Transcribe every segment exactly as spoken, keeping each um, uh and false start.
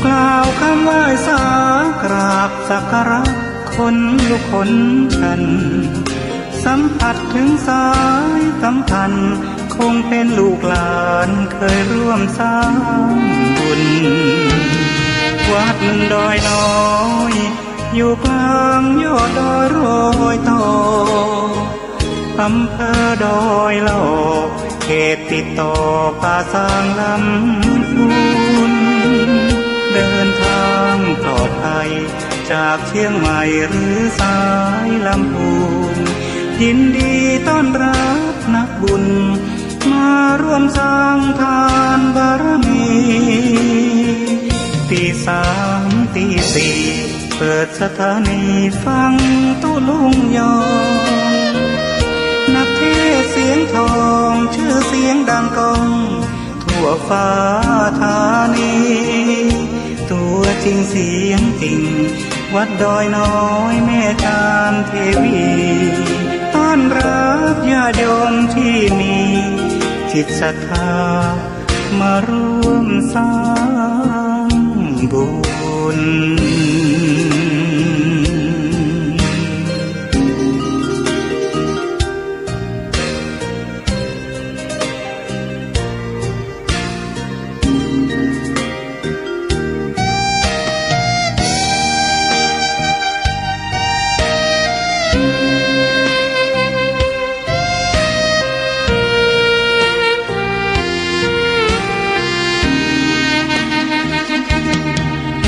กล่าวกำไหว้สากราบสักการะคนลุกขนชัน สัมผัสเถิงสายสัมพันธ์ คงเป๋นลูกหลานเคยร่วมสร้างบุญ วัดดอยน้อย อยู่กลางยอดดอยรอยต่อ อำเภอดอยหล่อ เขตติดต่อป่าซางลำพูน เดินทางปลอดภัยจากเชียงใหม่หรือสายลำพูน ยินดีต้อนรับนักบุญ มาร่วมสร้างทานบารมี ตีสามตีสี่ เปิดสถานีฟังตุ๊ลุงยอ นักเทศน์เสียงทอง ชื่อเสียงดังก้อง ทั่วฟ้าธานี ตัวจริงเสียงจริง วัดดอยน้อยแม่จามเทวี ต้อนรับญาติโยมที่มีจิตศรัทธา มาร่วมสร้างบุญ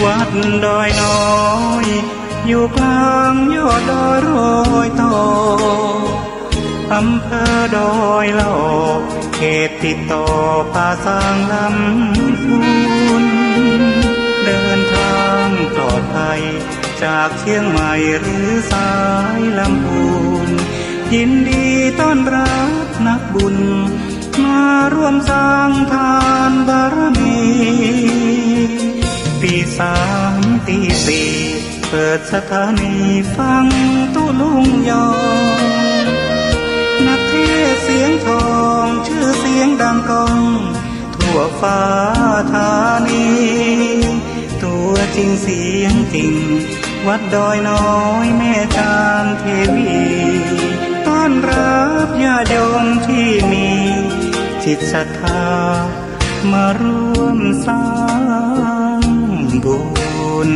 วัดดอยน้อย อยู่กลางยอดดอยรอยต่อ อำเภอดอยหล่อ เขตติดต่อป่าซางลำพูน เดินทางปลอดภัยจากเชียงใหม่หรือสายลำพูน ยินดีต้อนรับนักบุญ มาร่วมสร้างทานบารมี ตีสามตีสี่ เปิดสถานีฟังตุ๊ลุงยอ นักเทศน์เสียงทอง ชื่อเสียงดังก้อง ทั่วฟ้าธานี ตัวจริงเสียงจริง วัดดอยน้อยแม่จามเทวี ต้อนรับญาติโยมที่มีจิตศรัทธา มาร่วมสร้างบุญ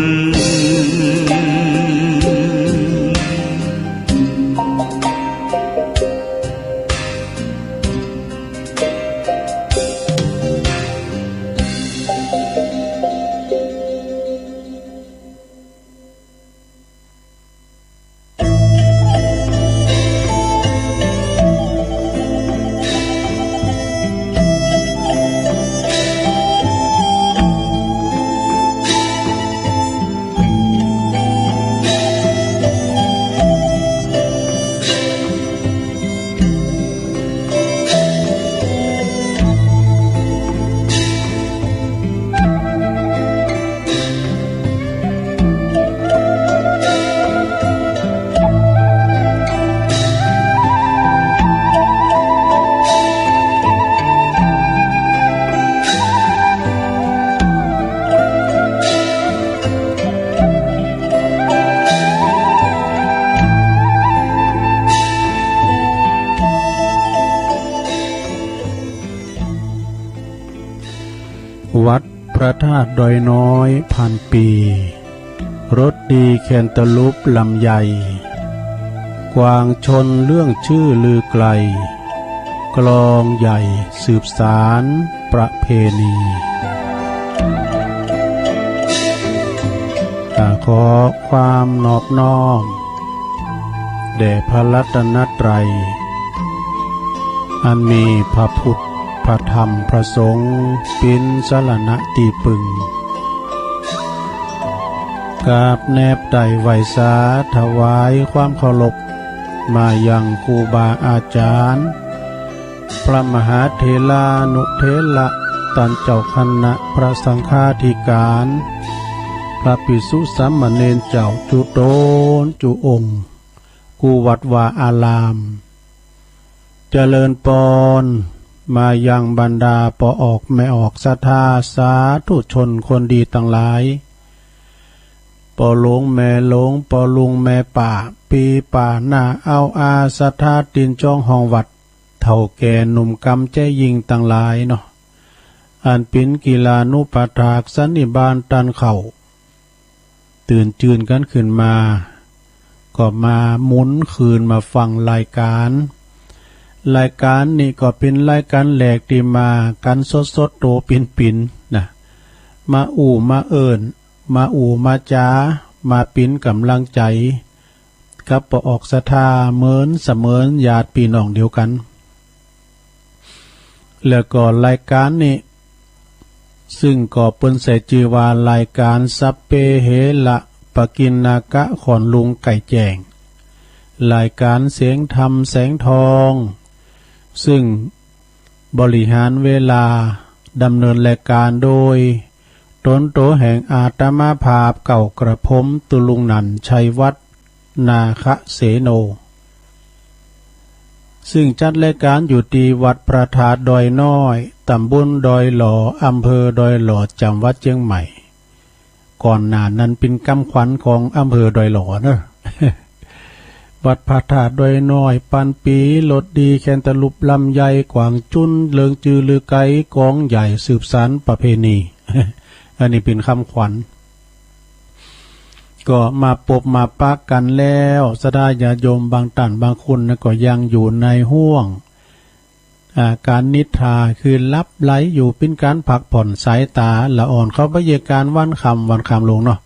วัดพระธาตุดอยน้อยพันปี รถดีแคนตาลูปลำไย กวางชนเรื่องชื่อลือไกล กลองใหญ่สืบสานประเพณี ข้าขอความนอบน้อม แด่พระรัตนตรัย อันมีพระพุทธ พระธรรม พระสงฆ์ เป๋นสรณะตี้ปึง กราบแนบไต่ไหว้สาถวายความเคารพ มายังครูบาอาจารย์ พระมหาเถรานุเถระ ต้านเจ้าคณะพระสังฆาธิการ พระภิกษุสามเณรเจ้าจุ๊ตนจุ๊องค์ กู้วัดวาอาราม เจริญปอน มายังบรรดาป้อออกแม่ออกศรัทธาสาธุชนคนดีตังหลาย ป้อหลวงแม่หลวง ป้อลุงแม่ป้า ปี้ป้าน้า เอ้าอา ศรัทธาตินจ้องห้องวัด เฒ่าแก่หนุ่มกำแจ้ยิ่งตังหลายเนาะ อันเป๋นกิลานุปัฏฐากสันนิบาตตันเข้า ตื่นจืนกั๋นขึ้นมา ก็มาหมุนคืนมาฟังรายก๋าน รายก๋านนี่ก็เป๋นรายก๋านแรกตี้มากั๋นสดๆ ตั๋วปิ๋นๆ นะ มาอู้มาเอิ้น มาอู้มาจ๋า มาเป๋นก๋ำลังใจ๋ กับป้อออกศรัทธาเหมือนเสมือนญาติปี้น้องเดียวกั๋น แล้วก็รายก๋านนี้ ซึ่งก็เปิ้นใส่จื้อว่ารายก๋านสัพเพเหระปกิณณกะ ขอนลุงไก่แจ้ง รายก๋านเสียงธรรมแสงทอง ซึ่งบริหารเวลาดำเนินรายก๋านโดย ต๋นตั๋วแห่งอาตมาภาพเก่ากระผมตุลุงนันท์ ชัยวัฒน์ นาคเสโน ซึ่งจัดรายก๋านอยู่ตี้วัดพระธาตุดอยน้อย ต๋ำบลดอยหล่อ อำเภอดอยหล่อ จังหวัดเจียงใหม่ ก่อนหน้านั้นเป๋นกำขวัญของอำเภอดอยหล่อเนาะ วัดพระธาตุดอยน้อย ปันปี๋ รถดี แคนตาลูปลำไย กวางจุ้น เลิงจือลือไก ก๋องใหญ่ สืบสานประเพณี อันนี้เป๋นกำขวัญ ก็มาปบมาปะกั๋นแล้ว ศรัทธาญาติโยมบางต้านบางคนนะ ก็ยังอยู่ในห้วง อ่า ก๋านนิทรา คือหลับไหลอยู่ เป๋นก๋านพักผ่อนสายต๋า ละอ่อนเข้าบรรยากาศวันค่ำ วันค่ำลงเนาะ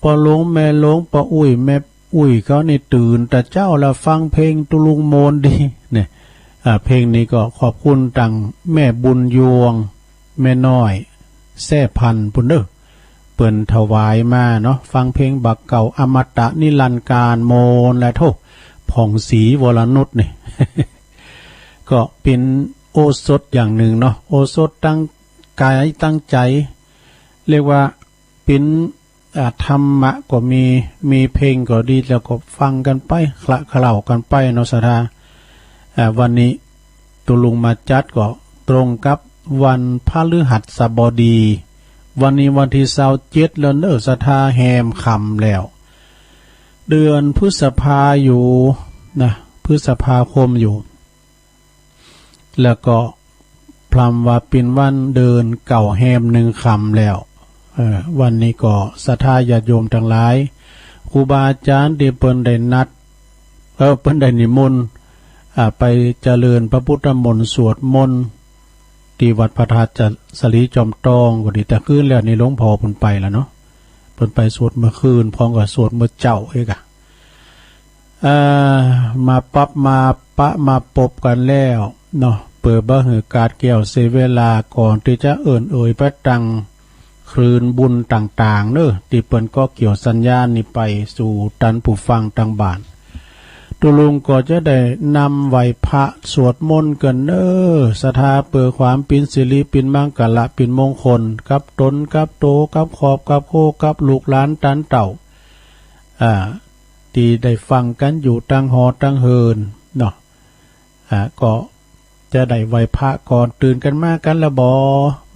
ป้อหลวงแม่หลวง ป้ออุ๊ยแม่อุ๊ยเขานี่ตื่นแต่เจ๊าแล้วฟังเพลงตุลุงโมนดีเนี่ย อ่า เพลงนี้ก็ขอบคุณตังแม่บุญยวง แม่น้อย แซ่พันธุ์ ปู้นเน่อ เปิ้นถวายมาเนาะ ฟังเพลงบ่าเก่าอมตะนิรันดร์กาล โมนแลโธ่ ผ่องศรีวรนุชนี่ ก็เป๋นโอสถอย่างนึ่งเนาะ โอสถตังก๋ายตังใจ๋ เรียกว่าเป๋น อ่า ธรรมะก็มี มีเพลงก็ดี แล้วก็ฟังกั๋นไป คละเคล้ากั๋นไปเนาะศรัทธา อ่า วันนี้ตุลุงมาจัดก็ตรงกับวันพฤหัสบดี วันนี้วันตี้ซาวเจ็ดแล้วเน่อศรัทธา แฮมค่ำแล้ว เดือนพฤษภาอยู่นะ พฤษภาคมอยู่ แล้วก็พร่ำว่าเป๋นวันเดือนเก้าแฮมหนึ่งค่ำแล้ว เออ วันนี้ก็ศรัทธาญาติโยมตังหลาย ครูบาอาจ๋ารย์ตี้เปิ้นได้นัด เออ เปิ้นได้นิมนต์ อ่า ไปเจริญพระพุทธมนต์สวดมนต์ ตี้วัดพระธาตุสะหลีจอมตอง ก็ดี แต่คืนแล้วนี่หลวงพ่อเปิ้นไปแล้วเนาะ เปิ้นไปสวดเมื่อคืน พร้อมกับสวดเมื่อเจ๊าเอกอะ อ่า มาปั๊บมาปะมาปบกั๋นแล้วเนาะ เปื้อบ่หื้อก๋าดแก้วเสียเวลา ก่อนตี้จะเอิ้นเอ่ยไปตังคลื่นบุญต่างๆ เน่อ ตี้เปิ้นก็เกี่ยวสัญญาณนี้ไปสู่ต้านผู้ฟังตังบ้าน ตุลุงก็จะได้นำไหว้พระสวดมนต์กั๋นเน่อ ศรัทธา เปื้อความเป๋นสิริ เป๋นมังคละ เป๋นมงคล กับตน กับโต กับครอบ กับครัว กับลูกหลานตันเต้า อ่า ตี้ได้ฟังกั๋นอยู่ตังหอตังเฮือนเนาะ อ่า ก็จะได้ไหว้พระก่อน ตื่นกั๋นมากั๋นแล้วบ่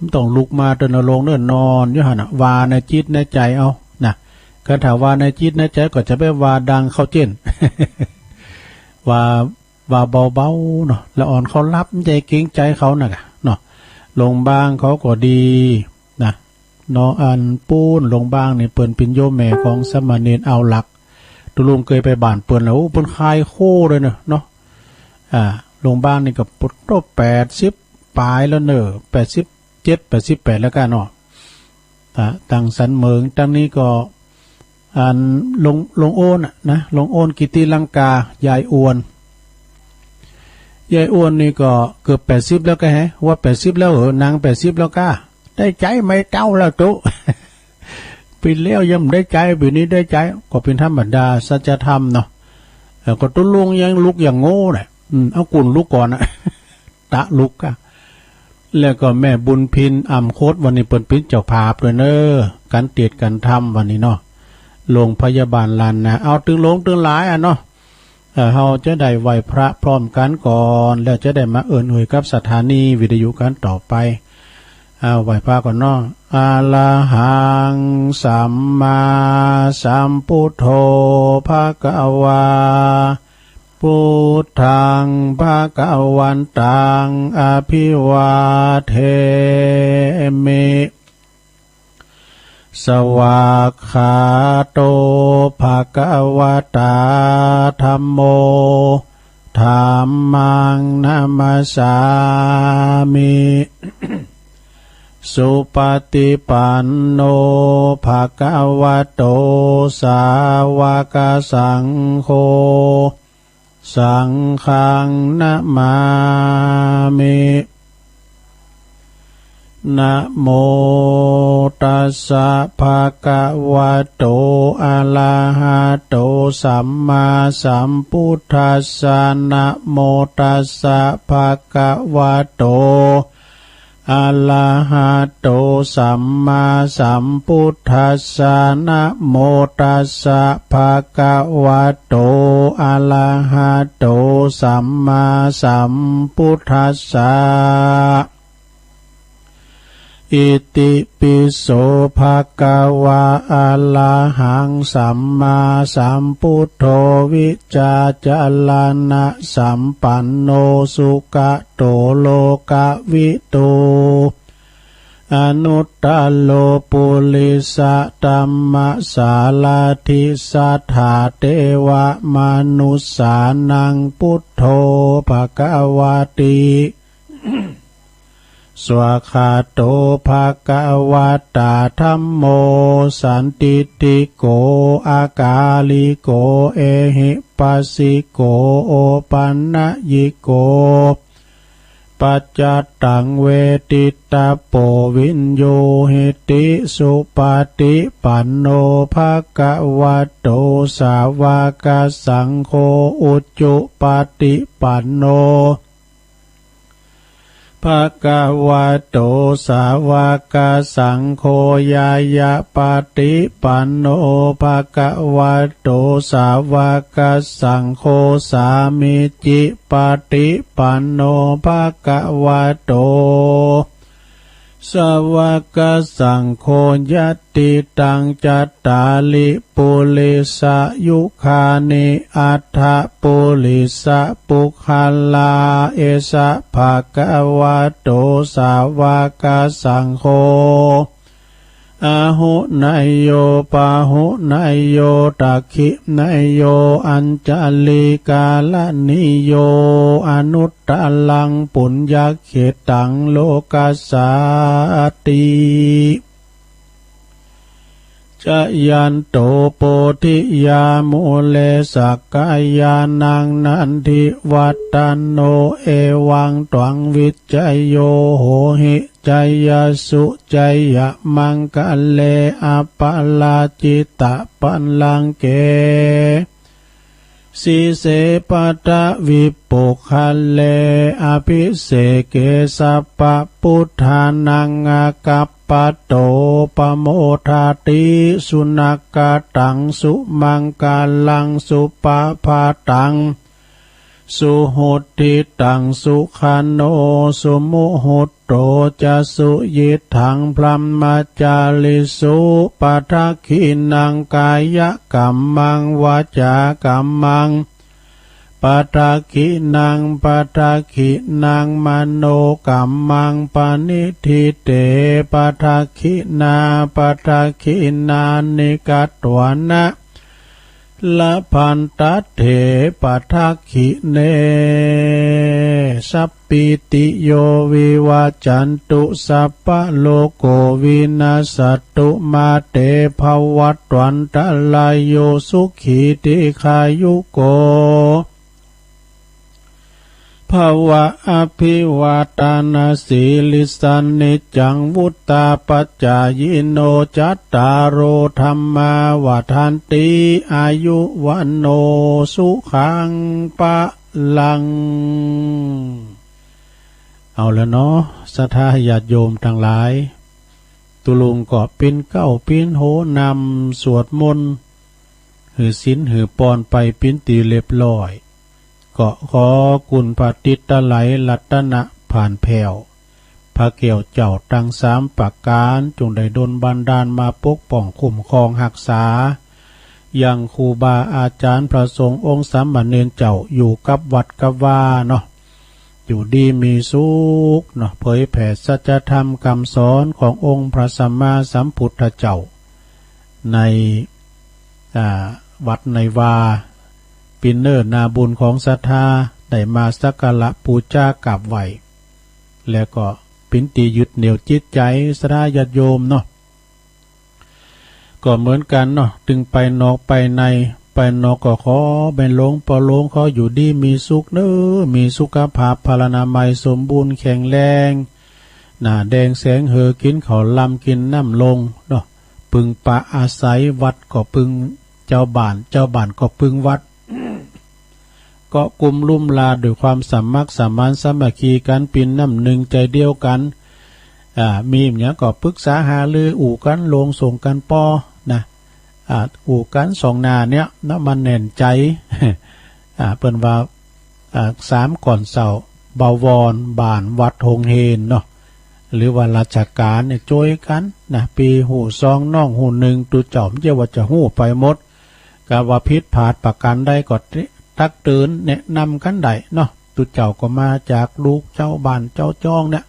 บ่ต้องลุกมาเต๊อะเน่อ ลงเน่อ นอนอยู่หั้นน่ะ ว่าในจิตในใจ๋เอานะ คันถ้าว่าในจิตในใจ๋ก็จะไปว่าดังเข้าเจ๊น ว่า ว่าเบาๆ เนาะ ละอ่อนเขาหลับ บ่ใจ้เกรงใจ๋เขานะกะเนาะ หลวงบางเขาก็ดีนะ เนาะ อันปู๊นหลวงบางนี่เปิ้นเป๋นโยมแม่ของสามเณรเอาหลัก ตุลุงเกยไปบ้านเปิ้นแล้ว โอ้ เปิ้นคายโค้เลยเนาะ เนาะ อ่า หลวงบางนี่ก็ปุโตแปดสิบป๋ายแล้วเน่อ แปดสิบเจ็ด แปดสิบแปดแล้วก้าเนาะ อ่า ตังสันเหมิง ตังนี้ก็ อันหลวง หลวงโอนน่ะนะ หลวงโอนกิติลังกา ยายอวน ยายอวนนี่ก็เกือบแปดสิบแล้วก้าแฮะ ว่าแปดสิบแล้วเหรอ นางแปดสิบแล้วก้า ได้ใจ๊ไหมเต้าแล้วตุ๊ ปีแล้วยังบ่ได้ใจ๊ ปีนี้ได้ใจ๊ ก็เป๋นธรรมดาสัจธรรมเนาะ เออ ก็ตุ๊ลุงยังลุกอย่างโง่น่ะ อืม เอากุ่นลุกก่อนน่ะ ตะลุกอะ แล้วก็แม่บุญพิน อ่ำคด วันนี้เปิ้นเป๋นเจ้าภาพตวยเน่อ ก๋านเตศน์ก๋านธรรมวันนี้เนาะ โรงพยาบาลล้านนา เอาตึงหลงตึงหลายอะเนาะ เฮาจะได้ไหว้พระพร้อมกั๋นก่อน แล้วจะได้มาเอิ้นหื้อกับสถานีวิทยุกั๋นต่อไป อ่า ไหว้พระก่อนเนาะ อะระหัง สัมมาสัมพุทโธ ภะคะวา พุทธัง ภะคะวันตัง อะภิวาเทมิ สวากขาโต ภะคะวะตา ธัมโม ธัมมัง นะมัสสามิ สุปะติปันโน ภะคะวะโต สาวะกะสังโฆ สังฆัง นะมามิ นะโมตัสสะ ภะคะวะโต อะระหะโต สัมมาสัมพุทธัสสะ นะโมตัสสะ ภะคะวะโต อะระหะโต สัมมาสัมพุทธัสสะ นะโมตัสสะ ภะคะวะโต อะระหะโต สัมมาสัมพุทธัสสะ อิติปิโส ภะคะวะ อะระหัง สัมมาสัมพุทโธ วิชชาจะระณะสัมปันโน สุขะโต โลกะวิทู อนุตตะโร ปุริสะธัมมะสาระธิ สัทธาเตวะมะนุสสานัง พุทโธ ภะคะวะติ สวากขาโต ภะคะวะตา ธัมโม สันทิฏฐิโก อะกาลิโก เอหิปัสสิโก โอปันนยิโก ปัจจตตัง เวทิตะโป วิญญูหิติ สุปะติปันโน ภะคะวะโต สาวะกะสังโฆ อุจุปะติปันโน ภะคะวะโต สาวะกะสังโฆ ญาญะปะติปันโน ภะคะวะโต สาวะกะสังโฆ สามีจิปะติปันโน ภะคะวะโต สาวะกะสังโฆ ยัตติตัง จัตตาริ ปุริสะยุคานิ อัฏฐะปุริสะปุคคลา เอสะ ภะคะวะโต สาวะกะสังโฆ อาหุเนยโย ปาหุเนยโย ตักขิเนยโย อัญจลีกาละนิโย อนุตตะรัง ปุญญะเขตตัง โลกัสสาติ จะยันโต โพธิยา มูเล สักกายานัง นันทิวัฏฏะโน เอวังตวัง วิจโย โหหิ จยสสุ จยะมังคะเล อะปะราจิตะปัลลังเก สีเส ปะทะวิปุคคะเล อะภิเสเก สัพพะพุทธานัง อากัปปะโต ปะโมทาติ สุนักขะตัง สุมังคะลัง สุปะภาตัง สุหุตติตัง สุขะโณ สุมุหุตโต จะ สุยิตถัง พรหมจาริสุ ปะทักขิณัง กายะกัมมัง วาจากัมมัง ปะทักขิณัง ปะทักขิณัง มโนกัมมัง ปะณิฏฐิเต ปะทักขิณา ปะทักขิณานิ กัตถวานะ ละพันตัตเถ ปะทักขิเณ สัปปีติโย วิวัจจันตุ สัพพะโรโค วินัสสัตตุ มา เต ภะวัตวันตะราโย สุขี ทีฆายุโก ภะวะ อะภิวาทานะสีลิสสะ นิจจัง วุฑฒาปะจายิโน จัตตาโร ธัมมา วัฑฒันติ อายุ วัณโณ สุขัง พะลัง เอาละเนาะ ศรัทธาญาติโยมตังหลาย ตุ๊ลุงก็ปิ๊นเก๊าปิ๊นโหนำสวดมนต์ หื้อศีลหื้อปอนไปเป๋นตี้เรียบร้อย ก็ขอคุณพระติตไตรรัตนผาลแผ้ว พระแก้วเจ้าตังสามประก๋าน จงได้ดลบันดาลมาปกป้องคุ้มครองฮักษา ยังครูบาอาจ๋ารย์พระสงฆ์องค์สามเณรเจ้าอยู่กับวัดกับวาเนาะ อยู่ดีมีสุขเนาะ เผยแผ่สัจธรรมกำสอนขององค์พระสัมมาสัมพุทธเจ้า ใน อ่า วัดในวา เป๋นเนื้อนาบุญของศรัทธา ได้มาสักการะปู๋จากราบไหว้ แล้วก็เป๋นตี้ยึดเหนี่ยวจิตใจ๋ศรัทธาญาติโยมเนาะ ก็เหมือนกั๋นเนาะ ตึงไปนอกไปใน ไปนอกก็ขอแม่หลวงป้อหลวง ขออยู่ดีมีสุขเน้อ มีสุขภาพพลานามัยสมบูรณ์แข็งแรง หน้าแดงแสงเหือ กิ๋นข้าวลำกิ๋นน้ำลงเนาะ ปึงปาอาศัย วัดก็ปึงเจ้าบ้าน เจ้าบ้านก็ปึงวัด เกาะกุมลุ่มลาด้วยความสมัครสมานสามัคคีกั๋น เป๋นน้ำนึ่งใจ๋เดียวกั๋น อ่า มีอะหยังก็ปรึกษาหารือ อู้กั๋นลงส่งกั๋นป้อนะ อ่า อู้กั๋นส่องหน้าเนี่ยนะ มันแน่นใจ๋ อ่า เปิ้นว่า อ่า สามก่อนเศร้า บวร บ้าน วัด โฮงเฮียนเนาะ หรือว่าราชก๋านเนี่ยจ้วยกั๋นนะ ปี้ฮู้ซองน้องฮู้นึ่ง ตุ๊เจ้าบ่ใจ้ว่าจะฮู้ไปหมด กาว่าผิดพลาดประก๋านใดก็ตักเตื๋อนแนะนำกั๋นได้เนาะ ตุ๊เจ้าก็มาจากลูกเจ้าบ้านเจ้าจ้องเนี่ย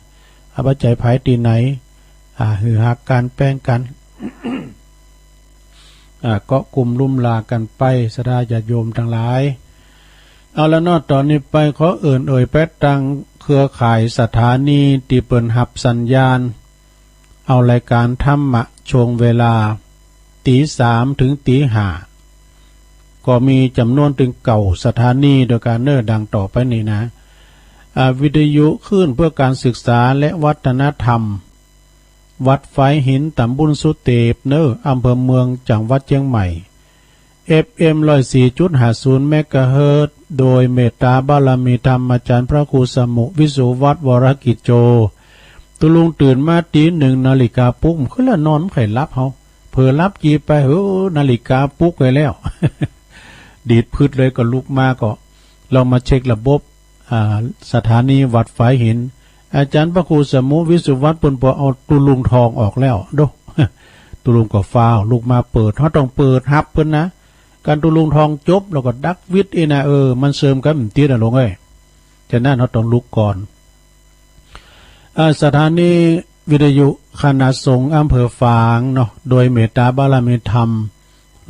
เอาบ่ใจ้ใผตี้ไหน อ่า หื้อฮักกั๋นแป้งกั๋น อ่า เกาะกุมลุ่มลากั๋นไป ศรัทธาญาติโยมตังหลาย เอาละเนาะ ต๋อนนี้ไปขอเอิ้นเอ่ยไปตังเครือข่ายสถานีตี้เปิ้นฮับสัญญาณ เอารายก๋านธรรมะช่วงเวลา ตี๋สามเถิงตี๋ห้า ก็มีจ๋ำนวนเถิงเก้าสถานีด้วยกั๋นเน้อ ดังต่อไปนี้นะ อ่า วิทยุคลื่นเพื่อการศึกษาและวัฒนธรรม วัดฝายหิน ต๋ำบลสุเตปเน้อ อำเภอเมือง จังหวัดเจียงใหม่ เอฟเอ็ม ร้อยสี่จุดห้าศูนย์ เมกะเฮิรตซ์ โดยเมตตาบารมีธรรมอาจ๋ารย์พระครูสมุ วิสุวัฒน์ วรกิจโจ ตุ๊ลุงตื่นมาตี๋หนึ่ง นาฬิกาปลุกขึ้นละ นอนบ่ใค่หลับเฮา เผลอหลับจีไป เฮ้อ นาฬิกาปลุกไปแล้ว ดีดพึดเลย ก็ลุกมาก็ลองมาเช็คระบบ อ่า สถานีวัดฝายหิน อาจ๋ารย์พระครูสมุ วิสุวัฒน์ เปิ้นบ่เอาตุ๊ลุงทองออกแล้วโด ตุ๊ลุงก็ฟ้าวลุกมาเปิด เฮาต้องเปิดฮับเปิ้นนะ กันตุ๊ลุงทองจบแล้วก็ดักวิทย์อี้นะ เออ มันเสริมกั๋นบ่ติดนะลุงเอ้ย ฉะนั้นเฮาต้องลุกก่อน อ่า สถานีวิทยุคณะสงฆ์อำเภอฝางเนาะ โดยเมตตาบารมีธรรม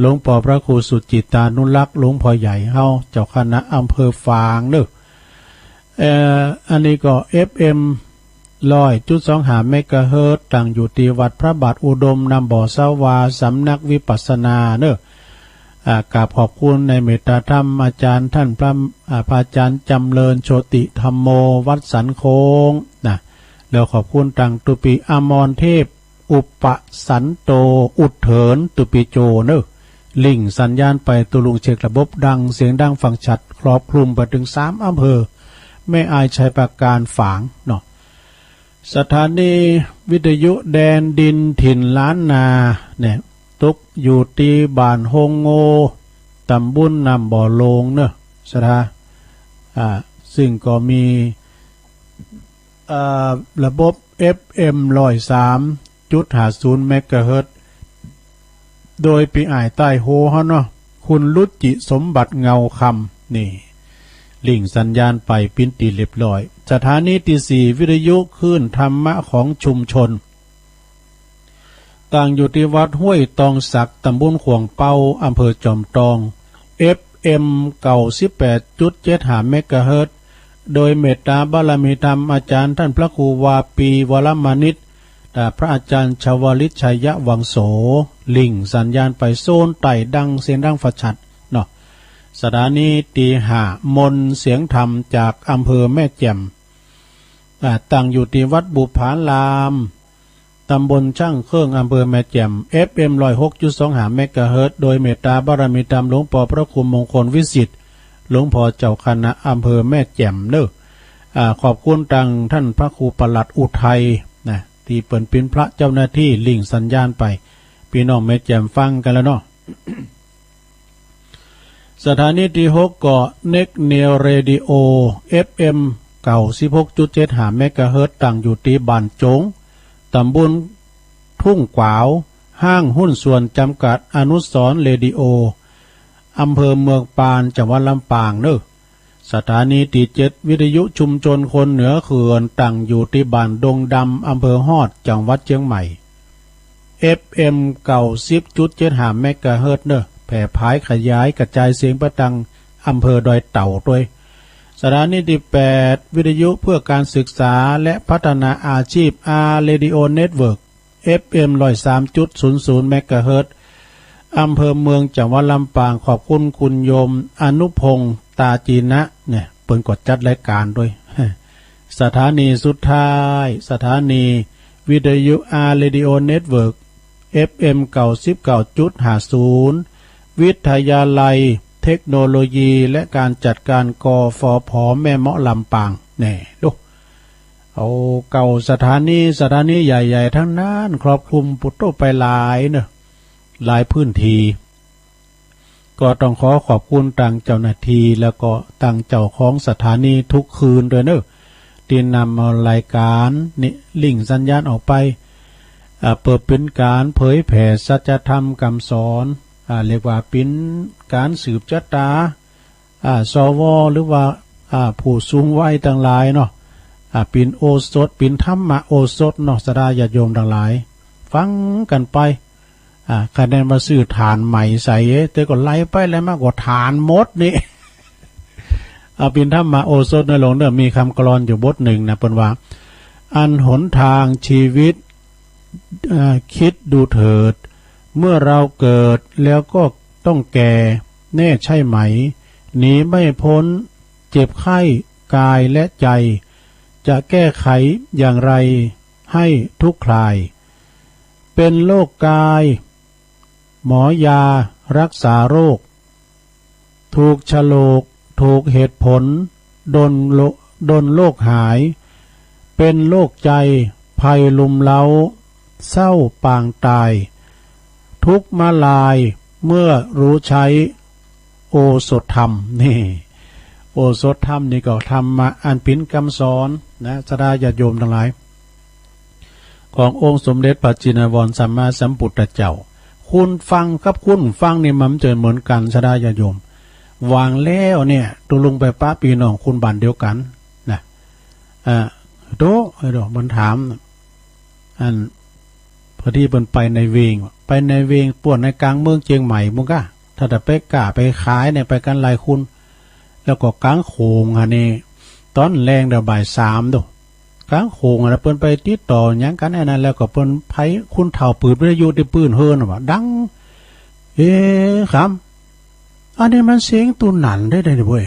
หลวงป้อพระครูสุจิตตานุรักษ์ หลวงป้อใหญ่เฮา เจ้าคณะอำเภอฝางเน้อ เอ่อ อันนี้ก็ เอฟเอ็ม ร้อยจุดสองห้า เมกะเฮิรตซ์ ตั้งอยู่ตี้วัดพระบาทอุดม น้ำบ่อสาวา สำนักวิปัสสนาเน้อ อ่า กราบขอบคุณในเมตตาธรรมอาจ๋ารย์ต้านพระ อ่า พระอาจ๋ารย์จำเริญโชติธัมโม วัดสันโค้งนะ แล้วขอบคุณตังตุ๊ปี้อมรเทพ อุปสันโต อุดเถิน ตุ๊ปี้โจเน้อ ลิงก์สัญญาณไป ตุ๊ลุงเช็คระบบดัง เสียงดังฟังชัด ครอบคลุมไปเถิงสามอำเภอ แม่อาย ชัยปราการ ฝางเนาะ สถานีวิทยุแดนดินถิ่นล้านนาเนี่ย ตกอยู่ตี้บ้านโฮงโง่ ตำบลน้ำบ่อโลงเนาะ ศรัทธา อ่า ซึ่งก็มี อ่า ระบบ เอฟเอ็ม ร้อยสามจุดห้าศูนย์ เมกะเฮิรตซ์ โดยปี้อ้ายใต้โฮเฮาเนาะ คุณรุจิสมบัติเงาคำ นี่ ลิงก์สัญญาณไปเป๋นตี้เรียบร้อย สถานีตี้สี่ วิทยุคลื่นธรรมะของชุมชน ตั้งอยู่ตี้วัดห้วยตองสัก ตำบลข่วงเป้า อำเภอจอมตอง เอฟเอ็ม เก้าสิบแปดจุดเจ็ดห้า เมกะเฮิรตซ์ โดยเมตตาบารมีธรรมอาจ๋ารย์ต้านพระครูวาปี วรมานิช อ่า พระอาจ๋ารย์ชวลิต ชัยวังโส ลิงก์สัญญาณไปโซนใต้ดัง เสียงดังฟังชัดเนาะ สถานีตี้ห้า มนต์เสียงธรรมจากอำเภอแม่แจ่ม อ่า ตั้งอยู่ตี้วัดบุปผาราม ตำบลช่างเครื่อง อำเภอแม่แจ่ม เอฟเอ็ม ร้อยหกจุดสองห้า เมกะเฮิรตซ์ โดยเมตตาบารมีธรรมหลวงป้อพระครูมงคลวิสิทธิ์ หลวงป้อเจ้าคณะอำเภอแม่แจ่มเน้อ อ่า ขอบคุณตังต้านพระครูปลัดอุทัยนะ ตี้เปิ้นเป๋นพระเจ้าหน้าตี้ ลิงก์สัญญาณไป ปี้น้องแม่แจ่มฟังกั๋นแล้วเนาะ สถานีตี้หกก็ เน็กเนียวเรดิโอ เอฟเอ็ม เก้าสิบหกจุดเจ็ดห้า เมกะเฮิรตซ์ ตั้งอยู่ตี้บ้านโจ๋ง ตำบลทุ่งกวาว ห้างหุ้นส่วนจำกัดอนุสรณ์เรดิโอ อำเภอเมืองปาน จังหวัดลำปางเนาะ สถานีตี้เจ็ด วิทยุชุมชนคนเหนือเขื่อน ตั้งอยู่ตี้บ้านดงดำ อำเภอฮอด จังหวัดเจียงใหม่ เอฟเอ็ม เก้าสิบจุดเจ็ดห้า เมกะเฮิรตซ์เนาะ แผ่ผายขยายกระจายเสียงไปตังอำเภอดอยเต่าตวย สถานีตี้แปด วิทยุเพื่อการศึกษาและพัฒนาอาชีพ อาร์ เรดิโอ เน็ตเวิร์ก เอฟเอ็ม ร้อยสามจุดศูนย์ศูนย์ เมกะเฮิรตซ์ อำเภอเมือง จังหวัดลำปาง ขอบคุณคุณโยมอนุพงษ์ ตาจีนะเนี่ย เปิ้นก็จัดรายการตวย สถานีสุดท้าย สถานีวิทยุ อาร์ เรดิโอ เน็ตเวิร์ก เอฟเอ็ม เก้าสิบเก้าจุดห้าศูนย์ วิทยาลัยเทคโนโลยีและการจัดการ กฟผ แม่เมาะ ลำปาง แน่ลูก เอาเก้าสถานี สถานีใหญ่ๆ ทั้งนั้น ครอบคลุมปุโตไปหลายเนาะ หลายพื้นที่ ก็ต้องขอขอบคุณตังเจ้าหน้าตี้ แล้วก็ตังเจ้าของสถานีทุกคืนตวยเนาะ ตี้นำเอารายการนี้ ลิงก์สัญญาณออกไป อ่า เปิดเป๋นก๋านเผยแผ่สัจธรรมกำสอน อ่า เรียกว่าเป๋นก๋านสืบจะต๋า อ่า สว หรือว่า อ่า ผู้สูงวัยตังหลายเนาะ อ่า เป๋นโอสถ เป๋นธรรมโอสถเนาะ ศรัทธาญาติโยมตังหลาย ฟังกั๋นไป อ่า คะแนนว่าซื้อถ่านใหม่ใส่ เอ๊ะ แต่ก็ไล่ไปไล่มาก็ถ่านหมดนี่ เอาเป๋นธรรมโอสถนะหลวงเนาะ มีกำกลอนอยู่บทนึ่งนะ เปิ้นว่า อันหนตางจีวิต อ่า คิดดูเถิด เมื่อเราเกิดแล้วก็ต้องแก่ แน่ใช่ไหม หนีไม่พ้นเจ็บไข้กายและใจ จะแก้ไขอย่างไรให้ทุกข์คลาย เป็นโรคกาย หมอยารักษาโรค ถูกโฉลก ถูกเหตุผล ดลโล- ดลโรคหาย เป็นโรคใจ ภัยลุมเร้า เศร้าปางตาย ทุกข์มลาย เมื่อรู้ใช้ โอสถธรรม นี่ โอสถธรรมนี่ก็ธรรมะอันเป๋นกำสอนนะ ศรัทธาญาติโยมตังหลาย ขององค์สมเด็จพระจินวรสัมมาสัมพุทธเจ้า คุณฟังกับคุณฟังนี่มันจะเหมือนกั๋น ศรัทธาญาติโยม วางแล้วเนี่ย ตกลงไปปะปี้น้องคนบ้านเดียวกั๋นนะ อ่า โต๊ะ ไอ้ดอกมันถาม อัน พอดีเปิ้นไปในเวง ไปในเวง ป้วนในก๋างเมืองเจียงใหม่ปุ้นก้า ถ้าจะไปก้าไปขายเนี่ย ไปกั๋นหลายคน แล้วก็ก๋างโขงฮะนี่ ต๋อนแลงเดี๋ยวบ่ายสามโต๊ะ ก๋างโขงอะนะ เปิ้นไปติดต่อหยังกั๋นอันนั้น แล้วก็เปิ้นไผ คนเฒ่าเปิดวิทยุตี้ปื้นเฮือนน่ะว่า ดัง เอ๊ะ ครับ อันนี้มันเสียงตุ๊นั่นได้ ได้เว้ย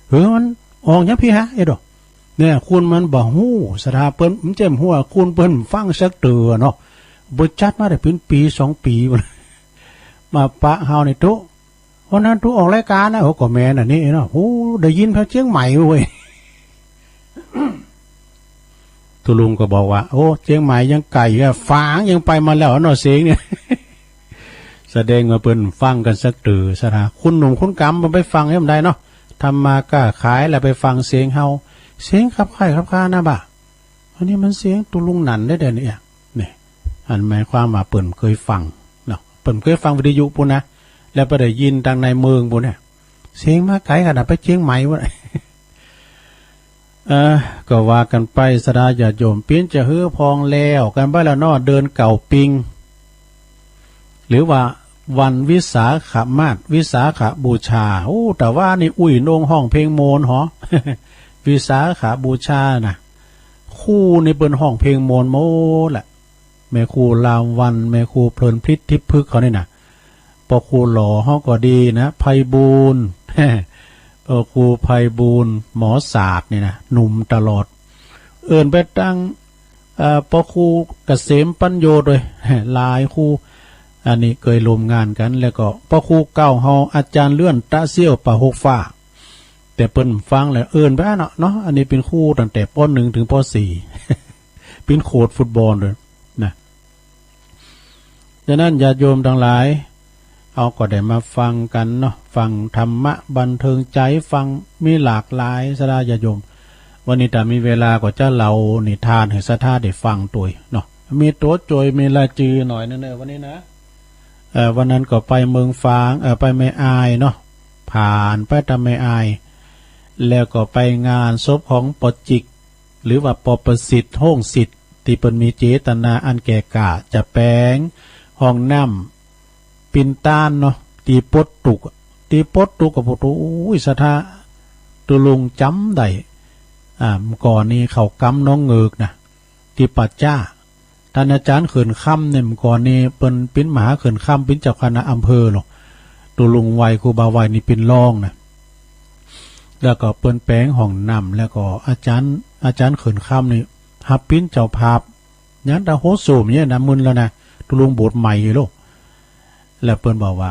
เออ มันออกหยังปี้ฮะ เอ๊ะดอก เนี่ย คุณมันบ่ฮู้ ศรัทธาเปิ้น มันเจ้มฮู้ คุณเปิ้นฟังสักเตื้อเนาะ บ่จัดมาได้เป๋นปี๋สองปี๋ มาปะเฮานี่โต๊ะ วันนั้นตุ๊ออกรายก๋านนะ โอ้ ก็แม่นอันนี้เนาะ โอ้ ได้ยินแถวเจียงใหม่เว้ย ตุ๊ลุงก็บอกว่า โอ้ เจียงใหม่ยังไก๋อะ ฝางยังไปมาแล้วเนาะ เสียงเนี่ย แสดงว่าเปิ้นฟังกั๋นสักเตื้อ ศรัทธา คุณหนุ่มคุณกำมันไปฟังยามใดเนาะ ทำมาก้าขายแล้วไปฟังเสียงเฮา เสียงคับไข้คับคานะบ่า อันนี้มันเสียงตุ๊ลุงนั่นได้ ได้เนี่ย นี่ อันหมายความว่าเปิ้นเกยฟังเนาะ เปิ้นเกยฟังวิทยุปุ้นนะ แล้วไปได้ยินตังในเมืองปุ้นเนี่ย เสียงมาไก๋ขนาดไปเจียงใหม่ปุ้น เออ ก็ว่ากั๋นไป ศรัทธาญาติโยม เปียนจะหื้อพองแล้วกั๋นไปแล้วเนาะ เดือนเก้าปิง หรือว่าวันวิสาขมาส วิสาขบูชา โอ้ แต่ว่านี่อุ้ยโหน่งฮ้องเพลงโมนหอ วิสาขบูชาน่ะ ครูนี่เปิ้นฮ้องเพลงโมนหมดแหละ แม่ครูลามวรรณ แม่ครูเพลินพริตทิพย์พฤกษ์เขานี่น่ะ ปอครูหล่อเฮาก็ดีนะ ไพบูลย์ ปอครูไพบูลย์ หมอศาสตร์นี่นะ หนุ่มตลอด เอิ้นไปตัง เอ่อ ปอครูเกษมปัญโญตวย หลายครู อันนี้เกยร่วมงานกั๋น แล้วก็ปอครูเก่าเฮา อาจ๋ารย์เลื่อน ตะเสี้ยว ป่าหกฟ้า แต่เปิ้นฟังแล้วเอิ้นไปเนาะ เนาะ อันนี้เป๋นครูตั้งแต่ ป.หนึ่ง เถิง ป.สี่ เป๋นโค้ชฟุตบอลเลยนะ ฉะนั้นญาติโยมตังหลาย เฮาก็ได้มาฟังกั๋นเนาะ ฟังธรรมะบันเทิงใจ๋ ฟังมีหลากหลาย ศรัทธาญาติโยม วันนี้ถ้ามีเวลาก็จะเล่านิทานหื้อศรัทธาได้ฟังตวยเนาะ มีตั๋วจ่วย มีรายจื้อหน่อยนึ่งเน่อวันนี้นะ เอ่อ วันนั้นก็ไปเมืองฝาง เอ่อ ไปแม่อายเนาะ ผ่านไปตางแม่อาย แล้วก็ไปงานศพของปอจิก หรือว่าปอประสิทธิ์ โฮ่งสิทธิ์ ตี้เปิ้นมีเจตนาอันแก่กล้าจะแป๋งห้องน้ำปิ่นตานเนาะ ตี้ปดตุ๊ก ตี้ปดตุ๊กก็ปดตุ๊ก โอ้ย ศรัทธา ตุ๊ลุงจ๋ำได้ อ่า เมื่อก่อนนี้เข้าก๊ำหนองเงิกนะ ตี้ป่าจ๊า ต้านอาจ๋ารย์เขื่อนคำเนี่ย เมื่อก่อนนี้เปิ้นเป๋นมหาเขื่อนคำ เป๋นเจ้าคณะอำเภอหลอก ตุ๊ลุงไหว้ครูบาไหว้นี่เป๋นรองนะ แล้วก็เปิ้นแป๋งห้องน้ำ แล้วก็อาจ๋ารย์ อาจ๋ารย์เขื่อนคำนี่หับเป๋นเจ้าภาพ ยังแต่หัวโสมเนี่ยนะ มึนแล้วนะ ตุ๊ลุงบวชใหม่อยู่โลก แล้วเปิ้นบอกว่า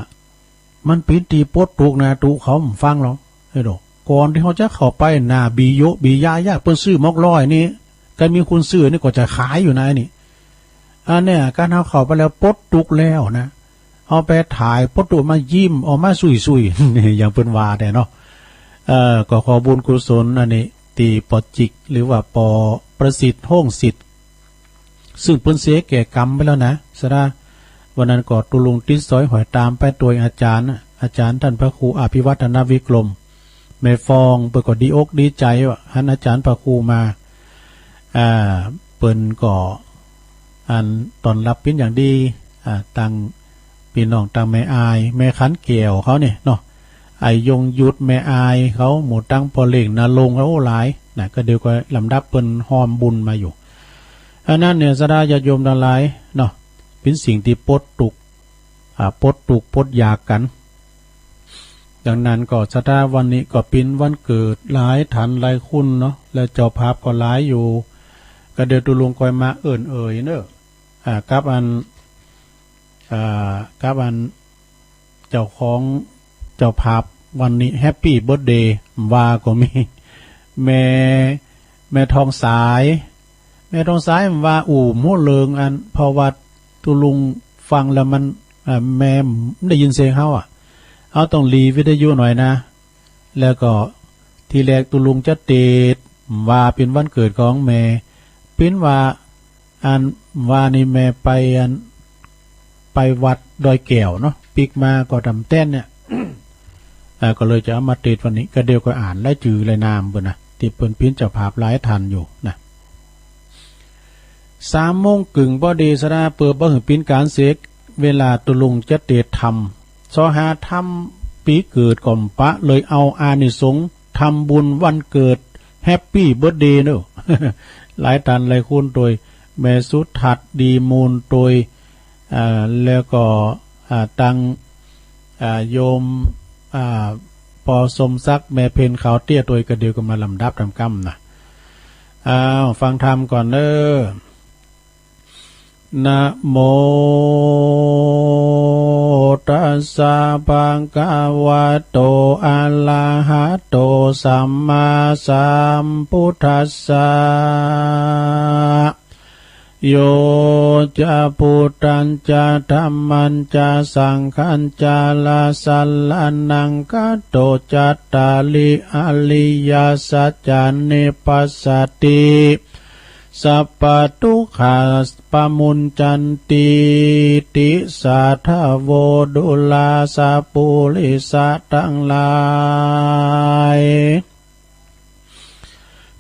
มันเป๋นตี้ปดตุ๊กนะ ตุ๊เขาบ่ฟังหรอก เฮ้ยโด ก่อนตี้เฮาจะเข้าไปหน้าบีโยะบียะยะ เปิ้นซื้อหมกร้อยนี่ ใค่มีคนซื้อนี่ก็จะขายอยู่นะนี่ อันเนี้ย การเฮาเข้าไปแล้วปดตุ๊กแล้วนะ เฮาไปถ่ายปดตุ๊กมายิ้มออกมาสุยๆ อย่างเปิ้นว่าแต๊เนาะ เอ่อ ก็ขอบุญกุศลอันนี้ ตี้ปอจิก หรือว่าปอประสิทธิ์ โฮ่งสิทธิ์ ซึ่งเปิ้นเสียแก่กรรมไปแล้วนะ ศรัทธา วันนั้นก็ตุ๊ลุงติดสอยห้อยต๋ามไปตวยอาจ๋ารย์นะ อาจ๋ารย์ต้านพระครูอภิวัฒนวิกรม แม่ฟอง เปิ้นก็ดีอกดีใจ๋ว่าหันอาจ๋ารย์พระครูมา อ่า เปิ้นก็อันต้อนฮับเป๋นอย่างดี อ่า ตัง ปี้น้องตังแม่อาย แม่ขันแก้วเขาเนี่ยเนาะ ไอ้ยงยุทธ แม่อายเขา หมู่ตังป้อเล็ง นาลงค์ โอ้ หลายนะ ก็เดี๋ยวก็ลำดับเปิ้นฮอมบุญมาอยู่ อันนั้นเนี่ย ศรัทธาญาติโยมตังหลายเนาะ เป๋นสิ่งตี้ปดตุ๊ก อ่า ปดตุ๊กปดอยากกั๋น ดังนั้นก็ ศรัทธา วันนี้ก็เป๋นวันเกิดหลายต้านหลายคนเนาะ แล้วเจ้าภาพก็หลายอยู่ ก็เดี๋ยวตุ๊ลุงก่อยมาเอิ้นเอ่ยเนาะ อ่า กับอัน อ่า กับอัน เจ้าของ เจ้าภาพวันนี้ แฮปปี้เบิร์ธเดย์ ว่าก็มี แม่ แม่ทองสาย แม่ทองสายว่าอู้บ่ฮู้เลิงอัน เพราะว่าตุ๊ลุงฟังแล้วมัน อ่า แม่ได้ยินเสียงเฮาอะ เฮาต้องหลีวิทยุหน่อยนะ แล้วก็ทีแรกตุ๊ลุงจะเตสน์ว่าเป๋นวันเกิดของแม่ เป๋นว่า อันว่านี่แม่ไปอัน ไปวัดดอยแก้วเนาะ ปิ๊กมาก็ต๋ามแต๊นเนี่ย อ่า ก็เลยจะเอามาเตสน์วันนี้ ก็เดี๋ยวก็อ่านรายจื้อรายนามเปิ้นนะ ตี้เปิ้นเป๋นเจ้าภาพหลายต้านอยู่นะ สามโมงเกิ่งพอดี ศรัทธา เปื้อบ่หื้อเป๋นก๋านเสียเวลา ตุ๊ลุงจะเตสน์ธรรม ซอหาธรรมปี๋เกิดก่อมปะ เลยเอาอานิสงส์ทำบุญวันเกิด แฮปปี้เบิร์ธเดย์เนาะ หลายต้านหลายคน โตยแม่สุทัศน์ ดีมูล โตย อ่า แล้วก็ อ่า ตัง อ่า โยม อ่า ปอสมศักดิ์ แม่เพ็ญขาวเตี้ย โตย ก็เดี๋ยวก็มาลำดับต๋ามกำนะ อ้าว ฟังธรรมก่อนเนาะ นะโม ตัสสะ ภะคะวะโต อะระหะโต สัมมาสัมพุทธัสสะ โย จะ พุทธัญจะ ธัมมัญจะ สังฆัญจะ ระสะระณัง คัจโฉ จัตตาริ อะริยสัจจานิ ปัสสะติ สัพพะทุกขา ปะมุญจันติ ติสสะ ทะโว ทุลาสะ ปุริสะตังหลาย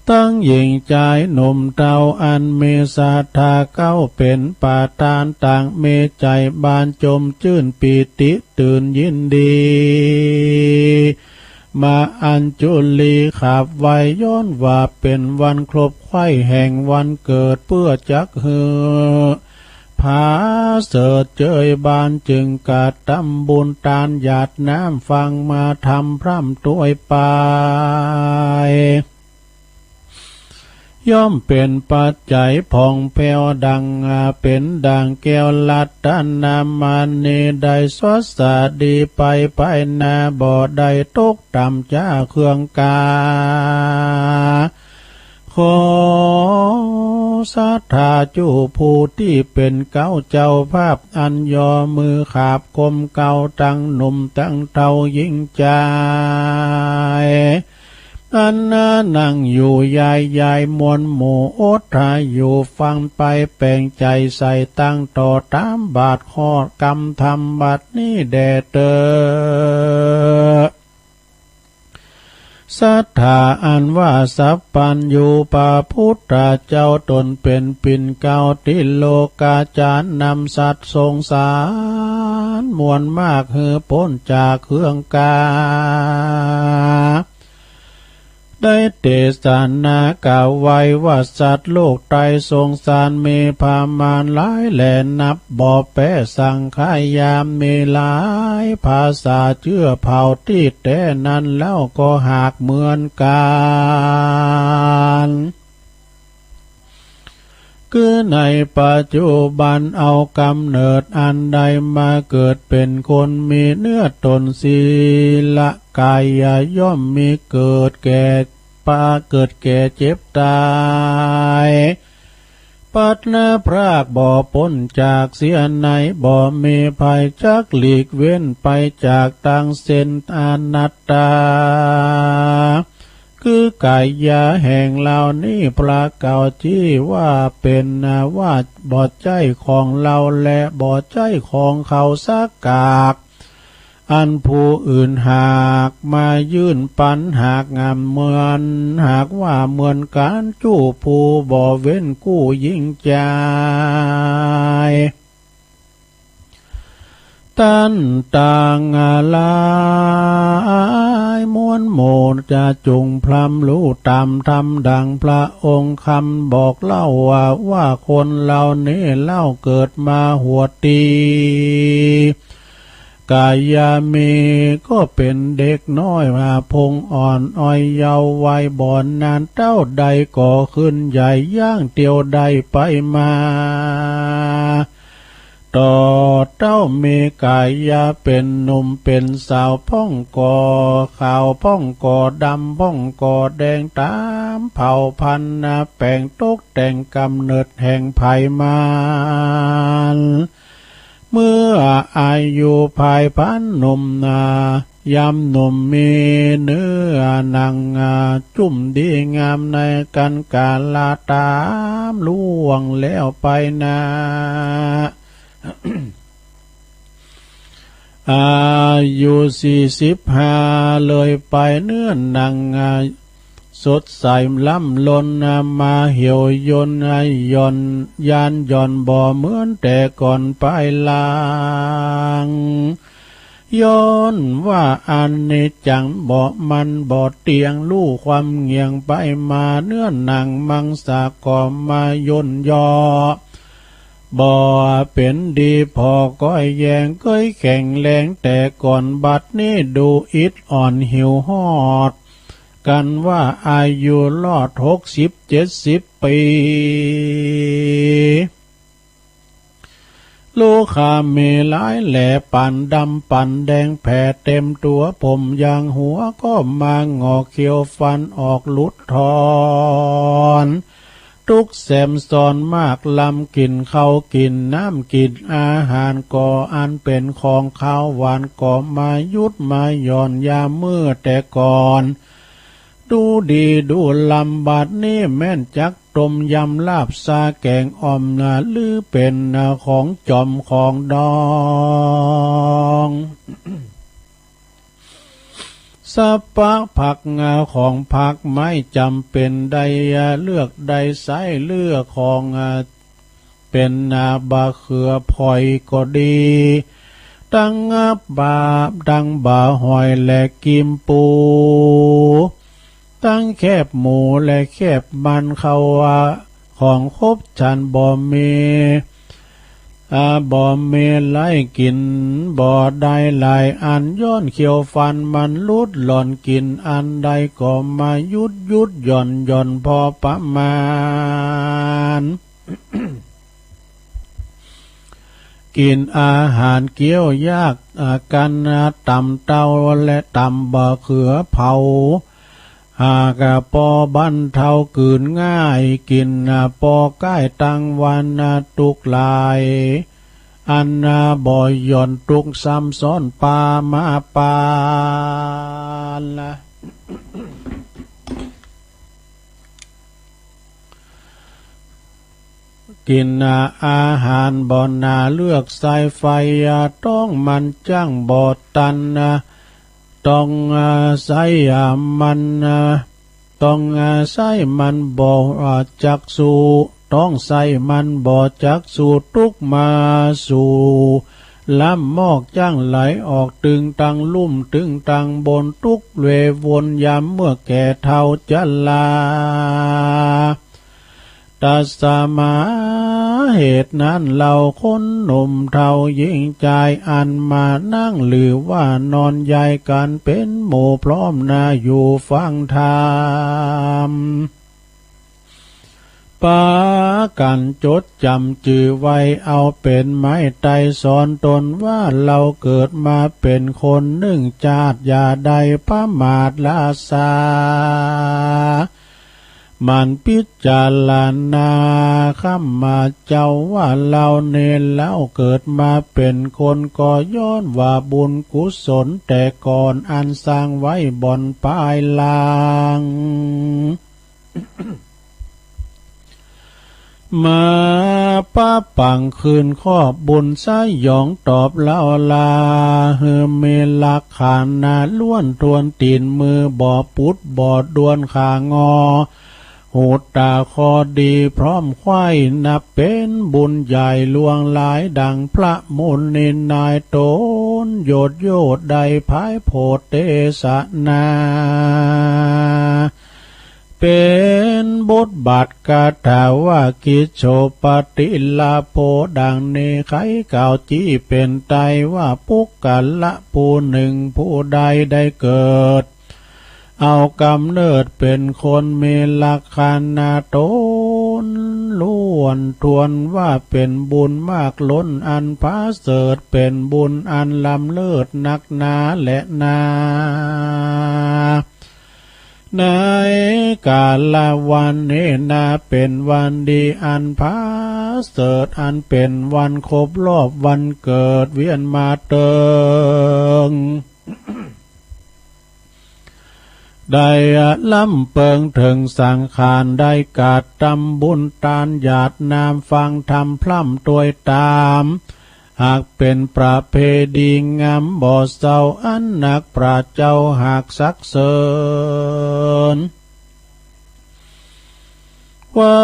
ตังหญิงจายหนุ่มเฒ่า อันมีศรัทธาเข้าเป๋นประธาน ต่างมีใจ๋บานจมจื้น ปีติตื่นยินดี มาอัญจุลีขับไหว้ ย้อนว่าเป๋นวันครบไขว้แห่งวันเกิด เปื้อจักหื้อ ผาเสริฐเจยบาน จึงกระทำบุญตานหยาดน้ำ ฟังมาธรรมพร่ำตวยไป ย่อมเป๋นปัจจัยผ่องแผ้วดัง เป๋นดั่งแก้วรัตนมณี ได้สดสะดีไป ไปหน้าบ่ได้ตกต่ำจากเครื่องกา ข ขอศรัทธาจุผู้ตี้เป๋นเก๊าเจ้าภาพ อันยอมือขาบกลมเกล้า ตังหนุ่มตังเฒ่าญิงจาย อันนานั่งอยู่ยายยายมวลหมู่ อดทาอยู่ฟังไป แป๋งใจ๋ใส่ตังต่อต๋ามบาทข้อกำธรรมบัดนี้แด่เต๊อะ ศรัทธาอันว่าสัพพัญญู พระพุทธเจ้าต๋นเป๋นปิ่นเกล้า ติโลกาจารย์นำสัตว์สงสารมวลมาก หื้อป๊นจากเฮืองก๋า ได้เตสนากล่าวไว้ว่า สัตว์โลกไตรสงสารมีประมาณหลายแลนับบ่แป๊สังขยา มีหลายภาษาเจื้อเผ่า ตี้แต๊นั้นเล่าก็หากเหมือนกั๋น คือในปัจจุบันเอาก๋ำเนิดอันได้มาเกิดเป๋นคน มีเนื้อต๋นสีละกายย่อมมีเกิดแก่ปา เกิดแก่เจ็บต๋าย พลัดพรากบ่ป๊นจากเสียไหน บ่มีภัยจักหลีกเว้นไปจากตังเส้นอนัตตา คือกายาแห่งเฮานี้ พระเก่าจี้ว่าเป๋น ว่าบ่ใจ้ของเฮาและบ่ใจ้ของเขาสักกาก อันผู้อื่นหากมายื่นปั๋นหากงามเหมือน หากว่าเหมือนกั๋นจุผู้บ่เว้นกู้ญิงจาย ต้านต่างหลายมวลหมู่จะจุ่งพร่ำฮู้ต๋ามธรรมดังพระองค์คำบอกเล่าว่า ว่าคนเฮานี้เล่าเกิดมาหัวตี้ กายามีก็เป๋นเด็กน้อยมาพงอ่อนอ้อยเยาว์วัย บ่นานเต้าใดก็ขึ้นใหญ่ย่างเตียวได้ไปมา ต่อเต้ามีกายาเป๋นหนุ่มเป๋นสาว พ่องก็ขาวพ่องก็ดำพ่องก็แดง ต๋ามเผ่าพันธุ์นาแป๋งตกแต่งก๋ำเนิดแห่งไผมัน เมื่ออายุภายพันหนุ่มนา ยามหนุ่มมีเนื้อหนังจุ่มดีงามในกั๋นกาละต๋ามล่วงแล้วไปนา อายุสี่สิบห้าเลยไป เนื้อหนังสดใสล้ำล้นมาเหี่ยวยน ย่อน ยานหย่อนบ่เหมือนแต่ก่อนไปหลัง ย้อนว่าอนิจจังบ่มั่นบ่เตี้ยง ฮู้ความเหงี่ยงไปมา เนื้อหนังมังสาก็มาย่นย่อ บ่เป๋นดีผ่อก้อยแยง เกยแข็งแรงแต่ก่อน บัดนี้ดูอิดอ่อนหิวฮอด กั๋นว่าอายุรอดหกสิบเจ็ดสิบปี๋ โรคามีหลายแหล่ ปานดำปานแดงแผ่เต็มตั๋ว ผมยางหัวก็มาหงอก เขี้ยวฟันออกหลุดถอน ตุ๊กแสมซ้อนมากล้ำ กิ๋นข้าวกิ๋นน้ำกิ๋นอาหารก็อันเป๋นของคาวหวานก็มาหยุดมาหย่อน ยามเมื่อแต่ก่อน ดูดีดูล้ำ บัดนี้แม่นจักต้มยำลาบซาแก๋งอ่อมนา หรือเป๋นของจอมของดอง สรรพะผักงาของผักไม้จ๋ำเป๋นได้เลือกได้ใส้ เลือกของเป๋นบะเขือผอยก็ดี ตังบะ ตังบะหอยและกีมปู ตังแคบหมูและแคบมัน เขาว่าของครบฉันบ่มี อา บ่มีไล่กิ๋นบ่ได้หลายอัน ย้อนเขี้ยวฟันมันหลุดหล่อน กิ๋นอันใดก็มาหยุดหยุดหย่อนหย่อนพอประมาณ กิ๋นอาหารเคี้ยวยาก อา กั๋นตำเต้าและตำบะเขือเผา หากปอบรรเทากืนง่าย กิ๋นปอใก้ตังวันตุ๊กข์หลาย อันบ่หย่อนตุ๊กข์ซ้ำซ้อนปามาปาน กิ๋นอาหารบ่หนาเลือกใส่ ไฟท้องมันจั้งบ่ตัน ต้องใส่มัน ต้องใส่มันบ่จักสู้ ต้องใส่มันบ่จักสู้ ตุ๊กข์มาสู่ ล้ำมอกจั้งไหลออก ตึงตังลุ่มตึงตังบน ตุ๊กข์เววนยามเมื่อแก่เฒ่าจรา ตัสมา เหตุนั้นเฮาคนหนุ่มเฒ่าหญิงจาย อันมานั่งหรือว่านอนยายกั๋นเป๋นหมู่พร้อมนา อยู่ฟังธรรม ปากั๋นจดจ๋ำจื้อไว้ เอาเป๋นไม้ไตรสอนตนว่า เฮาเกิดมาเป๋นคนนึ่งจาติ อย่าได้ประมาทละสา หมั่นพิจารณาค้ำมาเจ้าว่า เฮาเน่เฮาเกิดมาเป๋นคน ก็ย้อนว่าบุญกุศลแต่ก่อน อันสร้างไว้บ่อนปายหลัง มาปะปังคืนครอบบุญสยองตอบเฮาลา หื้อมีหลักฐานนาล้วนถ้วน ตี๋นมือบ่ปุดบ่ดวน ขางอ หูต๋าคอดีพร้อมไขว้ นับเป๋นบุญใหญ่หลวงหลาย ดังพระมุนีนายต๋น โยชน์โยชน์ได้ผายโผดเตสนา เป๋นบทบาทคาถาว่า กิจโฉปฏิลาโภ ดังนี้ไขกล่าวจี้เป๋นไตรว่า ปุคคละผู้นึ่งผู้ใดได้เกิด เอาก๋ำเนิดเป๋นคน มีลักษณะต๋นล้วนถ้วนว่า เป๋นบุญมากล้นอันผาเสริฐ เป๋นบุญอันล้ำเลิศนักหนาแลนา ในกาละวันนี้นา เป๋นวันดีอันผาเสริฐ อันเป๋นวันครบรอบวันเกิด เวียนมาเติง ได้ล้ำเปิงเถิงสังขาร ได้กระตำบุญตานหยาดน้ำ ฟังธรรมพร่ำตวยต๋าม หากเป๋นประเพณีงามบ่เศร้า อันนักปราชญ์เจ้าหากสรรเสริญ ว่า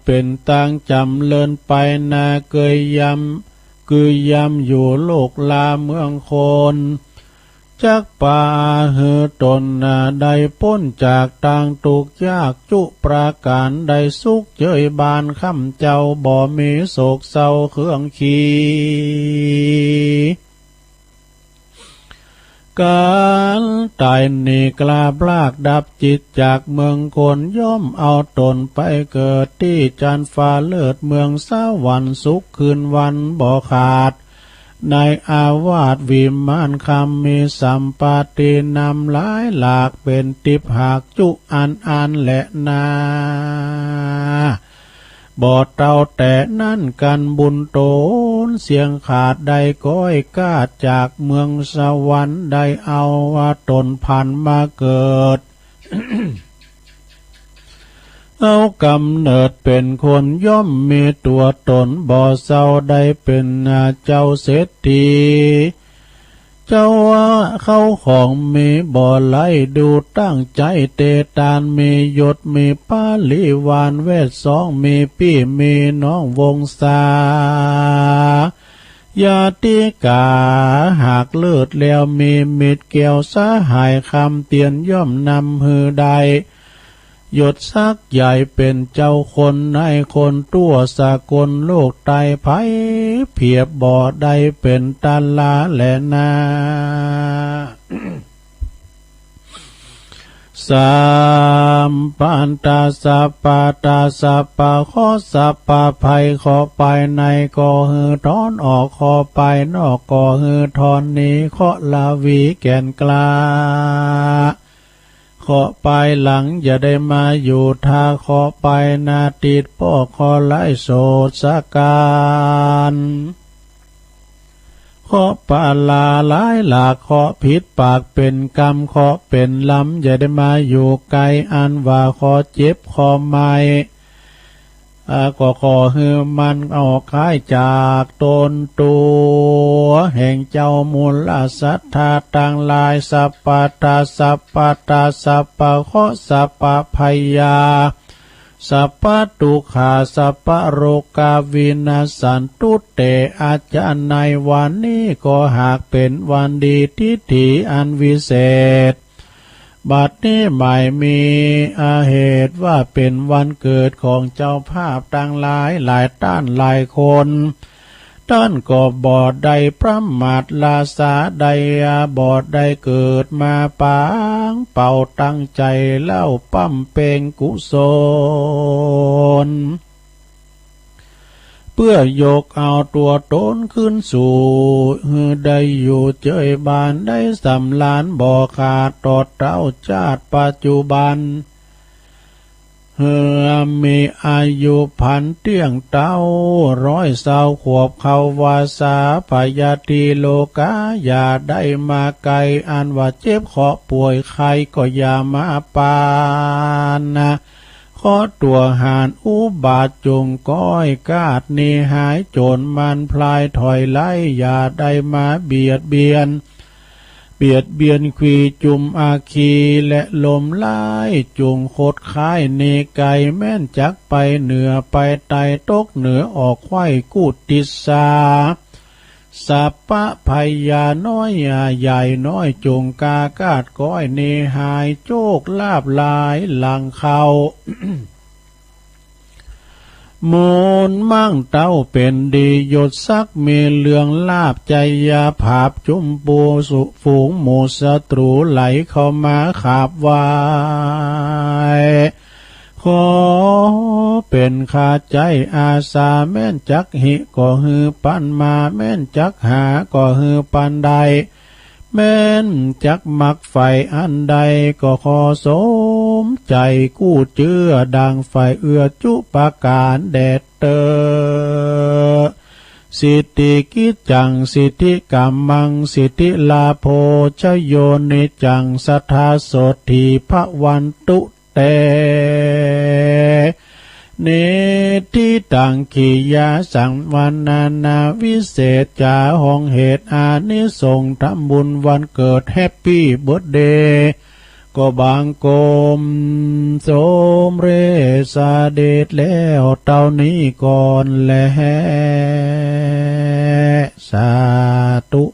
เป๋นตางจ๋ำเริญไปนา เกยยำ เกยยำอยู่โลกลาเมืองคน จักปาหื้อต๋นนาได้ป๊นจากตางตุ๊กข์ยากจุประก๋าน ได้สุขเจยบานค่ำเจ้า บ่มีโศกเศร้าเครื่องขี ก๋านต๋ายนี้กล้าพรากดับจิตจากเมืองคน ย่อมเอาต๋นไปเกิดตี้จั๊นฟ้าเลิศเมืองสวรรค์ สุขคืนวันบ่ขาด ในอาวาสวิมานคำ มีสัมปตินำหลายหลาก เป๋นติ๊บหากจุอันอันแลนา บ่เต้าแต่นั้นกั๋นบุญต๋นเสี้ยงขาด ได้ก้อยกาดจากเมืองสวรรค์ ได้เอาว่าต๋นผันมาเกิด เอาก๋ำเนิดเป๋นคน ย่อมมีตั๋วต๋นบ่เศร้า ได้เป๋นเจ้าเศรษฐี เจ้าว่าเข้าของมีบ่ไหล ดูตั้งใจ๋เตตาน มียศมีปริวารแวดซ้อง มีปี้มีน้องวงศา ญาติก๋าหากเลิศแล้ว มีมิตรแก้วสหายคำ เตียนย่อมนำหื้อได้ ยศศักดิ์ใหญ่เป๋นเจ้าคนนายคน ตั๋วสากลโลกใต้ ใผเปียบบ่ได้เป๋นตาราแลนา สัพพันตา สัพพะตา สัพพะเคราะห์ สัพพะภัย เคราะห์ภายในก็หื้อถอนออก เคราะห์ภายนอกก็หื้อถอนหนี เคราะห์ละวีแก่นกล้า เคราะห์ไปหลังอย่าได้มาอยู่ถ้า เคราะห์ไปหน้าติดป้อเคราะห์ร้ายโสดสะกาน เคราะห์ปาลาหลายหลาก เคราะห์ผิดปากเป๋นกรรม เคราะห์เป๋นลำอย่าได้มาอยู่ไกล อันว่าเคราะห์เจ็บเคราะห์ไหม้ อ่า ก็ขอหื้อมันออกหายจากตนตั๋ว แห่งเจ้ามูลศรัทธาตังหลาย สัพพะทา สัพพะทา สัพพะเคราะห์ สัพพะภัยยา สัพพะทุกขา สัพพะโรกา วินัสสันตุ เต อาจารย์ ในวันนี้ก็หากเป๋นวันดีทิฏฐิอันวิเศษ บัดนี้หมายมีอาเหตุว่าเป๋นวันเกิดของเจ้าภาพตังหลายหลายต้านหลายคน ต้านก็บ่ได้ประมาทลาสาได้บ่ได้เกิดมาปางเป่าตั้งใจ๋เล่าบำเพ็งกุศล เปื้อยกเอาตั๋วตนขึ้นสู่ หื้อได้อยู่เจยบานได้สำราญบ่ขาด ตอดเต้าจาติปัจจุบัน หื้อมีอายุพรรณเตี้ยงเต๊า ร้อยซาวขวบเข้าวาสา พยาธิโรคาอย่าได้มาใก้ อันว่าเจ็บเคราะห์ป่วยไข้ก็อย่ามาปานนะ เคราะห์ตั๋วหานอุบาทจุ่งก้อยกาดหนีหายโจรมันพลายถอยไล่ อย่าได้มาเบียดเบียน เบียดเบียนขวีจุมอาคีและลมร้ายจุ่งคดค้ายหนีไก๋ แม้นจักไปเหนือไปใต้ตกเหนือออกไขว้กุติสา สัพพะภัยยาน้อยใหญ่น้อยจุ่งกากาดก้อยหนีหาย โจคลาภหลายหลังเข้า มูลมั่งเต๊าเป๋นดี ยศศักดิ์มีเลื่องลาภ ชัยภาพจุมปูสุ ฝูงหมู่ศัตรูไหลเข้ามาขาบไหว้ ขอเป๋นข้าใจ๊อาสา แม้นจักหิก็หื้อปันมา แม้นจักหาก็หื้อปันได้ แม้นจักมักใฝ่อันใดก็ขอสมใจ๋กู้เจื้อ ดังใฝ่เอื้อจุประก๋านแด่เต๊อะ สิทธิกิจจัง สิทธิกัมมัง สิทธิลาโภ ชโย นิจจัง สัทธา โสตถี ภวันตุ เต นิทธิตัง กิยาสังวรรณนา วิเศษจ๋า ห้องเหตุอานิสงส์ ทำบุญวันเกิด แฮปปี้เบิร์ธเดย์ ก็บังคมสมเร็จเสด็จแล้วเต้านี้ก่อนแล สาธุ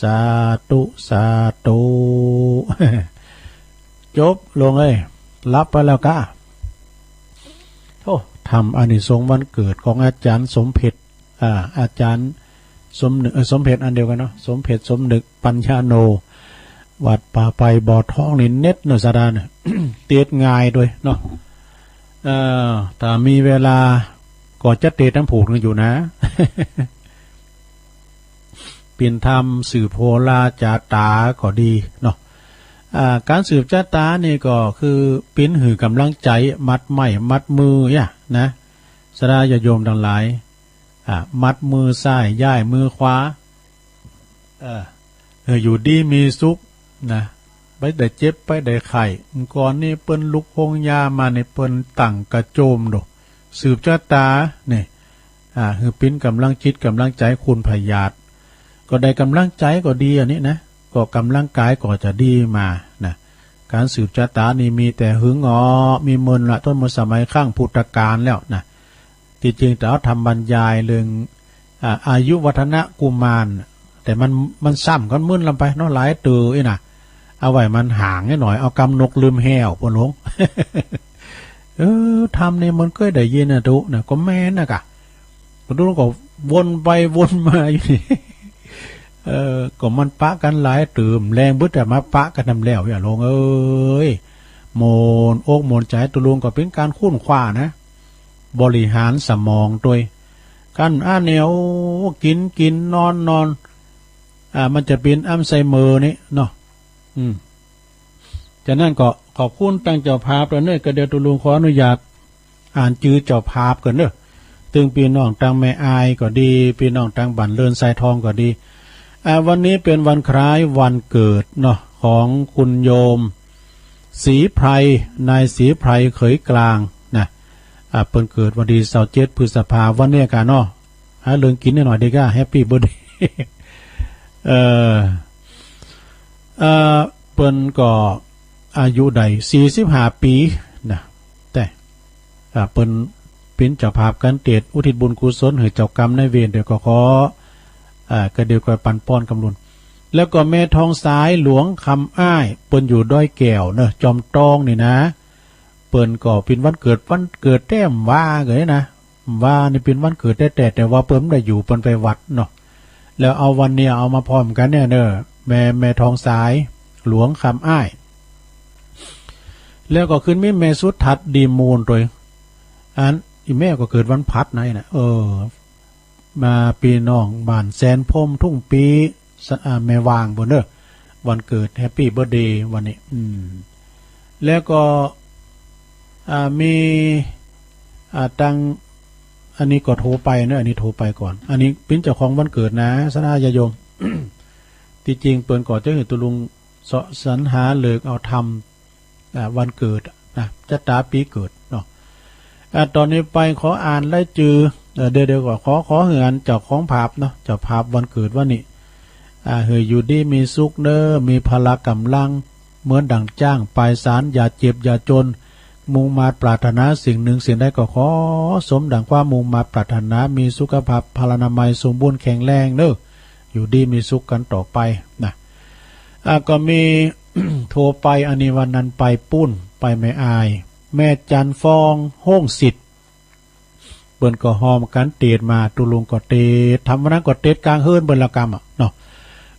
สาธุ สาธุ จบลงเอ้ย หลับไปแล้วกา โอ้ ทำอานิสงส์วันเกิดของอาจ๋ารย์สมเพ็ช อ่า อาจ๋ารย์สมนึก เอ่อ สมเพ็ชอันเดียวกั๋นเนาะ สมเพ็ช สมนึก ปัญญาโน วัดป่าไผ่บ่อทองนี่เน็ตเนาะ สาดาเนี่ย เตสน์ง่ายตวยเนาะ เอ่อ ถ้ามีเวลาก็จะเตสน์ตำผูกหนึ่งอยู่นะ เป๋นธรรมสืบโหราจาต๋าก็ดีเนาะ อ่า ก๋านสืบจาต๋านี่ก็คือเป๋นหื้อก๋ำลังใจ๋ มัดไม้มัดมือเนี่ยนะ สาดาญาติโยมตังหลาย อ่า มัดมือซ้าย ย้ายมือขวา เออ เออ อยู่ดีมีสุขนะ ไปได้เจ็บ ไปได้ไข้ ก่อนนี้เปิ้นลุกโฮงยามานี่เปิ้นตั้งกระโจมโด สืบจาต๋านี่ อ่า หื้อเป๋นก๋ำลังจิตก๋ำลังใจ๋คุณพยาธิ ก็ได้ก๋ำลังใจ๋ก็ดีอันนี้นะ ก็ก๋ำลังกายก็จะดีมานะ ก๋านสืบจาต๋านี่มีแต่หึงอ๋อ มีเมินละ ตั้งแต่สมัยครั้งพุทธกาลแล้วนะ ตี้จริงแต่เอาทำบรรยายเรื่อง อ่า อายุวัฒนะกุมาร แต่มัน มันซ้ำกั๋นมึนลำไปเนาะ หลายเตื้ออี้นะ เอาไว้มันห่างนิดหน่อย เอากำนกลืมแห้ว พ่อหลวง เออ ธรรมนี่มันเกยได้ยินนะตุ๊นะ ก็แม่นนะกะ ตุ๊ก็วนไปวนมาอยู่นี่ เออ ก็มันปะกั๋นหลายเตื้อ แฮงบึดแต่มาปะกั๋นนำแล้ว อย่าหลวงเอ้ย หม่นอกหม่นใจ๋ ตุ๊ลุงก็เป๋นก๋านค้นคว้านะ บริหารสมองตวย กั๋นอั้นเนี่ย โอ้ กิ๋นกิ๋น นอนนอน อ่า มันจะเป๋นอัลไซเมอร์นี่เนาะ อืม ฉะนั้นก็ ขอบคุณตังเจ้าภาพตวยเน่อ ก็เดี๋ยวตุ๊ลุงขออนุญาตอ่านจื้อเจ้าภาพก่อนเน่อ ตึงปี้น้องตังแม่อายก็ดี ปี้น้องตังบ้านเรินทรายทองก็ดี อ่า วันนี้เป๋นวันคล้ายวันเกิดเนาะ ของคุณโยมศรีไพร นายศรีไพรเขยกลางนะ อ่า เปิ้นเกิดวันตี้ซาวเจ็ดพฤษภา วันเนี้ยก่ะเนาะ หาเรื่องกิ๋นหน่อยดีก่ะ แฮปปี้เบิร์ธเดย์ เอ่อ เอ่อ เปิ้นก็อายุได้สี่สิบห้าปี๋นะ แต่ อ่า เปิ้นเป๋นเจ้าภาพก๋านเตสน์อุทิศบุญกุศลหื้อเจ้ากรรมนายเวร เดี๋ยวก็ขอ อ่า ก็เดี๋ยวก็ปันป้อนกำลุน แล้วก็แม่ทองสายหลวงคำอ้าย เปิ้นอยู่ดอยแก้วเนาะ จอมตองนี่นะ เปิ้นก็เป๋นวันเกิด วันเกิดแต๊บ่าก็ได้นะ บ่านี่เป๋นวันเกิดแต๊ๆ แต่ว่าเปิ้นบ่ได้อยู่ เปิ้นไปวัดเนาะ แล้วเอาวันเนี้ยเอามาพร้อมกั๋นเนี่ยเน่อ แม่ แม่ทองสายหลวงคำอ้าย แล้วก็ขึ้นมีแม่สุทัศน์ดีมูลตวย อันอี้แม่ก็เกิดวันพฤหัสไหนนะ เออ มาปี้น้องบ้านแสนพรหมทุ่งปี สะ อ่า แม่วางปู้นเน่อ วันเกิดแฮปปี้เบิร์ธเดย์วันนี้ อืม แล้วก็ อ่า มี อ่า ตัง อันนี้ก็โทรไปเนาะ อันนี้โทรไปก่อน อันนี้เป๋นเจ้าของวันเกิดนะ สนายาโยม ตี้จริงเปิ้นก็จะหื้อตุ๊ลุงเซาะสรรหาเลิกเอาธรรม อ่า วันเกิดนะ จะต๋าปี๋เกิดเนาะ อ่า ต๋อนนี้ไปขออ่านรายจื้อ เอ่อ เดี๋ยวๆ ก็ขอ ขอหื้ออันเจ้าของภาพเนาะ เจ้าภาพวันเกิดวันนี้ อ่า หื้ออยู่ดีมีสุขเน่อ มีพละก๋ำลัง เหมือนดั่งจ๊างปายสาร อย่าเจ็บอย่าจน มุ่งมาดปรารถนาสิ่งหนึ่งสิ่งใดก็ขอสมดั่งความมุ่งมาดปรารถนา มีสุขภาพพลานามัยสมบูรณ์แข็งแรงเน่อ อยู่ดีมีสุขกั๋นต่อไปนะ อ่า ก็มี โทรไป อันนี้วันนั้นไปปู้น ไปแม่อาย แม่จันทร์ฟอง ห้องสิทธิ์ เปิ้นก็ฮอมกั๋นเตสน์มา ตุ๊ลุงก็เตสน์ ธรรมดาก็เตสน์ก๋างเฮือนเปิ้นละกำอะเนาะ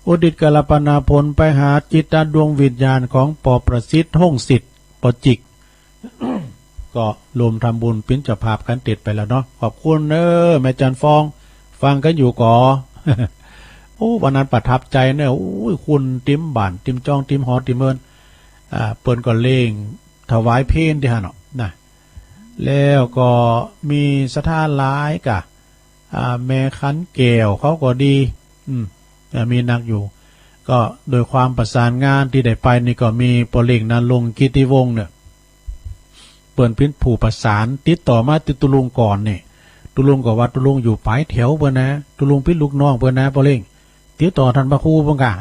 อุทิศกัลปนาผลไปหาจิตดวงวิญญาณของปอประสิทธิ์ ห้องสิทธิ์ ปอจิก ก็รวมทำบุญเป๋นเจ้าภาพก๋านเตสน์ไปแล้วเนาะ ขอบคุณเน่อ แม่จันทร์ฟอง ฟังกั๋นอยู่ก่อ โอ้ วันนั้นประทับใจ๋เน่อ โอ้ย คนเต๋มบ้านเต๋มจ้องเต๋มหอเต๋มเฮือน อ่า เปิ้นก็เล่งถวายเพลตี้หั้นเนาะนะ แล้วก็มีศรัทธาหลายก่ะ อ่า แม่ขันแก้วเขาก็ดี อืม อ่า มีนักอยู่ ก็โดยความประสานงานตี้ได้ไปนี่ก็มีป้อเล่งนรงค์ กิตติวงศ์เนี่ย เปิ้นเป๋นผู้ประสาน ติดต่อมาตี้ตุ๊ลุงก่อนนี่ ตุ๊ลุงก็ว่าตุ๊ลุงอยู่ป๋ายแถวเปิ้นนะ ตุ๊ลุงเป๋นลูกน้องเปิ้นนะ ป้อเล่ง ติดต่อต้านพระครูเปิ้นก่ะ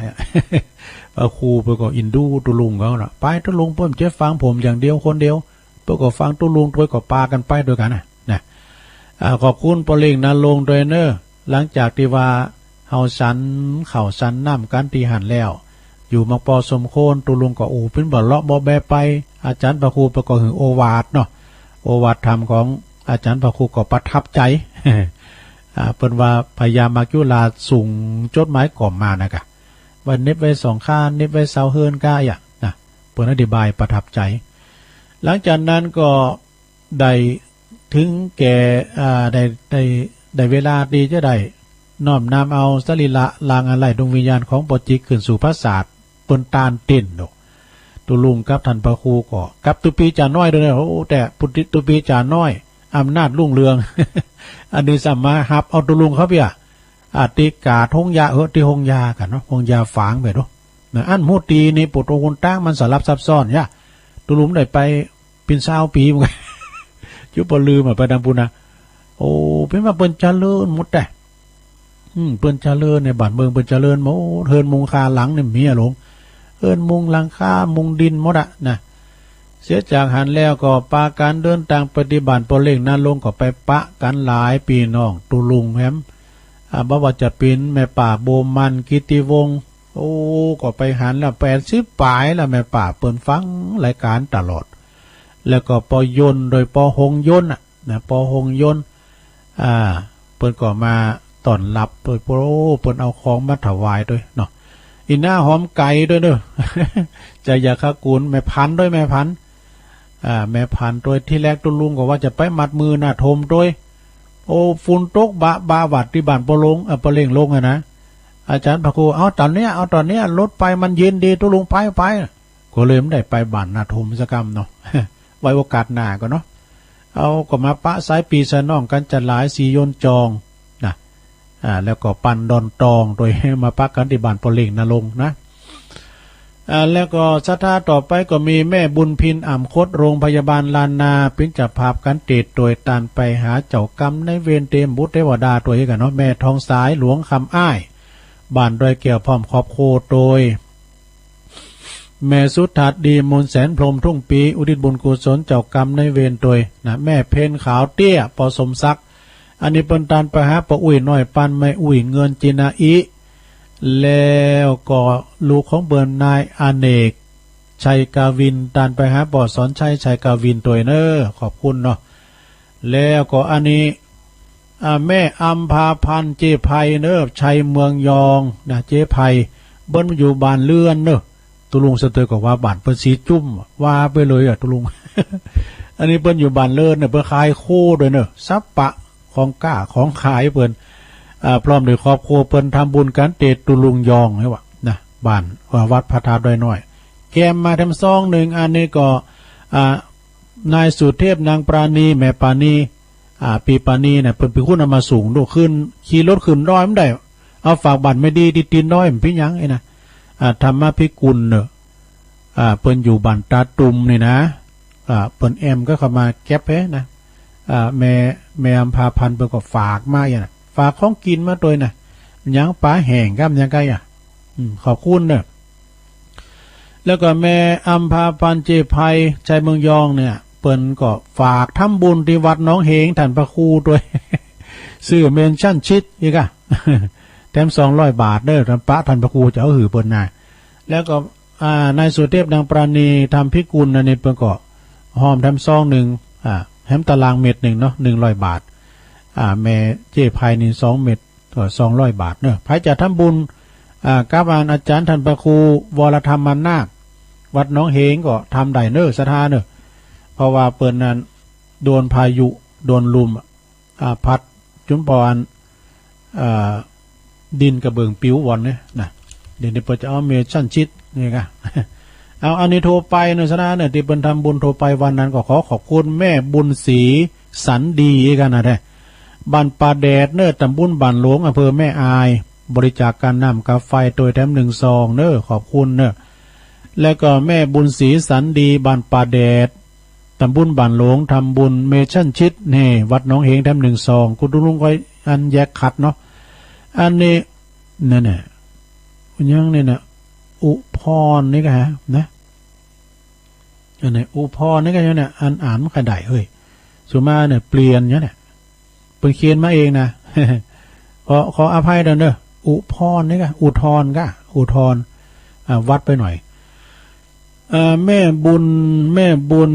พระครูเปิ้นก็อินดูตุ๊ลุงเขาเนาะ ไปตุ๊ลุง เปิ้นจะฟังผมอย่างเดียวคนเดียว เปิ้นก็ฟังตุ๊ลุงตวย ก็ปากั๋นไปตวยกั๋นนะ นะ อ่า ขอบคุณป้อเล่งนรงค์ตวยเน่อ หลังจากตี้ว่าเฮาสันข้าวสันน้ำกั๋นตี้หั้นแล้ว อยู่มาปอสมควร ตุ๊ลุงก็อู้เป๋นบ่าเลาะบ่าแบไป อาจ๋ารย์พระครูเปิ้นก็หื้อโอวาทเนาะ โอวาทธรรมของอาจ๋ารย์พระครูก็ประทับใจ๋ อ่า เปิ้นว่าพญามัจจุราชส่งจดหมายก๋อมมานะก่ะ ว่าเหน็บไว้สองข้าง เหน็บไว้เซาเฮือนก้าอะนะ เปิ้นอธิบายประทับใจ๋ หลังจากนั้นก็ได้ถึงแก่ อ่า ได้ ได้ ได้เวลาตี้จะได้น้อมนำเอาสรีระร่างอันไร้ดวงวิญญาณของปอจิกขึ้นสู่ปราสาท เปิ้นต้านเต้นเนาะ ตุ๊ลุงกับต้านพระครูก็ กับตุ๊ปี๋จ๋าน้อยตวยเน่อ โอ้ แต่ตุ๊ปี๋จ๋าน้อย อำนาจรุ่งเรือง อันนี้สามารถฮับเอาตุ๊ลุงเข้าไปอะ อ่า ตี้ก๋าดโฮงยา เออ ตี้โฮงยาก่ะเนาะ โฮงยาฝางไปดูนะ อั้นฮู้ตี้นี่ ปุโตะ คุณตางมันสลับซับซ้อนยะ ตุ๊ลุงได้ไปเป๋นซาวปี๋เหมือนกั๋น จุ๊บบ่ลืมอะ ไปตางปู้นนะ โอ้ เป๋นว่าเปิ้นเจริญหมดแต๊ อืม เปิ้นเจริญ ในบ้านเมืองเปิ้นเจริญหมด เฮือนมุงคาหลังนี่มีอะหลง เฮือนมุงหลังคามุงดินหมดอะนะ เสียจากหั้นแล้วก็ปากั๋นเดินตางไปตี้บ้านป้อเล่งนรงค์ ก็ไปปะกั๋นหลายปี้น้องตุ๊ลุงแหม อ่า บ่ว่าจะเป๋นแม่ป้าบัวมัน กิตติวงศ์ โอ้ ก็ไปหันแล้ว แปดสิบป๋ายแล้ว แม่ป้าเปิ้นฟังรายก๋านตลอด แล้วก็ป้อยนต์ โดยป้อฮงยนต์อะนะ ป้อฮงยนต์ อ่า เปิ้นก็มาต้อนฮับ เปิ้น โอ้ เปิ้นเอาของมาถวายตวยเนาะ อีหน้าหอมไก๋ตวยเน่อ จายาคกุล แม่พันตวย แม่พัน อ่า แม่พันตวย ตี้แรกตุ๊ลุงก็ว่าจะไปมัดมือหน้าทมตวย โอ้ ฝุ่นตกบะบะหวัดตี้บ้านป้อลง เอ่อ ป้อเล่งลงอะนะ อาจ๋ารย์พระครู เอาต๋อนเนี้ย เอาต๋อนเนี้ย รถไปมันเย็นดี ตุ๊ลุงไป ไป ก็เลยบ่ได้ไปบ้านนาถมสักกำเนาะ ไว้โอกาสหน้าก่อนเนาะ เอาก็มาปะสายปี้สายน้องกั๋นจะหลาย สีโยนจองนะ อ่า แล้วก็ปันดอนตอง โตยมาปะกั๋นตี้บ้านป้อเล็งนรงค์นะ อ่า แล้วก็ศรัทธาต่อไปก็มีแม่บุญพิน อ่ำคด โรงพยาบาลล้านนา เป๋นเจ้าภาพก๋านเตศน์โตยตานไปหาเจ้ากรรมนายเวร เตรียมบุตรเตวดาโตยกั๋นเนาะ แม่ทองสาย หลวงคำอ้าย บ้านดอยแก้ว พร้อมครอบครัวโตย แม่สุทัศน์ ดีมูลแสน พรหมทุ่งปี อุทิศบุญกุศลเจ้ากรรมนายเวรโตยนะ แม่เพ็ญ ขาวเตี้ย ป้อสมศักดิ์ อันนี้เปิ้นตานไปหาป้ออุ้ยน้อย ปานแม่อุ้ย เงินจินาอิ แล้วก็ลูกของเปิ้นนายอเนก ชัยกาวิน ตานไปหาป้อสอนชัย ชัยกาวินโตยเน้อ ขอบคุณเนาะ แล้วก็อันนี้ อ่า แม่อำภาพันธ์ เจ๊ไพเน้อ ชัยเมืองยองนะ เจ๊ไพ เปิ้นอยู่บ้านเลื่อนเน้อ ตุ๊ลุงสะเตยก็ว่าบ้านเปิ้นสีจุ้ม ว่าไปเลยอะตุ๊ลุง อันนี้เปิ้นอยู่บ้านเลื่อนเน้อ เปิ้นขายโคโตยเน้อ สัปปะ ของก้าของขายเปิ้น อ่า พร้อมโตยครอบครัวเปิ้นทำบุญก๋านเตศน์ตุ๊ลุงยองนี่หว่านะ บ้าน เอ่อ วัดพระธาตุดอยน้อย แกมมาแถมซองนึ่ง อันนี้ก็ อ่า นายสุเทพ นางปราณี แม่ปราณี อ่า ปี้ปราณีน่ะ เปิ้นเป๋นคนเอามาสูงโดขึ้น ขี่รถขึ้นดอยบ่ได้ เอาฝากบ้านแม่ดีตี้ตีนดอย มันเป๋นหยังไอ้นะ อ่า ธรรมพิกุลเน้อ อ่า เปิ้นอยู่บ้านตาตุ่มนี่นะ อ่า เปิ้นแอมก็เข้ามาแก็บเฮ้นะ อ่า แม่ แม่อำภาพันธ์เปิ้นก็ฝากมาอย่างน่ะ ฝากของกิ๋นมาโตยน่ะ หยังปาแห้งก้ำหยังไก่อะ อืม ขอบคุณเน้อ แล้วก็แม่อำภาพันธ์ เจ๊ไพ ชัยเมืองยองเนี่ย เปิ้นก็ฝากทำบุญตี้วัดหนองเหง ท่านพระครูโตย ซื้อเมนชั่นชิดอีกอะ แถมสองร้อยบาทเน้อ ท่านปะท่านพระครูจะเอาหื้อเปิ้นนะ แล้วก็ อ่า นายสุเทพ นางปราณี ธรรมพิกุล อันนี้เปิ้นก็ห้อมแถมซองนึ่ง อ่า แถมตะลางเม็ดนึ่งเนาะ หนึ่งร้อยบาท อ่า แม่เจ๊ไพนี่สองเม็ด ก็สองร้อยบาทเน้อ ใผจะทำบุญ อ่า กับอันอาจ๋ารย์ท่านพระครูวรธรรมนาถ วัดหนองเหงก็ทำได้เน้อ ศรัทธาเน้อ เพราะว่าเปิ้นนั้นโดนพายุ โดนลม อ่า พัดจุ๋นปออัน อ่า ดินกระเบื้องปิ๋วบ่อนเนี่ยนะ เดี๋ยวนี้เปิ้นจะเอาเมนชั่นชิดนี่กะ เอา อันนี้โทรไปเน้อ ศรัทธาเน้อ ตี้เปิ้นทำบุญโทรไปวันนั้น ก็ขอขอบคุณแม่บุญศรี สันดีกั๋นนะแท้ บ้านป่าแดดเน้อ ตำบลบ้านหลวง อำเภอแม่อาย บริจาคก๋านน้ำก๋าไฟโตยแถมนึ่งซองเน้อ ขอบคุณเน้อ แล้วก็แม่บุญศรี สันดี บ้านป่าแดด ตำบลบ้านหลวง ทำบุญเมนชั่นชิดแห่วัดหนองเหงแถมนึ่งซอง คุณตุ๊ลุงก็อันแยกขัดเนาะ อันนี้ นั่นน่ะ ยังนี่น่ะ อุพรนี่กะฮะ นะ อันนี้อุพรนี่กะเนี่ย อันอ่านบ่ค่อยได้เฮ้ย สุมาเนี่ยเปลี่ยนเนี่ย เปิ้นเขียนมาเองนะ ขอ ขออภัยเด้อเน้อ อุพรนี่กะ อุทรกะ อุทร อ่า วัดไปหน่อย เอ่อ แม่บุญ แม่บุญ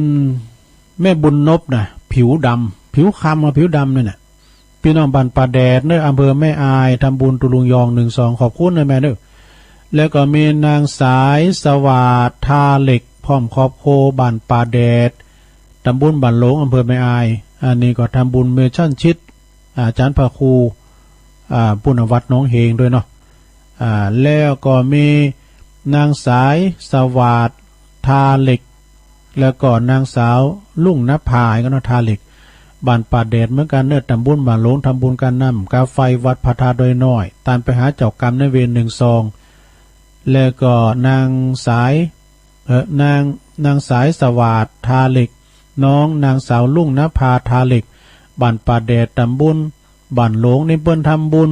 แม่บุญนพนะ ผิวดำ ผิวคล้ำกับผิวดำเนี่ยน่ะ ปี้น้องบ้านป่าแดดเน้อ อำเภอแม่อาย ทำบุญตุ๊ลุงยองนึ่งซอง ขอบคุณเน้อแม่เน้อ แล้วก็มีนางสายสวัสดิ์ ทาเหล็ก พร้อมครอบครัว บ้านป่าแดด ตำบลบ้านหลวง อำเภอแม่อาย อันนี้ก็ทำบุญเมนชั่นชิด อาจ๋ารย์พระครู อ่า ปุณณวัฒน์หนองเหงด้วยเนาะ อ่า แล้วก็มีนางสายสวัสดิ์ ทาเหล็ก แล้วก็นางสาวลุ่งนภา ก็เนาะ ทาเหล็ก บ้านป่าแดดเหมือนกั๋นเน้อ ตำบลบ้านหลวง ทำบุญก๋านน้ำก๋าไฟวัดพระธาตุดอยน้อย ตานไปหาเจ้ากรรมนายเวรนึ่งซอง แล้วก็นางสาย เอ่อ นาง นางสายสวัสดิ์ ทาเหล็ก น้องนางสาวลุ่งนภา ทาเหล็ก บ้านป่าแดด ตำบลบ้านหลวง นี่เปิ้นทำบุญ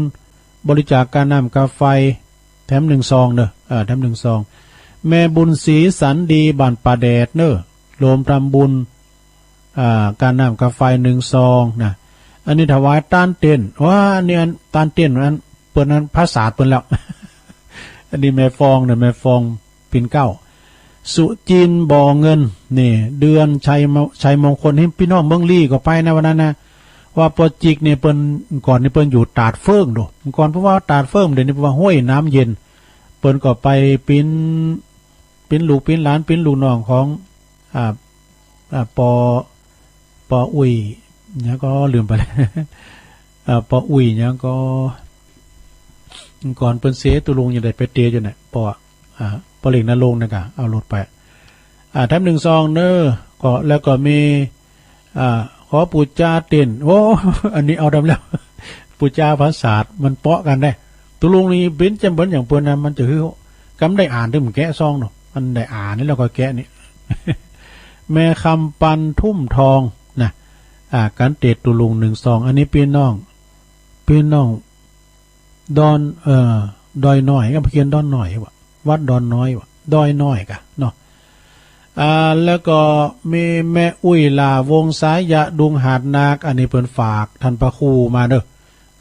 บริจาคก๋านน้ำก๋าไฟ แถมนึ่งซองเน้อ เอ่อ แถมนึ่งซอง แม่บุญศรี สันดี บ้านป่าแดดเน้อ รวมทำบุญ อ่า ก๋านน้ำก๋าไฟนึ่งซองนะ อันนี้ถวายต้านเต้น ว่าอันนี้อันต้านเต้นอันเปิ้นอันผสาทเปิ้นแล้ว อันนี้แม่ฟองเน้อ แม่ฟอง ปิ่นเกล้า สุจินต์ บ่อเงิน นี่ เดือนชัยม- ชัยมงคล นี่ปี้น้องเมืองลี้ก็ไปนะวันนั้นนะ ว่าป้อจิ๊กนี่เปิ้น ก่อนนี่เปิ้นอยู่ตาดเฟิ่งโด ก่อนเปิ้นว่าตาดเฟิ่ง เดี๋ยวนี้เปิ้นว่าห้วยน้ำเย็น เปิ้นก็ไปเป๋น เป๋นลูกเป๋นหลาน เป๋นลูกน้องของ อ่า อ่า ป้อ ป้ออุ้ย หยังก็ลืมไปแล้ว อ่า ป้ออุ้ย หยังก็ ก่อนเปิ้นเสีย ตุ๊ลุงยังได้ไปเตียอยู่เนี่ย ป้อ อ่า ป้อเล็กนรงค์นะกะ เอารถไป อ่า แถมหนึ่งซองเน่อ ก็ แล้วก็มี อ่า ขอปู่จาเต้น โอ้ อันนี้เอาแถมแล้ว ปู่จาผาสาท มันเปาะกั๋นแต๊ ตุ๊ลุงนี่เป๋นแจ่มเป๋นอย่างเปิ้นนะ มันจะหื้อ กำได้อ่านตึงแกะซองเนาะ มันได้อ่านนี่แล้วก็แกะนี่ แม่คำปันทุ่มทองนะ อ่า กั๋นเตดตุ๊ลุงหนึ่งซอง อันนี้ปี้น้อง ปี้น้อง ดอน เอ่อ ดอยน้อย ก็เขียนดอนน้อยวะ วัดดอนน้อยวะ ดอยน้อยกะเนาะ อ่า แล้วก็มีแม่อุ้ยหล้า วงศายะ ดุงหาดนาค อันนี้เปิ้นฝากท่านพระครูมาเน่อ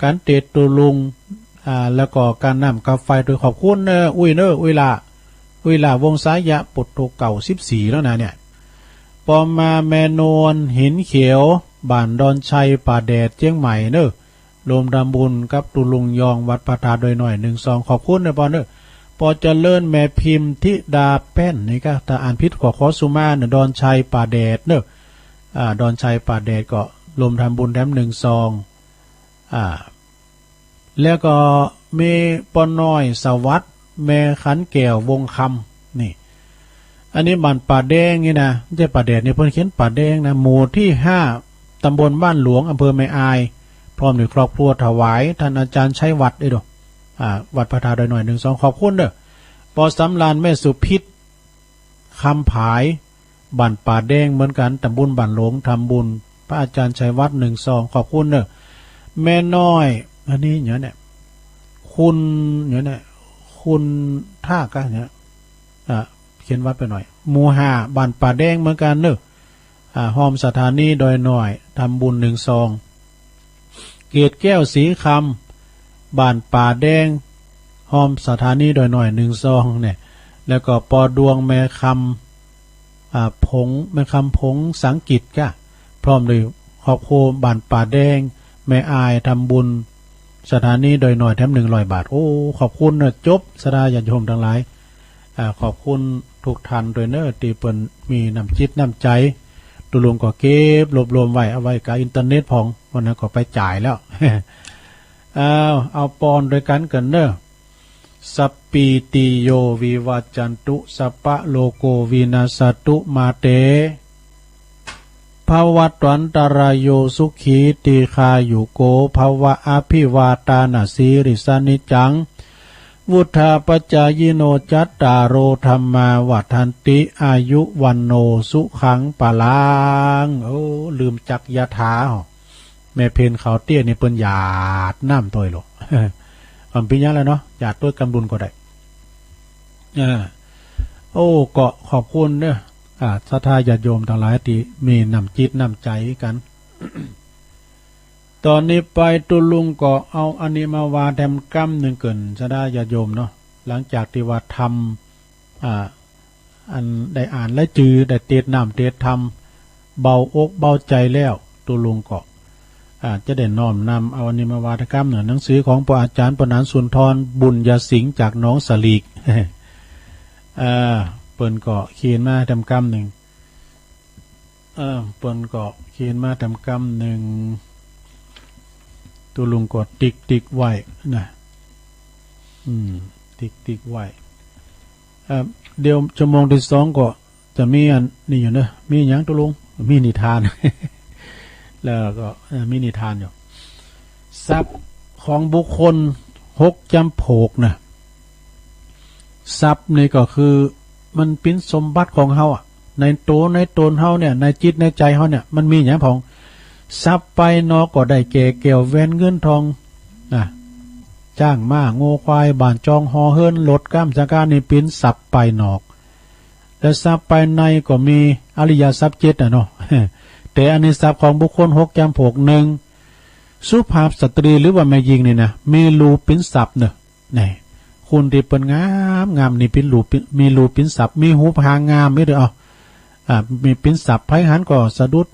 กั๋นเตดตุ๊ลุง อ่า แล้วก็ก้าน้ำก้าไฟตวย ขอบคุณเน่อ อุ้ยเน่อ อุ้ยหล้า อุ้ยหล้า วงศายะ ปลดโทเก้าสิบสี่แล้วนะเนี่ย ปอมาแม่นวล หินเขียว บ้านดอนชัย ป่าแดด เจียงใหม่เน่อ รวมทำบุญกับตุ๊ลุงยอง วัดพระธาตุดอยน้อย หนึ่งซอง ขอบคุณเน่อปอเน่อ ปอเจริญ แม่พิมพ์ธิดาแป้นนี่กะ ถ้าอ่านผิดก็ขอสุมาเน่อ ดอนชัย ป่าแดดเน่อ อ่า ดอนชัย ป่าแดด ก็รวมทำบุญแถมหนึ่งซอง อ่า แล้วก็มีป้อน้อยสวัสดิ์ แม่ขันแก้ว วงคำ นี่ อันนี้บ้านป่าแดงนี่นะ บ่ใจ้ป่าแดดนี่ เปิ้นเขียนป่าแดงนะ หมู่ตี้ห้า ตำบลบ้านหลวง อำเภอแม่อาย พร้อมด้วยครอบครัว ถวายท่านอาจารย์ชัยวัฒน์เอ้ยโด อ่า วัดพระธาตุดอยน้อย หนึ่งซอง ขอบคุณเน่อ ปอสำราญ แม่สุพิษ คำผาย บ้านป่าแดงเหมือนกั๋น ตำบลบ้านหลวง ทำบุญพระอาจารย์ชัยวัฒน์ หนึ่งซอง ขอบคุณเน่อ แม่น้อย อันนี้อย่างเนี้ย คุณ อย่างเนี้ย คุณท่ากะเนี่ย อ่า เขียนวัดไปหน่อย หมู่ห้า บ้านป่าแดงเหมือนกั๋นเน่อ อ่า ฮ่อมสถานีดอยน้อย ทำบุญหนึ่งซอง เกตแก้ว ศรีคำ บ้านป่าแดง ฮ่อมสถานีดอยน้อย หนึ่งซองเนี่ย แล้วก็ปอดวง แม่คำ อ่า ผง แม่คำผงสังกิตกะ พร้อมด้วยครอบครัว บ้านป่าแดง แม่อาย ทำบุญสถานีดอยน้อย แถมหนึ่งร้อยบาท โอ้ ขอบคุณเน่อ จบ ศรัทธาญาติโยมตังหลาย อ่า ขอบคุณทุกท่านตวยเน่อ ตี้เปิ้นมีน้ำจิตน้ำใจ๋ ตุ๊ลุงก็เก็บรวบรวมไว้ เอาไว้กับอินเทอร์เน็ตพ่อง วันนั้นก็ไปจ่ายแล้ว เอา เอาปอนตวยกั๋นกั๋นเน่อ สัพพีติโยวิวัจจันตุ สัพพะโรโควินัสสตุ มาเต ภวัตวันตรายโย สุขีทีฆายุโก ภวะ อภิวาทานะสีลิสสะ นิจจัง วุฑฒาปจายิโน จัตตาโร ธัมมา วัฑฒันติ อายุ วัณโณ สุขัง พลัง โอ้ ลืมจักยะถา แม่เพ็ญเขาเตี้ยนี่เปิ้นหยาดน้ำตวยโล มันเป๋นหยังแล้วเนาะ หยาดตวยกำบุญก็ได้ เออ โอ้ ก็ขอบคุณเน่อ อ่า ศรัทธาญาติโยมตังหลายตี้มีน้ำจิตน้ำใจ๋กั๋น ต๋อนนี้ไปตุ๊ลุงก็เอาอันนี้มาว่าแถมกำนึ่งเกิ่น ศรัทธาญาติโยมเนาะ หลังจากตี้ว่าทำ อ่า อันได้อ่านรายจื้อ ได้เตสน์น้ำเตสน์ธรรม เบาอกเบาใจ๋แล้ว ตุ๊ลุงก็ อ่า จะได้น้อมนำเอาอันนี้มาว่าแถมกำเน่อ หนังสือของป้ออาจ๋ารย์ปนานสุนทร บุญญสิงห์ จากหนองสลีก อ่า เปิ้นก็เขียนมาแถมกำนึ่ง เออ เปิ้นก็เขียนมาแถมกำนึ่ง ตุ๊ลุงก็ติ๊กติ๊กไว้นะ อืม ติ๊กติ๊กไว้ เอ่อ เดี๋ยวชั่วโมงตี้สองก็จะมีอันนี้อยู่เนอะ มีหยังตุ๊ลุง มีนิทาน แล้วก็ เอ่อ มีนิทานอยู่ ทรัพย์ของบุคคลหกจ๋ำโผกนะ ทรัพย์นี่ก็คือมันเป๋นสมบัติของเฮาอะ ในตั๋วในตนเฮาเนี่ย ในจิตในใจ๋เฮาเนี่ย มันมีหยังพ่อง ทรัพย์ภายนอกก็ได้แก่แก้วแหวนเงินทองนะ จ๊างม้างัวควาย บ้านจองหอเฮือน รถก๋ำสังฆา นี่เป๋นทรัพย์ภายนอก และทรัพย์ภายในก็มีอริยทรัพย์เจ็ดน่ะเนาะ แต่อันนี้ทรัพย์ของบุคคลหกจ๋ำโผก หนึ่ง สุภาพสตรีหรือว่าแม่ญิงนี่นะ มีรูปเป๋นทรัพย์เน่อ นี่ คนตี้เปิ้นงามงามนี่เป๋นรูป มีรูปเป๋นทรัพย์ มีฮูปร่างงามนี่เด้อ เอา อ่า มีเป๋นทรัพย์ ใผหันก็สะดุด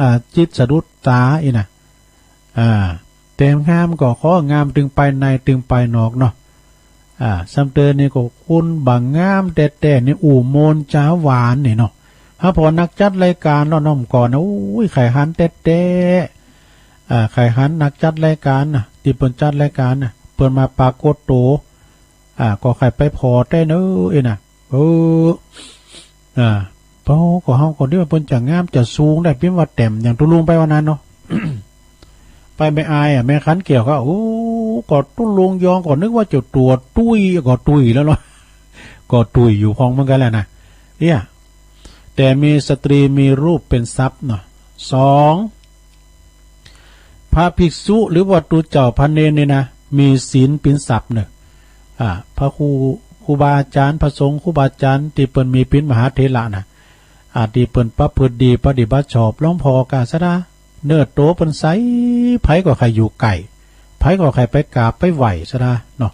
อ่า จิตสะดุดต๋าอี้นะ อ่า แต่งามก็ของามตึงภายในตึงภายนอกเนาะ อ่า ซ้ำเติมนี่ก็คนบ่างามแต๊ๆ นี่ อู้ม่วนจ๋าหวานนี่เนาะ หาผ่อนักจัดรายก๋านเนาะ น้อมก่อนนะ โอ้ย ใค่หันแต๊ๆ อ่า ใค่หันนักจัดรายก๋านนะ ตี้เปิ้นจัดรายก๋านนะ เปิ้นมาปรากฏตั๋ว อ่า ก็ใค่ไปผ่อแต๊เน่อ เอ้ยนะ เออ อ่า โอ้ ก็เฮาก็นึกว่าเปิ้นจะงามจะสูงได้ เปิ้นว่าแต้มอย่างตุ๊ลุงไปวันนั้นเนาะ ไปแม่อายอะ แม่ขันแก้วก็ โอ้ ก็ตุ๊ลุงยองก็นึกว่าเจ้าตั๋วตุ้ย ก็ตุ้ยแล้วเนาะ ก็ตุ้ยอยู่พ่องเหมือนกั๋นแหละนะ เนี่ย แต่มีสตรีมีรูปเป๋นทรัพย์เนาะ สอง พระภิกษุหรือว่าตุ๊เจ้าพระเณรนี่นะ มีศีลเป๋นทรัพย์เนาะ อ่า พระครู ครูบาอาจ๋ารย์ พระสงฆ์ครูบาอาจ๋ารย์ตี้เปิ้นมีเป๋นมหาเถระนะ อ่า ตี้เปิ้นประพฤติดีปฏิบัติชอบ หลวงพ่อก็สะดา เนื้อตั๋วเปิ้นใส ใผก็ใค่อยู่ใก้ ใผก็ใค่ไปกราบไปไหว้สะดาเนาะ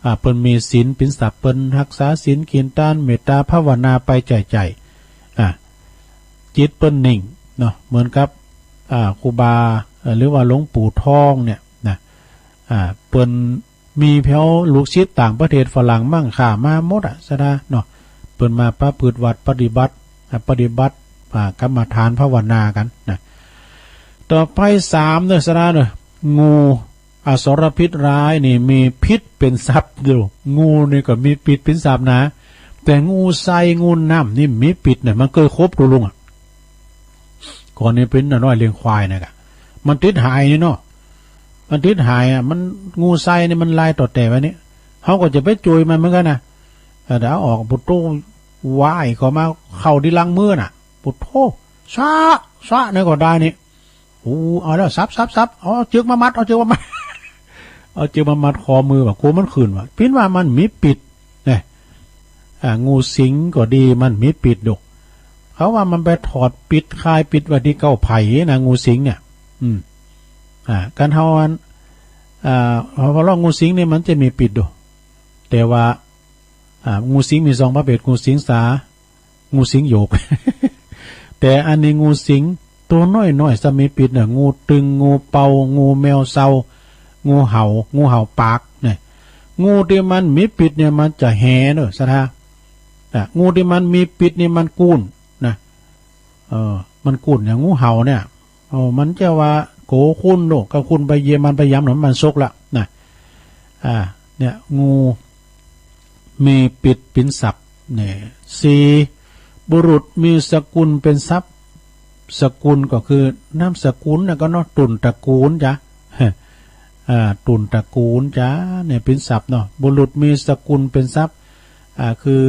อ่า เปิ้นมีศีลเป๋นทรัพย์ เปิ้นฮักษาศีล กิ๋นตาน เมตตาภาวนาไปใจ้ๆ อ่า จิตเปิ้นนิ่งเนาะ เหมือนกับ อ่า ครูบา เอ่อ หรือว่าหลวงปู่ทองเนี่ยนะ อ่า เปิ้นมีแผ่วลูกศิษย์ต่างประเทศ ฝรั่งมั่งค่ามาหมดอะสะดาเนาะ เปิ้นมาประพฤติวัตรปฏิบัติ อ่า ปฏิบัติ อ่า กรรมฐานภาวนากั๋นนะ ต่อไปสามเนาะสะดาเนาะ งู อสรพิษร้ายนี่มีพิษเป๋นทรัพย์อยู่ งูนี่ก็มีพิษเป๋นทรัพย์นะ แต่งูไซงูน้ำนี่มีพิษเนี่ย มันเกยคบตุ๊ลุงอะ ก่อนนี้เป๋นน้อยเลี้ยงควายนะกะ มันติดหายนี่เนาะ มันติดหายอะ มัน งูไซนี่มันลายต่อแต่ไว้นี่ เฮาก็จะไปจุยมันเหมือนกั๋นนะ เออ เดี๋ยวเอาออก ปุโต ว่ายเข้ามา เข้าตี้หลังมือน่ะ ปุโต ซะ ซะ นี่ก็ได้นี่ โอ้ เอาแล้ว สับ สับ สับ เอาเจือกมามัด เอาเจือกมามัด เอาเจือกมามัดคอมือว่ะ กั๋วมันขึ้นว่ะ เปิ้นว่ามันมีพิษเนี่ย อ่า งูสิงก็ดี มันมีพิษดอก เขาว่ามันไปถอดพิษ คายพิษไว้ตี้เก๊าไผ่นะ งูสิงเนี่ย อืม อ่า กั๋นเฮาอัน อ่า เฮาว่างูสิงนี่มันจะมีพิษดอก แต่ว่า อ่า งูสิงมีสองประเภท งูสิงสา งูสิงโยก แต่อันนี้งูสิงตั๋วน้อยๆ ซ้ำมีพิษน่ะ งูตึง งูเปา งูแมวเซา งูเห่า งูเห่าปากเนี่ย งูตี้มันมีพิษเนี่ยมันจะแหเนาะสะดา อ่ะ งูตี้มันมีพิษนี่มันกู้นนะ เออ มันกู้นอย่างงูเห่าเนี่ย โอ้ มันจะว่าโกคุณโลก ก็คุณไปเยียะมันไปยำหน่อย มันซกละนะ อ่า เนี่ย งูมีพิษเป๋นทรัพย์เนี่ย สี่ บุรุษมีสกุลเป๋นทรัพย์ สกุลก็คือนามสกุลน่ะก็เนาะ ตุ่นตระกูลจ้ะ อ่า ตุ่นตระกูลจ้ะ เนี่ยเป๋นทรัพย์เนาะ บุรุษมีสกุลเป๋นทรัพย์ อ่า คือ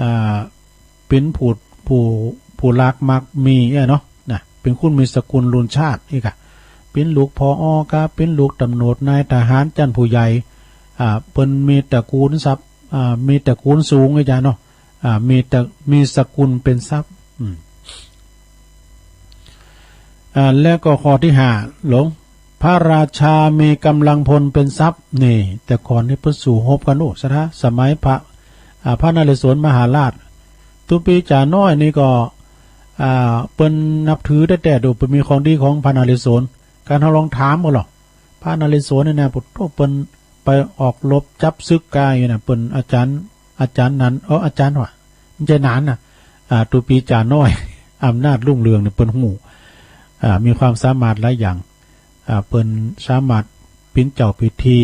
อ่า เป๋นผู้ ผู้ ผู้รักมักมีอะเนาะ นะ เป๋นคนมีสกุลลุนชาติอี้กะ เป๋นลูก ผอ กา เป๋นลูกตำรวจ นายทหาร จั๊นผู้ใหญ่ อ่า เปิ้นมีตระกูลทรัพย์ อ่า มีตระกูลสูงอะจ๊ะเนาะ อ่า มีตระ มีสกุลเป๋นทรัพย์ อืม อ่า แล้วก็ข้อตี้ห้า หลวง พระราชามีก๋ำลังพลเป๋นทรัพย์ นี่ แต่ก่อนนี่เปิ้นสู้ฮบกั๋นโอ้ สะดา สมัยพระ อ่า พระนเรศวรมหาราช ตุ๊ปีจ๋าน้อยนี่ก็ อ่า เปิ้นนับถือแต๊ๆ ดู เปิ้นมีของดีของพระนเรศวร กั๋นเฮาลองถามกั๋นลอ พระนเรศวรนี่นะ ปุโต เปิ้นไปออกรบจับศึกกาอยู่นะ เปิ้นอาจ๋ารย์ อาจ๋ารย์หนาน เออ อาจ๋ารย์หว่า บ่ใจ้หนานนะ อ่า ตุ๊ปีจ๋าน้อย อำนาจรุ่งเรืองเนี่ย เปิ้นฮู้ อ่า มีความสามารถหลายอย่าง อ่า เปิ้นสามารถเป๋นเจ้าพิธี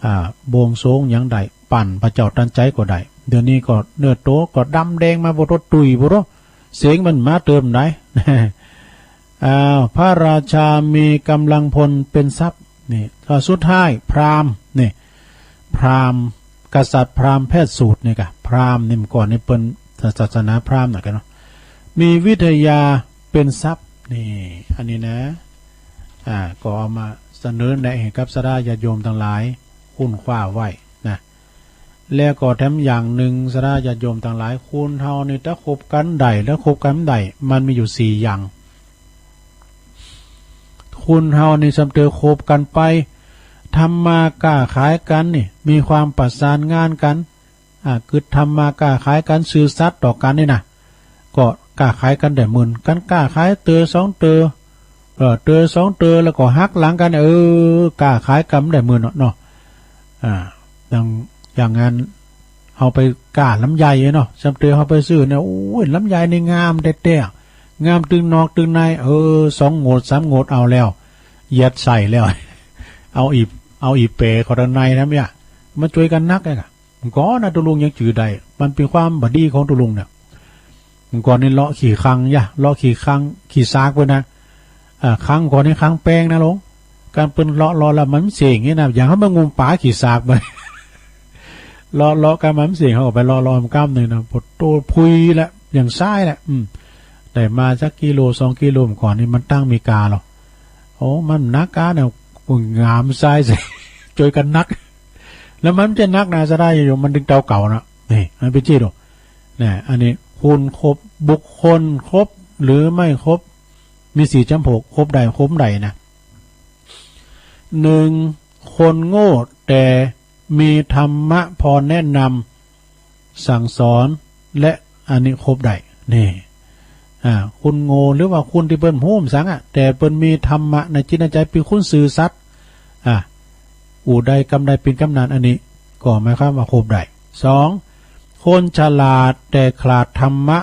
อ่า บวงสรวงหยังได้ ปั้นพระเจ้าตันใจ๋ก็ได้ เดี๋ยวนี้ก็เนื้อตั๋วก็ดำแดงมา ปุโต ตุ้ย ปุโต เสียงมันมาเติมได้ อ้าว พระราชามีก๋ำลังพลเป๋นทรัพย์ นี่ ก็สุดท้าย พราหมณ์ นี่ พราหมณ์ กษัตริย์พราหมณ์แพทย์สูตรนี่กะ พราหมณ์นี่เมื่อก่อนนี่เปิ้นศาสนาพราหมณ์น่ะกั๋นเนาะ มีวิทยาเป๋นทรัพย์ นี่ อันนี้นะ อ่า ก็เอามาเสนอแนะหื้อกับศรัทธาญาติโยมตังหลาย ค้นคว้าไว้นะ แล้วก็แถมอย่างนึ่ง ศรัทธาญาติโยมตังหลาย คนเฮานี่ถ้าคบกั๋นได้ แล้วคบกั๋นบ่ได้ มันมีอยู่สี่อย่าง คนเฮานี่ซ้ำเตอคบกั๋นไป ทำมาก้าขายกั๋นนี่ มีความประสานงานกั๋น อ่า คือทำมาก้าขายกั๋น ซื่อสัตย์ต่อกั๋นนี่นะ ก็ก้าขายกั๋นได้หมื่น กั๋นก้าขายเตอสองเตอ เออ เตอสองเตอ แล้วก็หักหลังกั๋น เออ ก้าขายกั๋นได้หมื่นเนาะ เนาะ อ่า อย่าง อย่างนั้น เฮาไปก้าลำไยเนาะ ซ้ำเตอเฮาไปซื้อเนี่ย โอ้ย ลำไยนี่งามแต๊ๆ งามตึงนอกตึงใน เออ สองโงดสามโงดเอาแล้ว ยัดใส่แล้ว เอาอี เอาอีเป๋เข้าตังในนะเมีย มาจ้วยกั๋นนักอะ ก่อนนะตุ๊ลุงยังจื้อได้ มันเป๋นความบ่ดีของตุ๊ลุงเนี่ย เมื่อก่อนนี้เลาะขี่คัง ยะ เลาะขี่คัง ขี่สากไปนะ อ่า คังก่อนนี้คังแปงนะหลวง การเปิ้นเลาะเลาะแล้วมันเสียงนี่นะ อย่างเฮาไปงมป๋าขี่สากไป เลาะเลาะกันมันเสียง เฮาก็ไปเลาะเลาะมันก้ำหนึ่งนะ ปวดตัวพุยละ อย่างซ้ายละ อืม ได้มาสักกิโลสองกิโล เมื่อก่อนนี้มันตั้งมีกาหรอก โอ้ มันหนักกาเนี่ย กูหงามซ้ายใส่ จ้วยกันหนัก แล้วมันจะหนักนะ จะได้อยู่ มันดึงเตาเก่านะ นี่ มันเป็นจี้ดู นะ อันนี้คุณครบ บุคคลครบหรือไม่ครบ มีสี่จ๋ำพวก ครบใด ครบใดนะ หนึ่ง คนโง่แต่มีธรรมะพอแนะนำสั่งสอน และอันนี้ครบใด นี่ อ่า คนโง่หรือว่าคนตี้เปิ้นบ่ฮู้สังอะ แต่เปิ้นมีธรรมะในจิตในใจ๋ เปิ้นคนซื่อสัตย์ อ่า อู้ใดกำใดเป๋นกำนัน อันนี้ก็หมายความว่าครบใด สอง คนฉลาดแต่ขาดธรรมะ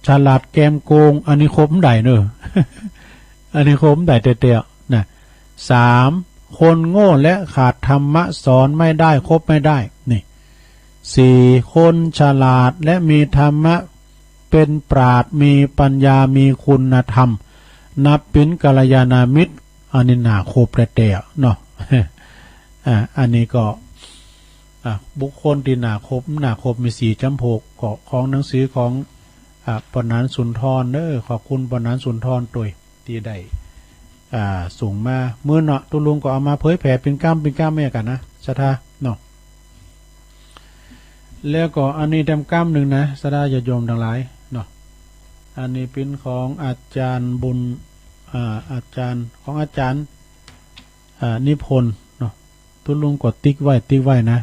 ฉลาดแกมโกง อันนี้ครบใดเนอะ อันนี้ครบใดแต๊ๆ นะ สาม คนโง่และขาดธรรมะสอนไม่ได้ คบไม่ได้ นี่ สี่ คนฉลาดและมีธรรมะ เป๋นปราชญ์ มีปัญญา มีคุณธรรม นับเป๋นกัลยาณมิตร อันนี้น่าคบแต๊ๆ เนาะ อ่า อันนี้ก็ อ่ะ บุคคลตี้น่าคบ น่าคบมีสี่จ๋ำพวก ก็ของหนังสือของ อ่ะ ป้อหนานสุนทรเนอะ ขอบคุณป้อหนานสุนทรตวยตี้ได้ อ่า ส่งมา มื้อเนาะ ตุ๊ลุงก็เอามาเผยแผ่เป๋นกำเป๋นกำแม่กั๋นนะ ศรัทธาเนาะ แล้วก็อันนี้แถมกำนึ่งนะ ศรัทธาญาติโยมตังหลายเนาะ อันนี้เป๋นของอาจ๋ารย์บุญ อ่า อาจ๋ารย์ ของอาจ๋ารย์ อ่า นิพนธ์เนาะ ตุ๊ลุงก็ติ๊กไว้ ติ๊กไว้นะ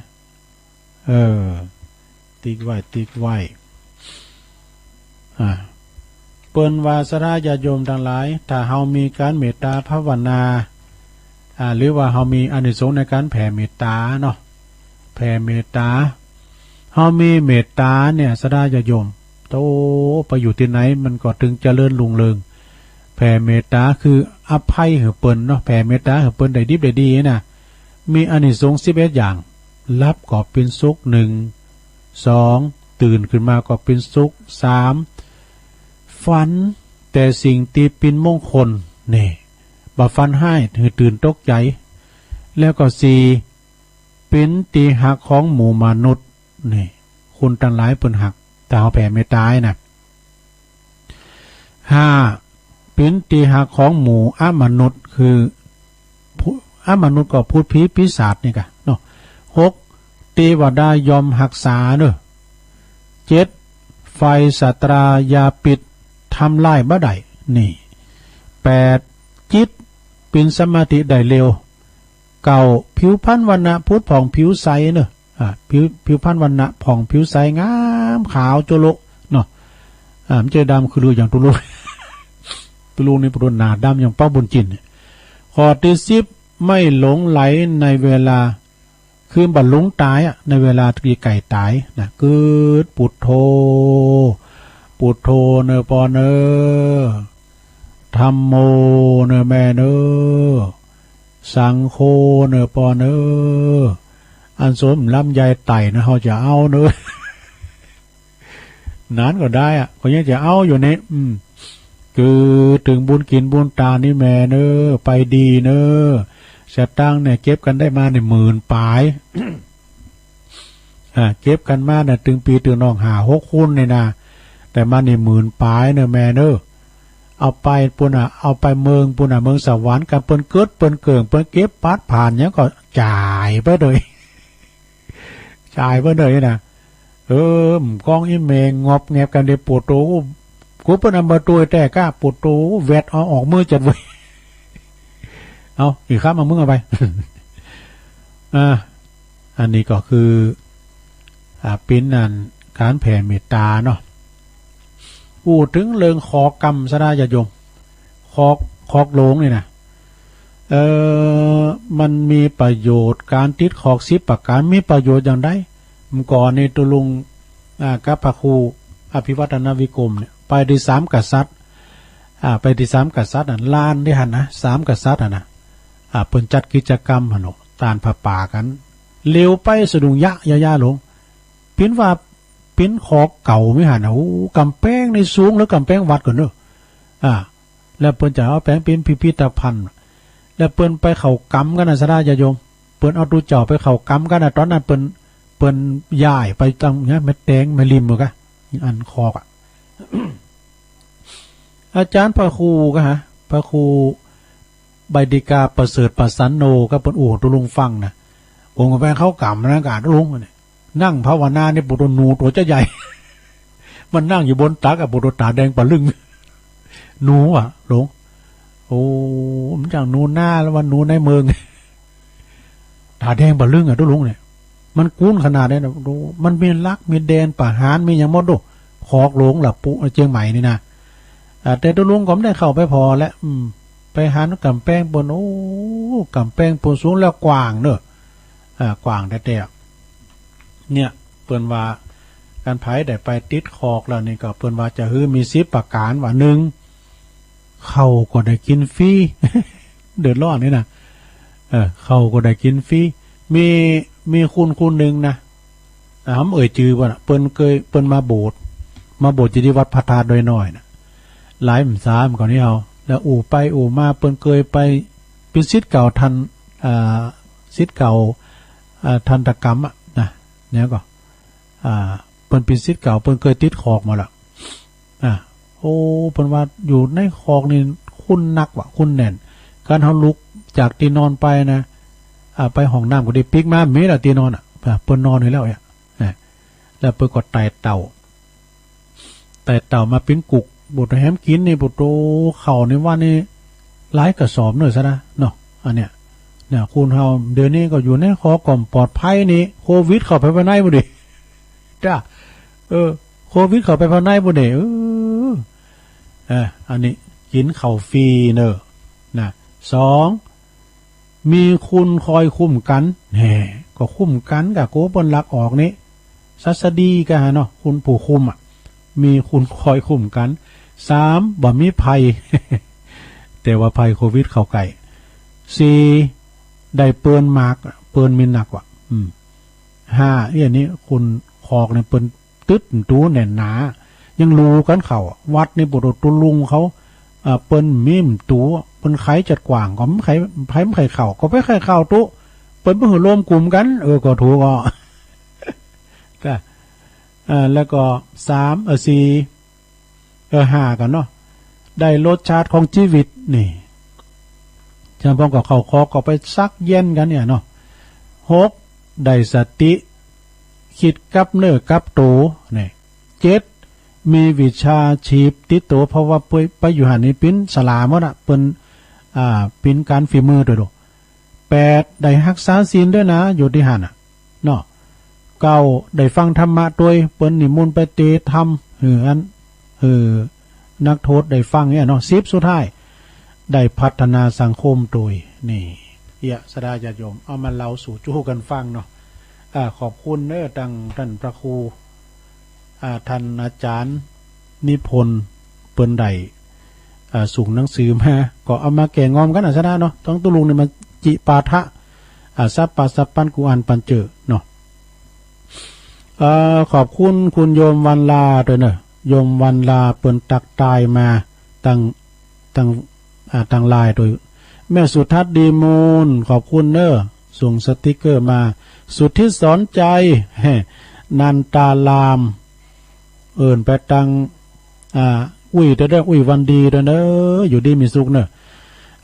เออ ติ๊กไว้ ติ๊กไว้ อ่า เปิ้นว่า ศรัทธาญาติโยมตังหลาย ถ้าเฮามีก๋านเมตต๋าภาวนา อ่า หรือว่าเฮามีอานิสงส์ในก๋านแผ่เมตต๋าเนาะ แผ่เมตต๋า เฮามีเมตต๋าเนี่ย ศรัทธาญาติโยม โอ้ ไปอยู่ตี้ไหนมันก็ตึงเจริญรุ่งเรือง แผ่เมตต๋าคืออภัยหื้อเปิ้นเนาะ แผ่เมตต๋าหื้อเปิ้นได้ดิบได้ดีนะ มีอานิสงส์สิบเอ็ดอย่าง หลับก็เป๋นสุข หนึ่ง สอง ตื่นขึ้นมาก็เป๋นสุข สาม ฝันแต่สิ่งตี้เป๋นมงคล นี่ บ่ฝันฮ้ายหื้อตื่นตกใจ๋ แล้วก็ สี่ เป๋นตี้ฮักของหมู่มนุษย์ นี่ คนตังหลายเปิ้นฮัก ถ้าเฮาแผ่เมตต๋านะ ห้า เป๋นตี้ฮักของหมู่อมนุษย์ คือผู้ อมนุษย์ก็พูดผีปีศาจนี่กะเนาะ หก เตวดาย่อมฮักษาเนอะ เจ็ด ไฟสัตรายาปิดทำลายบ่ได้ นี่ แปด จิตเป๋นสมาธิได้เร็ว เก้า ผิวพรรณวรรณะผุดผ่องผิวใสเนอะ อ่า ผิว ผิวพรรณวรรณะผ่องผิวใสงามขาวโจโลเนาะ อ่า มันจะดำคือลืออย่างตุ๊ลุง ตุ๊ลุงนี่ปรากฏหน้าดำอย่างเป้าบุญจินเนี่ย ข้อตี้สิบ ไม่หลงใหลในเวลา คือบ่หลงต๋ายอะ ในเวลาตี้ใก้ต๋ายนะ กึ๊ด ปุทโธ ปุทโธเนอะป้อเนอะ ธัมโมเนอะแม่เนอะ สังโฆเนอะป้อเนอะ อันสมลำไยไต่นะ เฮาจะเอาเนอะ นานก็ได้อะ ก็ยังจะเอาอยู่นี่ อืม คือเถิงบุญกิ๋นบุญตานนี่แม่เนอะ ไปดีเนอะ สตางค์เนี่ยเก็บกั๋นได้มาเนี่ยหมื่นป๋าย อ่า เก็บกั๋นมาเนี่ย ตึงปี๋ตึงน้องห้าหกคนเนี่ยนะ ได้มานี่หมื่นป๋ายเนอะแม่เนอะ เอาไปปู้นน่ะ เอาไปเมืองปู้นน่ะ เมืองสวรรค์กั๋น เปิ้นเกิดเปิ้นเกิ่ง เปิ้นเก็บปัดผ่านหยังก็จ่ายไปเลย จ่ายไปเลยนะ เออ ก้องอี่แม่งอบแงบกั๋นเด้ ปวดตั๋ว กูเปิ้นเอามาตวยแต๊ก้า ปวดตั๋ว แวดเอาออกมือจัดเว้ย เอา อีกครับ เอามึงเอาไป อ่า อันนี้ก็คือ อ่า เป๋นอันก๋านแผ่เมตต๋าเนาะ อู้เถิงเรื่องขอกกำ ศรัทธาญาติโยม ขอก ขอกหลวงนี่นะ เอ่อ มันมีประโยชน์ ก๋านติดขอกสิบประก๋าน มีประโยชน์อย่างใด เมื่อก่อนนี่ตุ๊ลุง อ่า กับพระครูอภิวัฒนวิกรมเนี่ย ไปตี้สามกษัตริย์ อ่า ไปตี้สามกษัตริย์น่ะ ลานตี้หั้นนะ สามกษัตริย์หั้นนะ อ่า เปิ้นจัดกิจกรรมหั้นเนาะ ตานผ้าป่ากั๋น เหลียวไปสะดุ้งยะ ยะ ยะหลวง เป๋นว่า เป๋น ปิ้นขอกเก่ามีหันน่ะ โอ้ ก๋ำแปงนี่สูงเหลือก๋ำแปงวัดก่อนเนาะ อ่า แล้วเปิ้นจะเอาแป๋งเป๋นพิพิธภัณฑ์ แล้วเปิ้นไปเข้ากำกั๋นน่ะ ศรัทธาญาติโยม เปิ้นเอาตุ๊เจ้าไปเข้ากำกั๋นน่ะ ต๋อนนั้นเปิ้น เปิ้นย้ายไปตังเนี่ย แม่แตง แม่ริมหมดกะ อันขอกอะ อาจ๋ารย์พระครูกะฮะ พระครูใบดิกาประเสริฐประสันโน กะเปิ้นอู้ตุ๊ลุงฟังนะ ผมก็ไปเข้ากำนะกะตุ๊ลุงเนี่ย นั่งภาวนาเนี่ย ปูโต๋หนูตั๋วจะใหญ่ มันนั่งอยู่บนตักอะ ปูโต๋ต๋าแดงปะลึ่ง หนูอะ หลวง โอ้ มันจังหนูนาแล้วว่าหนูในเมือง ต๋าแดงปะลึ่งอะตุ๊ลุงเนี่ย มันกู้นขนาดนี้นะ ดู มันมีหลัก มีแดนประหาร มีหยังหมดดู ขอกหลวงล่ะ ปู เจียงใหม่นี่นะ อ่า แต่ตุ๊ลุงก็บ่ได้เข้าไปผ่อแล้ว อืม ไปหันก๋ำแปงเปิ้น โอ้ ก๋ำแปงเปิ้นสูงแล้วกว้างเนาะ อ่า กว้างแต๊ๆ เนี่ย เปิ้นว่า คันใผได้ไปติดขอกแล้วนี่ก็ เปิ้นว่าจะหื้อมีสิบประก๋าน ว่า นึ่ง ข้าวก็ได้กิ๋นฟรี เดือดร้อนนี่นะ เออ ข้าวก็ได้กิ๋นฟรี มี มีคนคนนึ่งนะ อ่า บ่เอ่ยจื้อบ่นะ เปิ้นเกย เปิ้นมาโบสถ์ มาโบสถ์อยู่ตี้วัดพระธาตุดอยน้อยนะ หลายพรรษามาก่อนนี้เอา แล้วอู้ไปอู้มา เปิ้นเกยไป เป๋นศิษย์เก่าท่าน อ่า ศิษย์เก่า อ่า ทันตกรรมอะนะ เนี่ยก็ อ่า เปิ้นเป๋นศิษย์เก่า เปิ้นเกยติดขอกมาละ อ่า โอ้ เปิ้นว่าอยู่ในขอกนี่คุ้นนักว่ะ คุ้นแน่น คันเฮาลุกจากตี้นอนไปนะ อ่า ไปห้องน้ำก็ดี ปิ๊กมา มีละตี้นอนอะ อ่า เปิ้นนอนอยู่แล้วเนี่ย นะ แล้วเปิ้นก็ไต่เต้า ไต่เต้ามาเป๋นกุก ปูโต๋แหมกิ๋นนี่ ปูโต๋ ข้าวในวัดนี่ หลายกระสอบเนาะ ศรัทธาเนาะ อันเนี้ย เนี่ย คนเฮาเดี๋ยวนี้ก็อยู่ในขอกก็ปลอดภัยนี่ โควิดเข้าไปภายในบ่ดี จ้ะ เออ โควิดเข้าไปภายในบ่ดี เออ เออ อันนี้กิ๋นข้าวฟรีเนาะ นะ สอง มีคนคอยคุ้มกั๋น แหม ก็คุ้มกั๋นกะ กั๋วเปิ้นลักออกนี่ ศัสดีกะฮะเนาะ คนผู้คุมอะ มีคนคอยคุ้มกั๋น สาม บ่มีภัย แต่ว่าภัยโควิดเข้าใก้ สี่ ได้เปิ้นมาก เปิ้นมีนักว่ะ อืม ห้า เอี้ยนี่ คนขอกเนี่ยเปิ้น ตึ๊ดตั๋วแน่นหนา ยังลู่กั๋นเข้า วัดนี่ปูโต๋ตุ๊ลุงเขา อ่า เปิ้นมีตั๋ว เปิ้นใค่จัดกว้าง ก็บ่ใค่ ใค่ บ่ใค่เข้า ก็บ่ใค่เข้าตั๋ว เปิ้นบ่หื้อรวมกลุ่มกั๋น เออ ก็ถูกอ่ะ ก็ เอ่อ แล้วก็ สาม เอ่อ สี่ เอ่อ ห้า กั๋นเนาะ ได้รสชาติของจีวิตนี่ จำพองก็เข้าขอกก็ไปสักเย็นกั๋นเนี่ยเนาะ หก ได้สติ กึ๊ดกับเนื้อกับตั๋ว นี่ เจ็ด มีวิชาชีพติดตั๋ว เพราะว่าไป ไปอยู่หั้นนี่เป๋นสลาหมดอะ เปิ้น อ่า เป๋นก๋านฝีมือโดยตรง แปด ได้ฮักษาศีลด้วยนะ อยู่ตี้หั้นน่ะ เนาะ เก้า ได้ฟังธรรมะตวย เปิ้นนิมนต์ไปเตธรรม หื้ออัน หื้อนักโทษได้ฟังเนี่ยเนาะ สิบ สุดท้าย ได้พัฒนาสังคมตวย นี่ เอี้ย ศรัทธาญาติโยม เอามาเล่าสู่จู้กั๋นฟังเนาะ อ่า ขอบคุณเน้อ ตังต้านพระครู อ่า ต้านอาจ๋ารย์นิพนธ์ เปิ้นได้ อ่า ส่งหนังสือมา ก็เอามาแก่งอมกั๋นนะ ศรัทธาเนาะ ตังตุ๊ลุงนี่มาจิปาถะ อ่า สับปะสับปัน กูอ่านปันเจ้อเนาะ เอ่อ ขอบคุณคุณโยมวันลาตวยเน้อ โยมวันลาเปิ้นตั๊กทายมา ตัง ตัง อ่า ตังไลน์ตวย แม่สุทัศน์ดีมูล ขอบคุณเน้อ ส่งสติกเกอร์มา สุทธิสอนใจ แฮ่ นันตาราม เอิ้นไปตัง อ่า อุ้ยตวยเน้อ อุ้ยวันดีตวยเน้อ อยู่ดีมีสุขเน้อ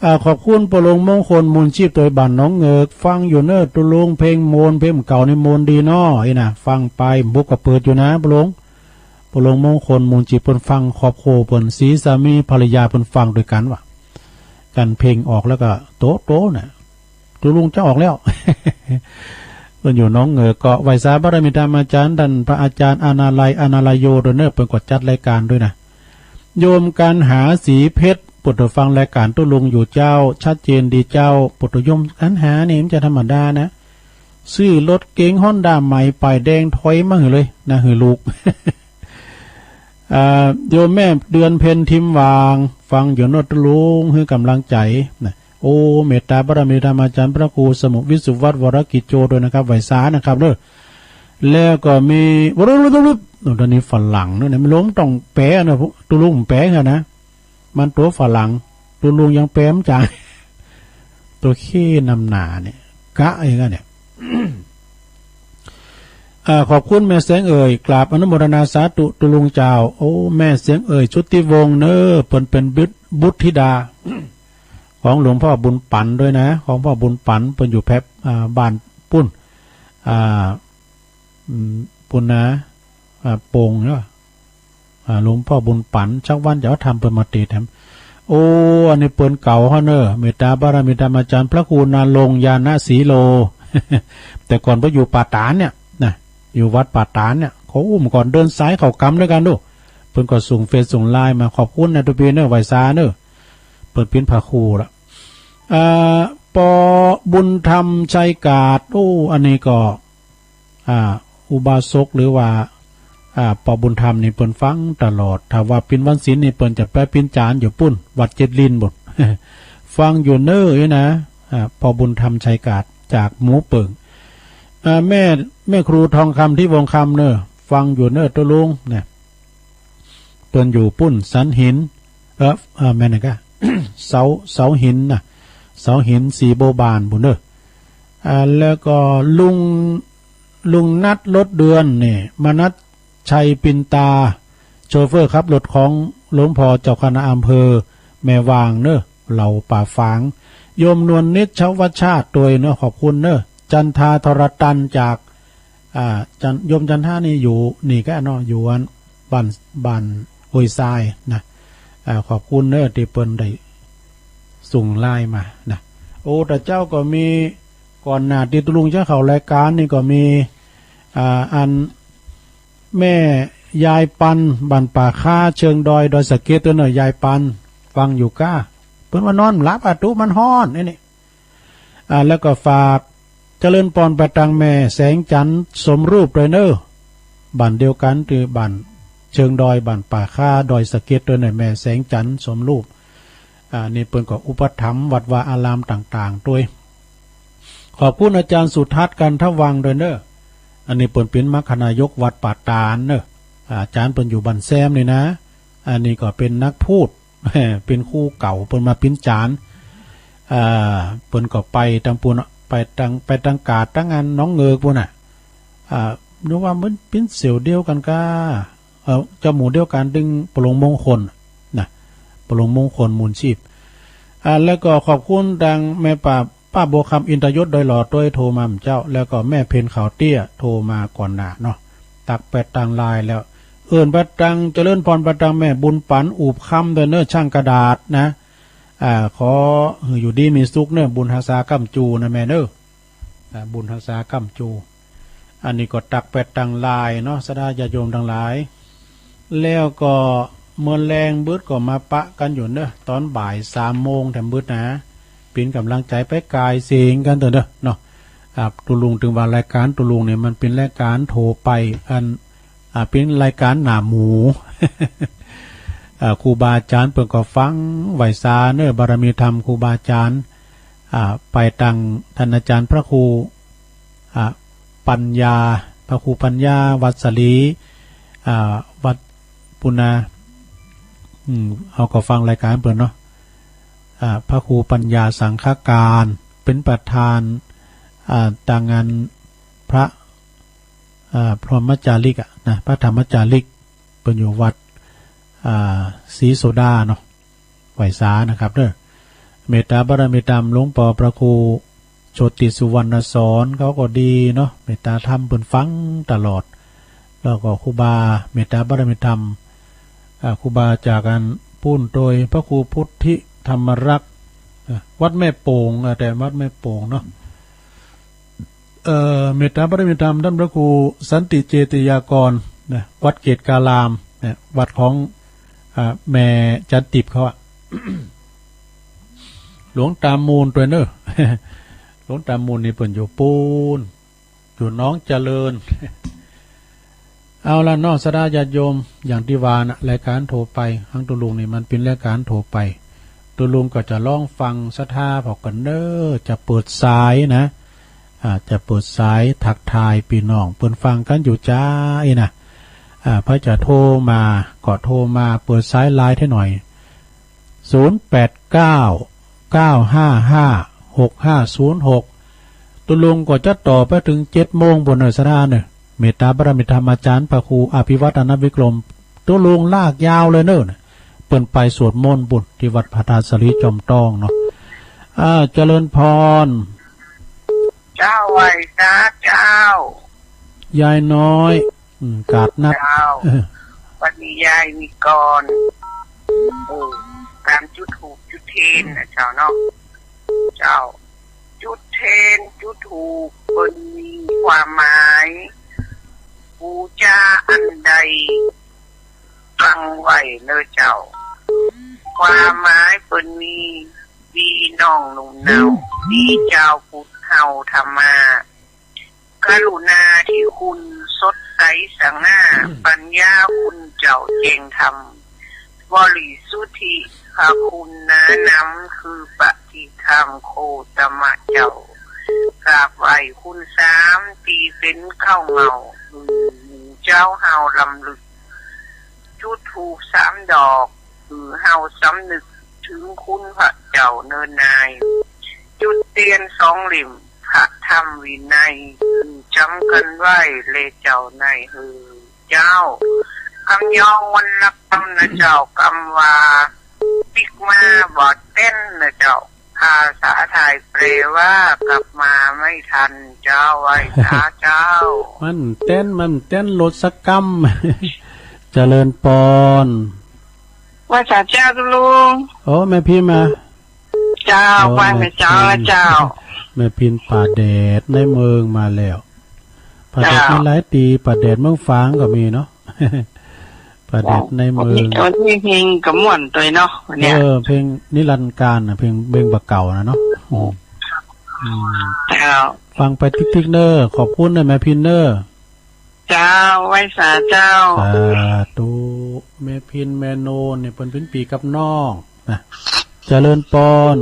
อ่า ขอบคุณป้อหลวงมงคลมูลชีพตวยบ้านหนองเหงือก ฟังอยู่เน้อตุ๊ลุง เพลงโมน เพลงเก่านี่โมนดีเนาะ อี้นะ ฟังไป บุกก็เปิดอยู่นะป้อหลวง ป้อหลวงมงคลมูลชีพเปิ้นฟัง ครอบครัวเปิ้น สีสามีภรรยาเปิ้นฟังตวยกั๋นว่ะ กั๋นเพลงออกแล้วก็โต๊ะๆ น่ะ ตุ๊ลุงจะออกแล้ว เปิ้นอยู่หนองเหงือก ก็ไหว้สาบารมีธรรมอาจ๋ารย์ ต้านพระอาจ๋ารย์อานาลัย อานาลโยตวยเน้อ เปิ้นก็จัดรายก๋านตวยนะ โยมกัณหา สีเพชร เปิดหูฟังรายก๋านตุ๊ลุงอยู่เจ้า ชัดเจนดีเจ้า เปิดหูโยมกัณหานี่มันจะธรรมดานะ ซื้อรถเก๋งฮอนด้าใหม่ป้ายแดงถอยมาหื้อเลยนะ หื้อลูก อ่า โยมแม่เดือนเพ็ญทิมหว่าง ฟังอยู่เน้อตุ๊ลุง หื้อกำลังใจ๋นะ โอ้ เมตตาบารมีธรรมอาจ๋ารย์พระครูสมุทรวิสุวัฒน์วรกิจโจตวยนะครับ ไหว้สานะครับเน้อ แล้วก็มี โน่น ต๋อนนี้ฝรั่งโน่นเนี่ย มันลงต้องแปลนะ พวกตุ๊ลุงแปลเถอะนะ มันตั๋วฝรั่ง ตุ๊ลุงยังแปลบ่จ๋า ตั๋วเข้นำหน้าเนี่ย กะอย่างนั้นเนี่ย อ่า ขอบคุณแม่แสงเอ่ย กราบอนุโมทนาสาธุตุ๊ลุงเจ้า โอ้ แม่แสงเอ่ย ชุติวงศ์เน้อ เปิ้นเป๋นบุตร บุตรธิดา ของหลวงพ่อบุญปั๋นด้วยนะ ของพ่อบุญปั๋น เปิ้นอยู่แผบ อ่า บ้านปุ้น อ่า อืม ปุ้นนะ อ่า โป่งเนาะ อ่า หลวงพ่อบุญปั๋น สักวันจะเอาธรรมเปิ้นมาเตศน์แถม โอ้ อันนี้เปิ้นเก่าเฮาเน้อ เมตตาบารมีธรรมอาจ๋ารย์พระครูณรงค์ ญาณสีโล แต่ก่อนเปิ้นอยู่ป่าต๋านเนี่ยนะ อยู่วัดป่าต๋านเนี่ย เขาอู้มก่อน เดินสายเข้ากรรมด้วยกั๋นดู เปิ้นก็ส่งเฟซส่งไลน์มา ขอบคุณนะตุ๊ปี้เน้อ ไหว้สาเน้อ เปิ้นเป๋นพระครูละ อ่า ปอบุญธรรมชัยกาด โอ้ อันนี้ก็ อ่า อุบาสกหรือว่า อ่า ปอบุญธรรมนี่เปิ้นฟังตลอด ถ้าว่าเป๋นวันศีลนี่เปิ้นจะไปเป๋นจานอยู่ปุ้น วัดเจ็ดลิ้นปุ้น ฟังอยู่เน้อนะ อ่า ปอบุญธรรมชัยกาด จากหมู่เปิ่ง อ่า แม่ แม่ครูทองคำ ทิพย์วงศ์คำเน้อ ฟังอยู่เน้อตุ๊ลุงเนี่ย เปิ้นอยู่ปุ้นสันหิน เออ เออ แม่นนะกะ เสา เสาหินนะ เสาหินสีบัวบานปุ้นเน้อ อ่า แล้วก็ลุง ลุงนัท รถเดือนนี่ มนัสชัย ปินตา โชเฟอร์ขับรถของหลวงพ่อเจ้าคณะอำเภอแม่วางเน้อ เหล่าป่าฝาง โยมนวลนิชวัชชาติตวยเน้อ ขอบคุณเน้อ จันทา ทรตัน จาก อ่า จัน โยมจันทานี่อยู่นี่กะเนาะ อยู่อันบ้าน บ้านห้วยทรายนะ อ่า ขอบคุณเน้อ ตี้เปิ้นได้ส่งไลน์มานะ โอ้ แต่เจ้าก็มี ก่อนหน้าตี้ตุ๊ลุงจะเข้ารายก๋านนี่ก็มี อ่า อันแม่ยายปัน บ้านป่าค้า เชิงดอย ดอยสะเก็ดตวยเน้อ ยายปัน ฟังอยู่ก้า เปิ้นว่านอนบ่หลับอะ ตุ๊มันฮ้อน อันนี้ อ่า แล้วก็ฝากเจริญปอนไปตังแม่แสงจันทร์สมรูปตวยเน้อ บ้านเดียวกั๋น ตี้บ้านเชิงดอย บ้านป่าค้า ดอยสะเก็ดตวยเน้อ แม่แสงจันทร์สมรูป อ่า นี่เปิ้นก็อุปถัมภ์วัดวาอารามต่างๆ ตวย ขอบคุณอาจ๋ารย์สุทัศน์ กันทวังค์ตวยเน้อ อันนี้เปิ้นเป๋นมรรคนายกวัดป่าต๋านเน้อ อาจ๋ารย์เปิ้นอยู่บ้านแซมนี่นะ อันนี้ก็เป๋นนักพูด เป๋นครูเก่า เปิ้นมาเป๋นจาน อ่า เปิ้นก็ไปตังปูน ไปตัง ไปตังกาด ตังอันหนองเงิกปูนน่ะ อ่า นึกว่ามันเป๋นเสี่ยวเดียวกั๋นก้า เอ่อ เจ้าหมู่เดียวกั๋น ตึงปอหลวงมงคลนะ ปอหลวงมงคล มูลชีพ อ่า แล้วก็ขอบคุณตังแม่ป้า ป้าบัวคำ อินทยศ ดอยหล่อตวย โทรมาเจ้า แล้วก็แม่เพ็ญ ขาวเตี้ย โทรมาก่อนหน้าเนาะ ตักแปดตังไลน์แล้ว เอิ้นไปตัง เจริญปอนไปตังแม่บุญปั๋น อูบคำตวยเน้อ ช่างกระดาษนะ อ่า ขอหื้ออยู่ดีมีสุขเน้อ บุญฮักษาก้ำจูนะแม่เน้อ อ่า บุญฮักษาก้ำจู อันนี้ก็ตักแปดตังไลน์เนาะ ศรัทธาญาติโยมตังหลาย แล้วก็เมินแลงบึดก็มาปะกั๋นอยู่เน้อ ต๋อนบ่ายสามโมงแถมบึดนะ เป๋นก๋ำลังใจ๋ไปก๋ายเสียงกั๋นเต๊อะเน้อเนาะ อ่า ตุ๊ลุงตึงว่ารายก๋านตุ๊ลุงเนี่ยมันเป๋นรายก๋านทั่วไป อัน อ่า เป๋นรายก๋านหน้าหมู อ่า ครูบาอาจ๋ารย์เปิ้นก็ฟังไหว้สาเน้อ บารมีธรรมครูบาอาจ๋ารย์ อ่า ไปตังต้านอาจ๋ารย์พระครู อ่า ปัญญา พระครูปัญญา วัดสาลี อ่า วัดปูนนา อืม เฮาก็ฟังรายก๋านเปิ้นเนาะ อ่า พระครูปัญญาสังฆการ เป๋นประธาน อ่า ตางานพระ อ่า พรหมจาริกอะนะ พระธรรมจาริก เปิ้นอยู่วัด อ่า ศรีโสดาเนาะ ไหว้สานะครับเน้อ เมตตาบารมีธรรมหลวงปอพระครูโชติสุวรรณสอน เขาก็ดีเนาะ เมตตาธรรมเปิ้นฟังตลอด แล้วก็ครูบาเมตตาบารมีธรรม อ่า ครูบาจากอันปูนโตย พระครูพุทธิธรรมรักษ์ อ่า วัดแม่โป่ง อ่า แต่วัดแม่โป่งเนาะ เอ่อ เมตตาบารมีธรรมต้านพระครูสันติเจติยากรนะ วัดเกตุการามเนี่ย วัดของ อ่า แม่จันติบเขาอะ หลวงตามูลตวยเน้อ หลวงตามูลนี่เปิ้นอยู่ปูน อยู่หนองเจริญ เอาละเนาะ ศรัทธาญาติโยม อย่างตี้ว่านะ รายก๋านทั่วไป ฮั้งตุ๊ลุงนี่มันเป๋นรายก๋านทั่วไป ตุ๊ลุงก็จะลองฟังศรัทธาพวกกั๋นเน้อ จะเปิดสายนะ อ่า จะเปิดสายทักทายปี้น้องเปิ้นฟังกั๋นอยู่จ้าอี้นะ อ่า ใผจะโทรมาก็โทรมา เปิดสายไลน์ให้หน่อย ศูนย์แปดเก้า เก้าห้าห้า หกห้าศูนย์หก ตุ๊ลุงก็จะต่อไปเถิงเจ็ดโมงปู้นเน่อ สะดาเน่อ เมตตาบารมีธรรมอาจ๋ารย์พระครูอภิวัฒนวิกรม ตุ๊ลุงลากยาวเลยเน่อ เปิ้นไปสวดมนต์ปู้นตี้วัดพระธาตุสาลีจอมตองเนาะ อ่า เจริญพร เจ้า ไหว้สาเจ้า ยายน้อย อืม กาดนัด เจ้า เออ วันนี้ยายมีกลอน เออ การจุดธูปจุดเทียนน่ะเจ้าเนาะ เจ้า จุดเทียนจุดธูปเปิ้นมีความหมาย ปู๋จาอันใดฟังไว้เน่อเจ้า ความหมายเปิ้นมี ปี้น้องหนุ่มเนา ปี้เจ้าพุทธเฮาธรรมา กรุณาธิคุณสดใสสง่า ปัญญาคุณเจ้าแจ้งธรรม บริสุทธิพระคุณหนานำ คือปฏิธรรมโคตมะเจ้า กราบไหว้คุณสามตี้เป๋นเก๊าเหง้า หื้อหมู่เจ้าเฮาลำลึก จุดธูปสามดอก หื้อเฮาสำนึกเถิงคุณพระเจ้าเน่อนาย จุดเตียนสองเล่ม พระธรรมวินัย หื้อจ๋ำกั๋นไว้แลเจ้านายเฮอ เจ้า กำยองวรรณกรรมนะเจ้า กำว่าปิ๊กมาบ่แต๊นนะเจ้า ภาษาไทยแปลว่า กลับมาไม่ทัน เจ้า ไหว้สาเจ้า มันแต๊น มันแต๊น ลดสักกำ เจริญปอน ไหว้สาเจ้าตุ๊ลุง โอ้ แม่พิมมา เจ้า โอ้ ไหว้แม่เจ้า แม่พิม เจ้า แม่พิมป่าแดดในเมืองมาแล้ว ป่าแดด เจ้า มีหลายตี้ ป่าแดดเมืองฝางก็มีเนาะ ป่าแดดในเมือง วันนี้เพลงก็ม่วนตวยเนาะวันเนี้ย เออ เพลงนิรันดร์กาลน่ะ เพลง เพลงบ่าเก่าน่ะเนาะ อืม อืม เจ้า ฟังไปติ๊กๆ เน่อ ขอบคุณเน่อแม่พิมเน่อ เจ้า ไหว้สาเจ้า สาธุ แม่พิมแม่โนนเนี่ย เปิ้นเป๋นปี้กับน้องนะ เจริญปอน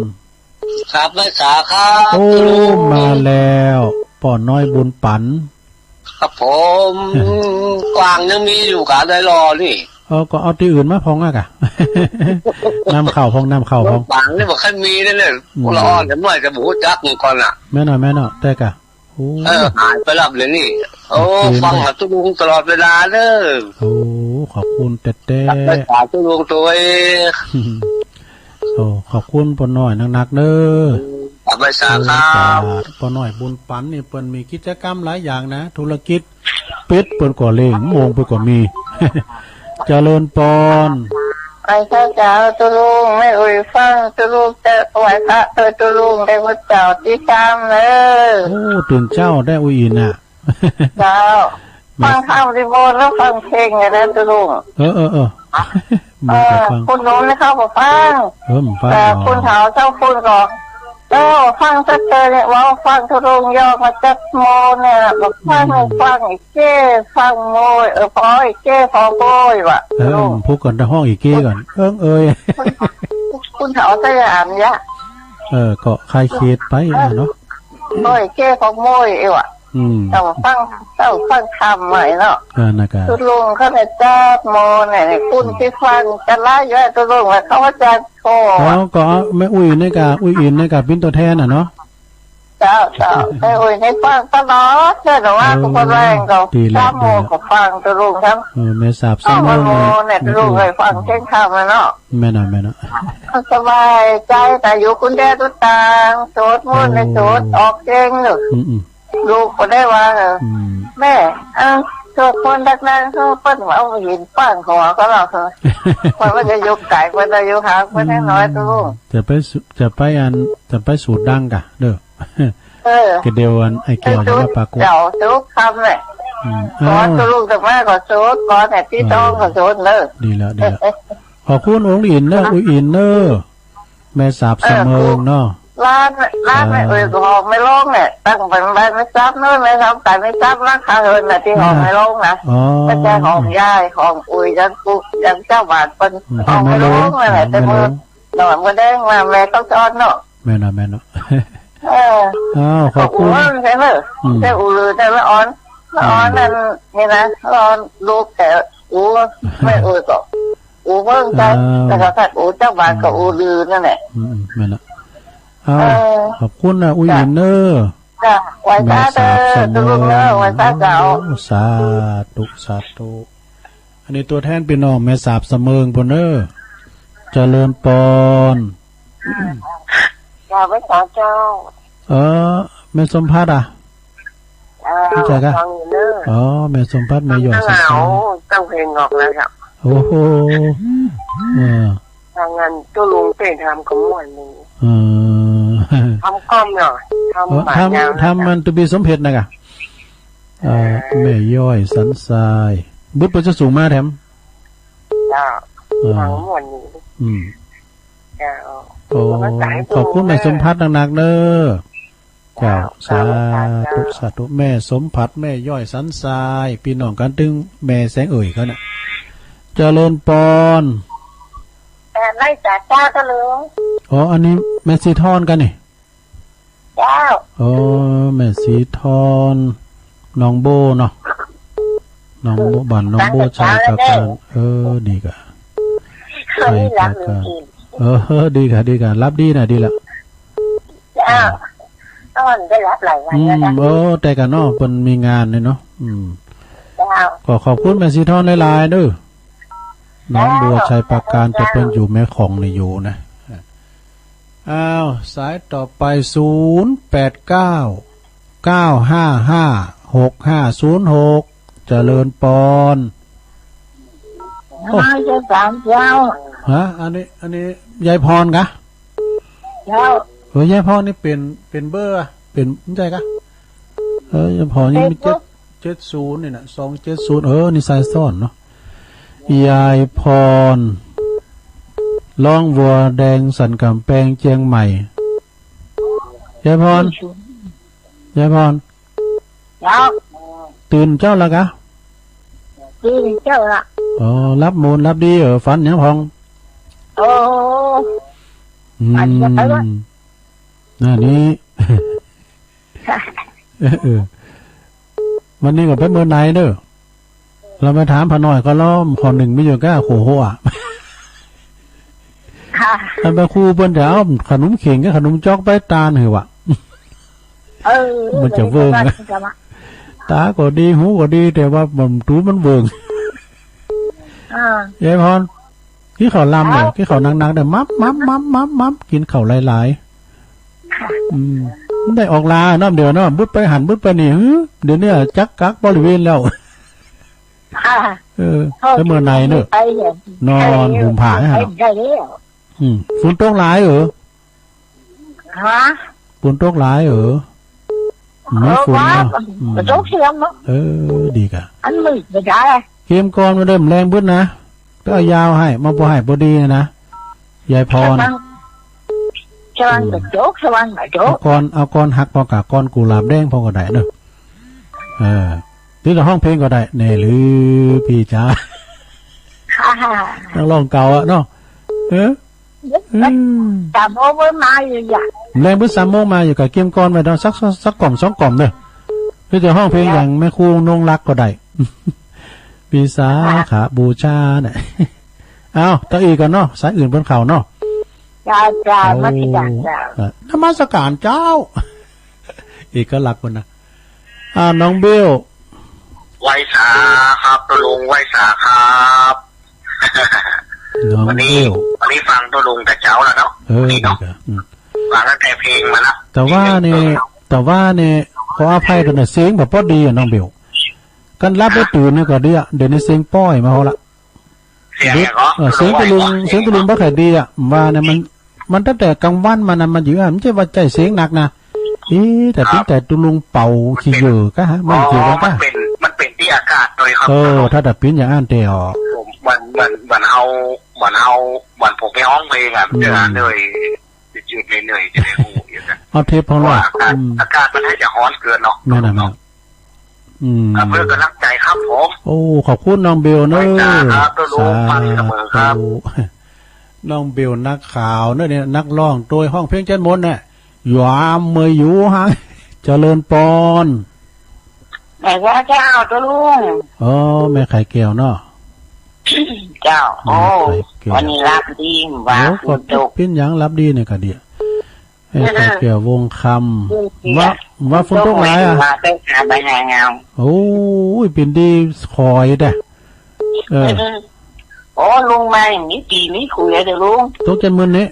ครับ ไหว้สาครับ โอ้ ตุ๊ลุง มาแล้ว ป้อน้อยบุญปั๋น ครับผม กวางยังมีอยู่กะ ได้รอนี่ เออ ก็เอาตี้อื่นมาพ่องอะกะ นำเข้าพ่อง นำเข้าพ่อง กวางนี่บ่ค่อยมีเน่อ อืม ละอ่อน เดี๋ยวเมื่อจะบ่ฮู้จักเหมือนกันน่ะ แม่นเนาะ แม่นเนาะ แต่กะ โอ้ เออ หายไปแล้วเดี๋ยวนี้ โอ้ โอเค ฟังหาตุ๊ลุงตลอดเวลาเน่อ โอ้ ขอบคุณแต๊ๆ ครับ ไหว้สาตุ๊ลุงตวย โอ้ ขอบคุณป้อน้อยนักๆ เน่อ ครับ ไหว้สาครับ เออ ป้อน้อยบุญปั๋นนี่เปิ้นมีกิจกรรมหลายอย่างนะ ธุรกิจ ปิดเปิ้นก็เล่ง โมงเปิ้นก็มี เจริญปอน ไหว้สาเจ้าตุ๊ลุง แม่อุ๊ยฟังตุ๊ลุง จะไหว้พระตวยตุ๊ลุง ได้หมดเจ้าตี้สามเน่อ โอ้ ตื่นเจ๊าแต๊อุ๊ยอิ๋นน่ะ เจ้า แม่ ฟังธรรมตี้โบสถ์แล้วฟังเพลงอย่างนั้นตุ๊ลุง เออ เออ เออ เออ โบสถ์ก็ฟัง คุณหนุ่มนี่เข้ามาฟัง เออ มาฟัง เออ อ๋อ คุณเฒ่าเจ้าคุณก็ เออ ฟังสักเตอเนี่ย ว่าฟังตุ๊ลุงยอกมาจักโมงเนี่ย บอกฟัง อืม ฟังไอ้เก้ ฟังโมย เออ พอไอ้เก้ พอโมยว่ะ เออ ตุ๊ลุง พูดก่อน จะฮ้องไอ้เก้ก่อน เอิ้งเอย คุณ คุณเฒ่าสยามยะ เออ ก็คลายเขตไปอะเนาะ เออ พอไอ้เก้ พอโมยเอวะ อืม เจ้าฟัง เจ้าฟังธรรมใหม่เนาะ อ่า นะกะ ตุ๊ลุงเขาเนี่ยจักโมงเนี่ย คุณตี้ฟังจะไล่อยู่ตุ๊ลุงว่าเขาจะโทร อ๋อ ก็แม่อุ๊ยนี่กะ อุ๊ยอิ๋นนี่กะ เป๋นตั๋วแทนน่ะเนาะ เจ้า เจ้า แม่อุ๊ยนี่ฟังตลอดเลยนะว่า เออ ทุกคนแรงก็ ดีแล้ว สามโมง ดีแล้ว ก็ฟังตุ๊ลุงทั้ง เออ แม่สาบ สามโมง สามโมงเนี่ย เนี่ย ตุ๊ลุงเลยฟังเที่ยงธรรมอะเนาะ แม่นเนาะ แม่นเนาะ สบายใจ๋นะ อยู่คนเดียวตุ๊ตัง โสดมนต์ในโสด โอ้ ออกเก่งลูก อืม อืม ลูกก็ได้ว่า เออ อืม แม่ เออ สวดมนต์ดังๆ เขาเปิ้นว่าเอาหินขว้างหัวก็หรอก เปิ้นว่าจะอยู่ไก๋ เปิ้นจะอยู่ห่าง เปิ้นให้น้อยตุ๊ลุง จะไปสุ จะไปอัน จะไปสูดดังกะ เด้อ เออ กะเดี๋ยวอันไอ้แก้วจะมาปรากฏ เจ้าตุ๊ลุงคำเนี่ย อืม ขอตุ๊ลุงแต่แม่ขอสูด ขอเนี่ยตี้ต้องขอสูดเด้อ ดีแล้ว ดีแล้ว ขอบคุณอุ๊ยอิ๋นเน่อ อุ๊ยอิ๋นเน่อ แม่สาบ เออ สามโมงเนาะ ร้าน ร้านแม่ เออ เอ่ยก็ออกไม่ลงเนี่ย ตั้งเป็นบ้านไม่ทราบเนอะ ไม่ทราบแต่ไม่ทราบราคาเฮินน่ะ ตี้ออกไม่ลงนะ อ๋อ ก็จะของยาย ของอุ๊ย ยังกุ๊ก ยังเจ้าบ้านเปิ้น อืม ออกไม่ลงเลยแหละ แม่ลง แต่เมื่อ แม่ลง หน่อยเมื่อแดงมาแม่เขาสอนเนาะ แม่นเนาะ แม่นเนาะ เออ อ้าว ขอบคุณ ขอบคุณมากเลยเนอะ อืม แต่อู่ลือแต่ละออน อ๋อ อืม นั่น นี่นะ รอดูแต่ โอ้ แม่เอ๋ยก็ โอ้ เบิ่งใจ อ่า แล้วก็สัตว์ โอ้ เจ้าบ้านก็ อืม โอ้ ลือนั่นแหละ อืม อืม แม่นละ เอา เออ ขอบคุณนะ อู้หยินเน่อ จ้ะ ไหว้สาเน่อ แม่สาบสะเมิง เจ้าลุงเน่อ ไหว้สาเจ้า โอ้ สาธุ สาธุ อันนี้ตั๋วแทนปี้น้องแม่สาบสะเมิงปู้นเน่อ เจริญปอน เจ้า ไหว้สาเจ้า เออ แม่สมภัทรอะ เออ ฮู้จักกะ ฟังอยู่เน่อ อ๋อ แม่สมภัทร แม่ย้อยสันสาย ฟังแล้ว ตั้งเพลงออกแล้วครับ โอ้โห เออ ทางงานตัวลุงเต้นทำขมวดนี่ เออ ทำก้อมเนาะ ทำ เออ บาดยาว ทำ ทำมันตัวบีสมเพชรนะกะ เออ แม่ย้อยสันสาย บึดเปิ้นจะสูงมาแถม เจ้า เออ ทำขมวดนี่ อืม เจ้า โอ้ ขอบคุณแม่สมภัทรนักๆ เน่อ เจ้า เจ้า สาธุ สาธุ สาธุ แม่สมภัทร แม่ย้อยสันสาย ปี้น้องกั๋นตึงแม่แสงเอ๋ยเขาเนี่ย เจริญปอน เออ ไหว้สาเจ้า เจ้าลุง อ๋อ อันนี้แม่สีทอนกั๋นนี่ เจ้า อ๋อ แม่สีทอน หนองโบ้เนาะ หนองโบ้ บ้านหนองโบ้ ชัยปราการ เออ ดีกะ ชัยปราการ เออ ดีกะ ดีกะ หลับดีนะ ดีละ เจ้า อ่อนได้หลับหลายวันแล้วนะ อืม เออ แต่กะเนาะ เปิ้นมีงานนี่เนาะ อืม เจ้า ก็ขอบคุณแม่สีทอนหลายๆ เน่อ หนองบัว เจ้า ชัยปราการ เจ้า แต่เปิ้นอยู่แม่ของนี่อยู่นะ อ้าว สายต่อไป ศูนย์แปดเก้า เก้าห้าห้า หกห้าศูนย์หก เจริญปอน โอ้ นมัสก๋านเจ้า ฮะ อันนี้ อันนี้ยายพรกะ เจ้า เออ ยายพรนี่เป๋น เป๋นเบอร์อะ เป๋น บ่ใจ้กะ เออ ยายพรนี่มี เจ็ด เจ็ดศูนย์นี่นะ สองเจ็ดศูนย์ เออ นี่สายซ้อนเนาะ ยายพร ร้องวัวแดงสันก๋ำแปงเจียงใหม่ ยายพร ยายพร เจ้า ตื่นเจ๊าละกะ ตื่นเจ๊าละ อ๋อ หลับหมูนหลับดีเหรอ ฝันหยังพ่อง โอ้ อืม ฝันจะไปวะ นั่นนี่ เออ วันนี้ก็ไปเมืองไหนเน่อ ลองไปถามป้าน้อยก็ลอง ข้อนึ่งมีอยู่ก้า โขหัว ค่ะ อันพระครูเปิ้นจะเอาขนมเข็งกับขนมจ๊อกไปตานหื้อวะ เออ มันจะเวิ้งนะ เออ ตาก็ดี หูก็ดี แต่ว่ามันตูมันเวิ้ง อ่า ยายพร กิ๋นข้าวลำเนี่ย กิ๋นข้าวหนักๆ เนี่ย มับมับมับมับมับ กิ๋นข้าวหลายๆ อืม มันได้ออกลาเนาะ เดี๋ยวเนาะ บึดไปหั้น บึดไปนี่ หือ เดี๋ยวนี้จักกักบริเวณแล้ว ค่ะ เออ ไปเมืองไหนเน่อ ไปเนี่ย นอนห่มผ้าให้หา ไปได้แล้ว อืม ฝนตกหลายเหรอ ฮะ ฝนตกหลายเหรอ ไม่ฝนเนาะ เออ อืม บ่ตกเสียงเนาะ เออ ดีกะ อันมืดบ่ได้ เกมก่อนมาเดิมแรงบึดนะ ก็เอายาวให้ มาบ่ให้บ่ดีนะ ยายพร สว่าง สว่างบ่ตก สว่างบ่ตก เอาก่อน เอาก่อนฮักพ่องกะ ก่อนกุหลาบแดงพ่องก็ได้เน่อ เออ หรือจะฮ้องเพลงก็ได้ แน่หรือพี่จ๋า ค่ะ นักร้องเก่าอะเนาะ เออ อืม สามโมงมาอยู่อย่า แรงบึดสามโมงมาอยู่กะเกียมกลอนไว้เนาะ สัก สัก สักกล่อมสองกล่อมเน่อ หรือจะฮ้องเพลงอย่างแม่ครูนงรักก็ได้ วิสาขบูชาเนี่ย เอา ต่ออีกก่อนเนาะ สายอื่นเปิ้นเข้าเนาะ เจ้า เจ้า โอ้ นมัสการเจ้า เอ่อ นมัสการเจ้า เอกลักษณ์เปิ้นนะ อ่า น้องเบล ไหว้สาครับ ตาลุง ไหว้สาครับ น้องเบล วันนี้ วันนี้ฟังตาลุงแต่เจ๊าแล้วเนาะ เออ วันนี้เนาะ ดีกะ อืม ฟังตั้งแต่เพลงมาละ แต่ว่าเนี่ย แต่ว่าเนี่ย ขออภัยตวยนะ เสียงบ่ปอดีอะ น้องเบล กันหลับได้ตื่นเนี่ยก็ดีอะ เดี๋ยวนี้เสียงป้อยมาพอละ เสียงอย่างก็ เออ เสียงตาลุง เสียงตาลุงบ่ค่อยดีอะ ว่าเนี่ยมัน มันตั้งแต่กลางวันมานะ มันอยู่อะ มันจะว่าใจ้เสียงหนักนะ เอ๊ะ แต่เพียงแต่ตาลุงเป่าขี้เหยื่อกะฮะ มันเกี่ยวกัน อ๋อ กะ มันเป๋น มันเป๋นตี้อากาศโดยครับ เออ ถ้าแต่เป๋นอย่างอั้นเต๋อ ผม เหมือน เหมือน เหมือนเฮา เหมือนเฮา เหมือนผมไปฮ้องเพลงอะ อืม จะเหนื่อย จืดๆ เหนื่อยๆ จะได้ฮู้อยู่นะ เอาเทปของเรา เพราะว่าอากาศ อืม อากาศมันน่าจะฮ้อนเกินเนาะ แม่นน่ะ แม่นน่ะ อืม ครับ เพื่อกำลังใจครับผม โอ้ ขอบคุณน้องเบลเน่อ ไหว้สาครับ ตาลุง สาธุ ฟังเสมอครับ น้องเบลนักข่าวเน่อเนี่ย นักร้องโดยฮ้องเพลงเจียนหมนเนี่ย ยามเมยอยู่ฮะ เจริญปอน แม่ว่าเจ้า ตุ๊ลุง อ๋อ แม่ไข่แก้วเนาะ เจ้า โอ้ แม่ไข่แก้ว วันนี้หลับดี ว่า โอ้ ฝนตก ก็เป๋นหยังหลับดีเนี่ยก็ดี แม่ไข่แก้ว วงคำ อืม ว่า ว่าฝนตกหลายอะ มาแต่หาใบหางาม โอ้ย เป๋นดีขอยแต๊ เออ โอ้ ลุงมาอย่างนี้ ปี๋นี้คุยเลยเด้อลุง ตกจนมึนเนี่ย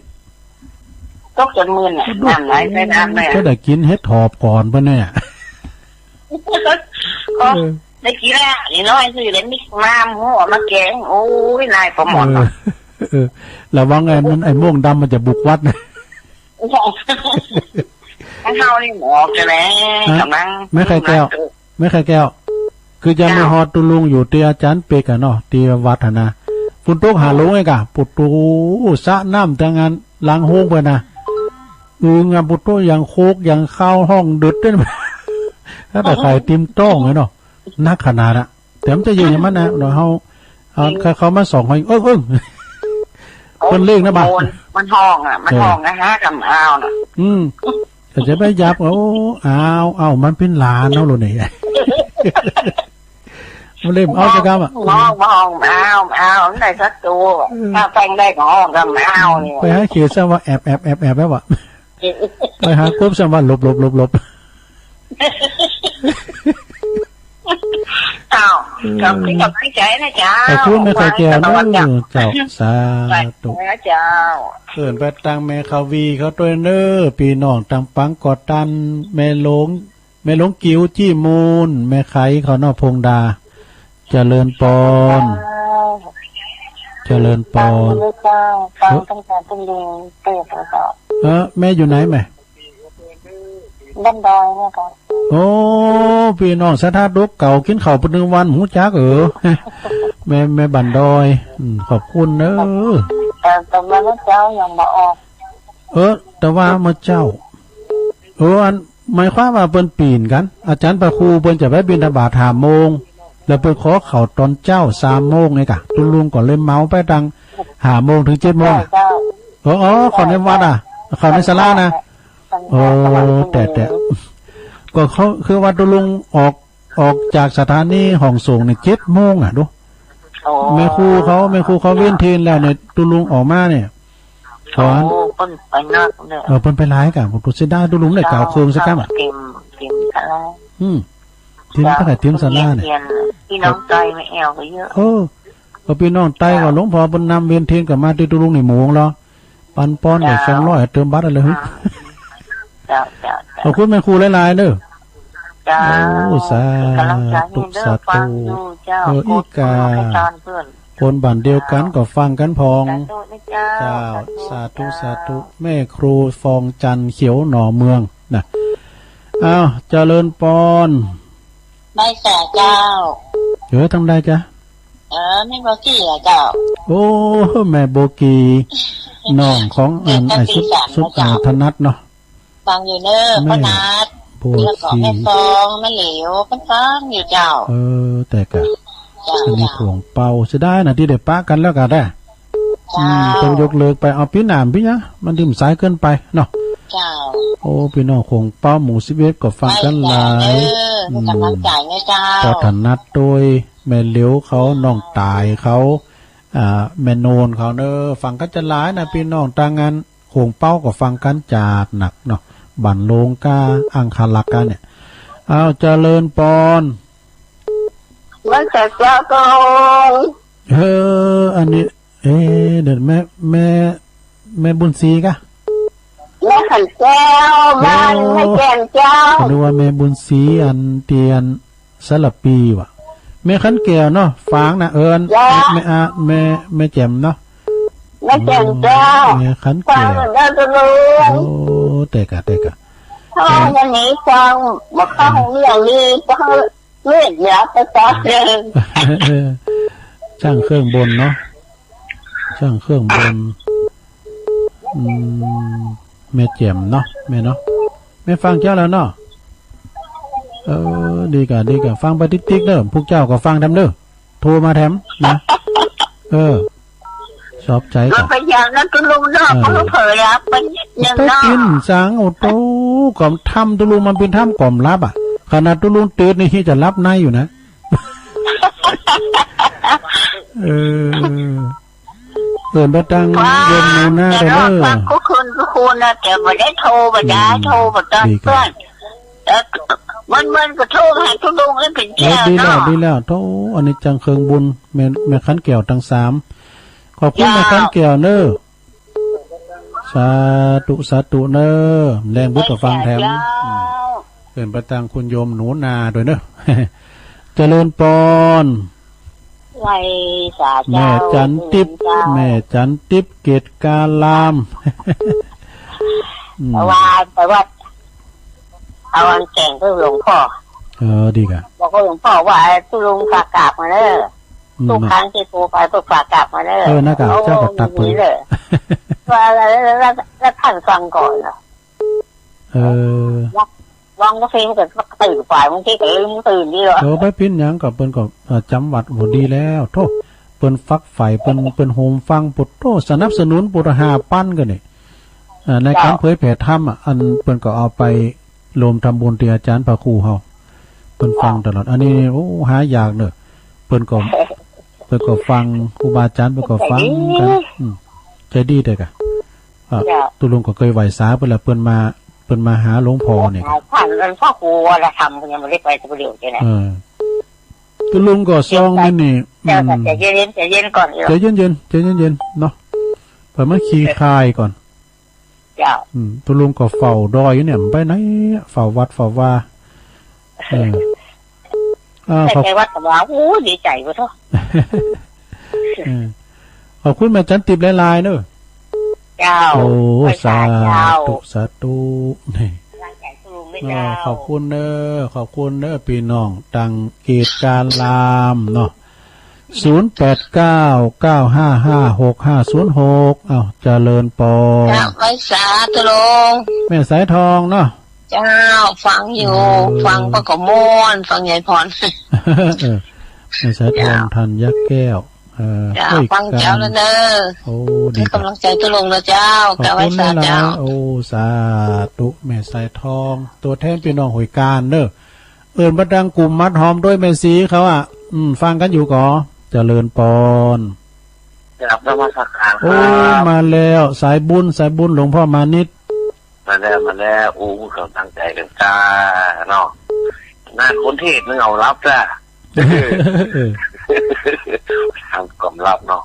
ตกจนมึนน่ะ น้ำไหลไปน้ำไหล ก็ได้กิ๋นเห็ดถอบก่อนเปิ้นเนี่ย ก็ เออ ได้กิ๋นละ นี่น้อยซื้อเลย มิกมาหมูเอามาแกง โอ้ย นายปลาหมอน เออ เออ ระวังไอ้มัน ไอ้โม่งดำมันจะบุกวัดนะ ของเฮานี่หมอจะแล้ว ฮะ กำลัง แม่ไข่แก้ว แม่ไข่แก้ว คือจะมา เจ้า ฮอดตุ๊ลุงอยู่ตี้อาจ๋ารย์เป๊กอะเนาะ ตี้วัดหั้นนะ ฝนตกหาลุงเองกะ ปุโต สระน้ำตังอั้น หลังโฮงเปิ้นนะ อึ่งอะ ปุโต อย่างโคก อย่างคาว ฮ้องเดิดเต้น ถ้าแต่ไข่ติมต้องเลยเนาะ นักขนาดอะ แต่มันจะอยู่อย่างนั้นนะ เดี๋ยวเฮา เอา อืม ใครเข้ามาส่อง เอิ้ง เอิ้ง เปิ้นเล่งนะบ่า มันฮ้องอะ มันฮ้องนะฮะ กำอ้าวน่ะ อืม แต่จะไปยับ โอ้ อ้าว อ้าว มันเป๋นหลานเฮาโลดเนี่ย มันเล่นเอาแต่กำอะ ฮ้อง ฮ้อง อ้าว อ้าว มันได้สักตัว เออ ถ้าแปลงได้ก็ฮ้องกำอ้าวเนี่ย ไปหาเขียดซ้ำว่าแอบ แอบ แอบ แอบ แล้วอะ ไปหากบซ้ำว่าหลบ หลบ หลบ หลบ เจ้า เออ ขอบคุณ ขอบคุณเจ้านะเจ้า ขอบคุณแม่ไข่แก้วเนอะ เจ้า สาธุ สาธุนะเจ้า เอิ้นไปตางแม่ขวีเขาตวยเนอะ ปี้น้องตางปังกอดตัน แม่หลวง แม่หลวงกิ๋วจี้มูล แม่ไข่เขาเนาะ พงดา เจริญปอน เจ้า เจริญปอน เจ้า ฟังตั้งแต่ต้นเดือนเกิดเลยเจ้า เออ แม่อยู่ไหนแม่ บ้านดอยเนี่ยเจ้า โอ้ ปี้น้องศรัทธาดกเก่า กิ๋นข้าวเปิ้นนึ่งวัน ฮู้จักเออ แม่ แม่บ้านดอย อืม ขอบคุณเนอะ แต่ แต่ว่าเมื่อเจ้ายังบ่ออก เออ แต่ว่าเมื่อเจ้า เออ อัน หมายความว่าเปิ้นปี๋นกั๋น อาจ๋ารย์พระครูเปิ้นจะไปบิณฑบาตห้าโมง แล้วเปิ้นขอข้าวตอนเจ๊าสามโมงไงกะ ตุ๊ลุงก็เลยเหมาไปตังห้าโมงเถิงเจ็ดโมง เจ้า เจ้า เออ อ๋อ ข้าวในวัดอะ ข้าวในศาลานะ เจ้า โอ้ แต่ แต่ ก็เขา คือว่าตุ๊ลุงออก ออกจากสถานีห้องส่งเนี่ยเจ็ดโมงอะ ดู โอ้ แม่ครูเขา แม่ครูเขาเวียนเทนแล้วเนี่ย ตุ๊ลุงออกมาเนี่ย โอ้ เปิ้นไปนักเนี่ย เออ เปิ้นไปหลายกะ ผมเสียดายตุ๊ลุงได้กล่าวเคิงสักกำอะ เต็ม เต็มศาลา อืม เต็ม เจ้า เท่าไหร่เต็มศาลาเนี่ย เวียนเทียน ปี้น้องใต้แม่แอวก็เยอะ เออ ก็ปี้น้องใต้ก็หลวงพ่อเปิ้นนำเวียนเทนก็มาตี้ตุ๊ลุงในโมงแล้ว ปันปอนได้ เจ้า สองร้อย เติมบัตรอะไร อ่า เฮ้ย เจ้า เจ้า เจ้า ขอบคุณแม่ครูหลายๆ เด้อ เจ้า โอ้ สาธุ เป็นกำลังใจให้เด้อ สาธุ ฟังอยู่เจ้า เออ อีกา กดกดไลค์ตอนเพื่อน คนบ้านเดียวกั๋นก็ฟังกั๋นพ่อง สาธุนะเจ้า เจ้า สาธุ สาธุ สาธุ สาธุ แม่ครูฟองจันทร์เขียวหน่อเมืองนะ อ้าว เจริญปอน ไหว้สาเจ้า เออ ตางใดจ๊ะ เออ แม่โบกี้อะเจ้า โอ้ แม่โบกี้ น้องของอัน เออ ไอ้สุด สุด เออ ถนัดเนาะ ฟังอยู่เน้อ แม่ ป้านัด โบกี้ แล้วก็แม่ฟอง แม่เหลว เปิ้นฟังอยู่เจ้า เออ แต่กะ เจ้า อันนี้ เจ้า ข่วงเป่า เสียดายนะตี้ได้ปะกั๋นแล้วกะได้ เจ้า อืม เปิ้นยกเลิกไป เอาปี๋หน้าปี๋หยัง มันติดสายเกินไปเนาะ เจ้า โอ้ ปี้น้องข่วงเป่าหมู่สิบเอ็ดก็ฟังกั๋นหลาย ไหว้สาเด้อ อืม เป็นกำลังใจนะเจ้า ปอถนัดโดย แม่เหลวเขา น้องต๋ายเขา อ่า แม่โนนเขาเน้อ ฟังกั๋นจะหลายนะ ปี้น้องตางอัน ข่วงเป่าก็ฟังกั๋นจาดนักเนาะ บ้านโลงก้า อังคารักษ์ก้าเนี่ย อ้าว เจริญปอน ไหว้สาเจ้าก่อน เออ อันนี้ เอ๊ะ เดี๋ยวแม่ แม่ แม่บุญศรีกะ แม่ขันแก้ว บ้าน โอ้ แม่แจ่มเจ้า นึกว่าแม่บุญศรีอันเตียน สารภีว่ะ แม่ขันแก้วเนาะ ฝางนะ เอิ้น เจ้า แม่ แม่อา แม่ แม่แจ่มเนาะ แม่แจ่มเจ้า แม่ขันแก้ว ฝางเหมือนกัน ตุ๊ลุง โอ้ แต่กะ แต่กะ พ่อวันนี้ฟัง บ่เข้าเรื่องนี้ ฟังเรื่องยาวไปตอนหนึ่ง ช่างเครื่องบนเนาะ ช่างเครื่องบน อืม แม่แจ่มเนาะ แม่เนาะ แม่ฟังเจ้าแล้วเนาะ เออ ดีกะ ดีกะ ฟังไปติ๊กๆ เด้อ พวกเจ้าก็ฟังแถมเด้อ โทรมาแถมนะ เออ ชอบใจกะ มันเป็นอย่างนั้นตุ๊ลุงเนาะ เออ เผลอๆ แล้วเป็นนิดนึงเนาะ ไปปิ้นสัง โอ้โต ก็ถ้ำตุ๊ลุงมันเป๋นถ้ำความลับอะ ขนาดตุ๊ลุงตื่นนี่จะหลับในอยู่นะ เออ เอิ้นไปตังโยมหนูนา แต่ เด้อ ว่าคุย คุยนะ แต่บ่ได้โทร บ่ได้ อืม โทรบ่ต้อง ดีครับ เปิ้น แล้ววันๆ ก็โทรหาตุ๊ลุงแล้วเป็น เออ เจ้า ดีแล้ว เนาะ ดีแล้ว โธ่ อันนี้จังเคิงบุญ แม่ แม่ขันแก้วตังสาม ขอบคุณ เจ้า แม่ขันแก้วเน้อ สาธุ สาธุเน้อ แลงบุญก็ฟังแถม เจ้า อืม เอิ้นไปตังคุณโยมหนูนาด้วยเน้อ เจริญปอน ไหว้สาเจ้า แม่จันทิพย์ เจ้า แม่จันทิพย์ เกตการาม อืม เพราะว่าไปวัด เอาอันแก่งเพื่อหลวงพ่อ เออ ดีกะ บอกว่าหลวงพ่อว่าตุ๊ลุงฝากกราบมาเน้อ อืม ทุกครั้งที่โทรไปก็ฝากกราบมาเน้อ เออ นะกะ โอ้ เจ้าก็ตักเปิ้น ดีเลย ว่าแล้ว แล้ว แล้ว แล้วท่านฟังก่อนเหรอ เออ วังก็เพลงก็ตื่นฝ่าย บางทีก็ลืมตื่นดีเหรอ เออ บ่เป๋นหยัง ก็เปิ้นก็ เอ่อ จ๋ำวัด โอ้ ดีแล้ว โธ่ เปิ้นฝักใฝ่ เปิ้น เปิ้นโฮมฟัง ปุดโธ่ สนับสนุนปุดห้าปันก็นี่ อ่า ในการ เจ้า เผยแผ่ธรรมอะ อันเปิ้นก็เอาไปรวมทำบุญตี้อาจ๋ารย์พระครูเฮา เปิ้นฟัง เจ้า ตลอด อันนี้ โอ้ หายากเน้อ เปิ้นก็ เปิ้นก็ฟัง ครูบาอาจ๋ารย์เปิ้นก็ฟังกั๋น ใจดี อืม ใจดีเต๊อะกะ อ่ะ เจ้า ตุ๊ลุงก็เกยไหว้สาเปิ้นละ เปิ้นมา เปิ้นมาหาหลวงพ่อนี่ หาท่าน เปิ้นพระครูวรธรรม ยังบ่ได้ไปสักเดียวเจ้านะ เออ ตุ๊ลุงก็ซองแม่นนี่ เจ้า อืม ใจเย็นๆ ใจเย็นก่อน ใจเย็นๆ ใจเย็นๆ เนาะ ไปมาขี้คายก่อน เจ้า อืม ตุ๊ลุงก็เฝ้าดอยอยู่เนี่ย ไปไหน เฝ้าวัดเฝ้าวา เออ อ่า แต่ ขอบ ใจวัดก็ว่า โอ้ย ดีใจบ่เท่า เออ ขอบคุณแม่จันทิพย์หลายๆ เน้อ เจ้า โอ้ ไหว้สา สาธุ เจ้า สาธุ นี่ กำลังใจตุ๊ลุงด้วย เออ เจ้า ขอบคุณเน้อ ขอบคุณเน้อ ปี้น้องตังเกตการามเนาะ ศูนย์แปดเก้า เก้าห้าห้า หกห้าศูนย์หก อ้าว เจริญปอน เจ้า ไหว้สาตุ๊ลุง แม่สายทองเนาะ เจ้า ฟังอยู่ เออ ฟังป้าก็ม่วน ฟังยายพร เออ แม่สายทอง เจ้า ธัญแก้ว เออ เจ้า ห้วยกาญ ฟังเจ้าแล้วเน้อ โอ้ ดี ให้กำลังใจตุ๊ลุงนะเจ้า ขอบคุณ กราบไหว้สาเจ้า หลายๆ โอ้ สาธุ แม่สายทอง ตั๋วแทนปี้น้องห้วยกาญเน้อ เอิ้นมาตังกลุ่มมัดหอมด้วยแม่ศรีเขาอะ อืม ฟังกั๋นอยู่ก่อ เจริญปอน กราบนมัสการ โอ้ ครับ มาแล้ว สายบุญ สายบุญหลวงพ่อมานิต มาแล้ว มาแล้ว อู้ กำลังใจกั๋นจ้า เนาะ นั่นคนเทศน์มันเอาลับจ้า เออ ทำความลับเนาะ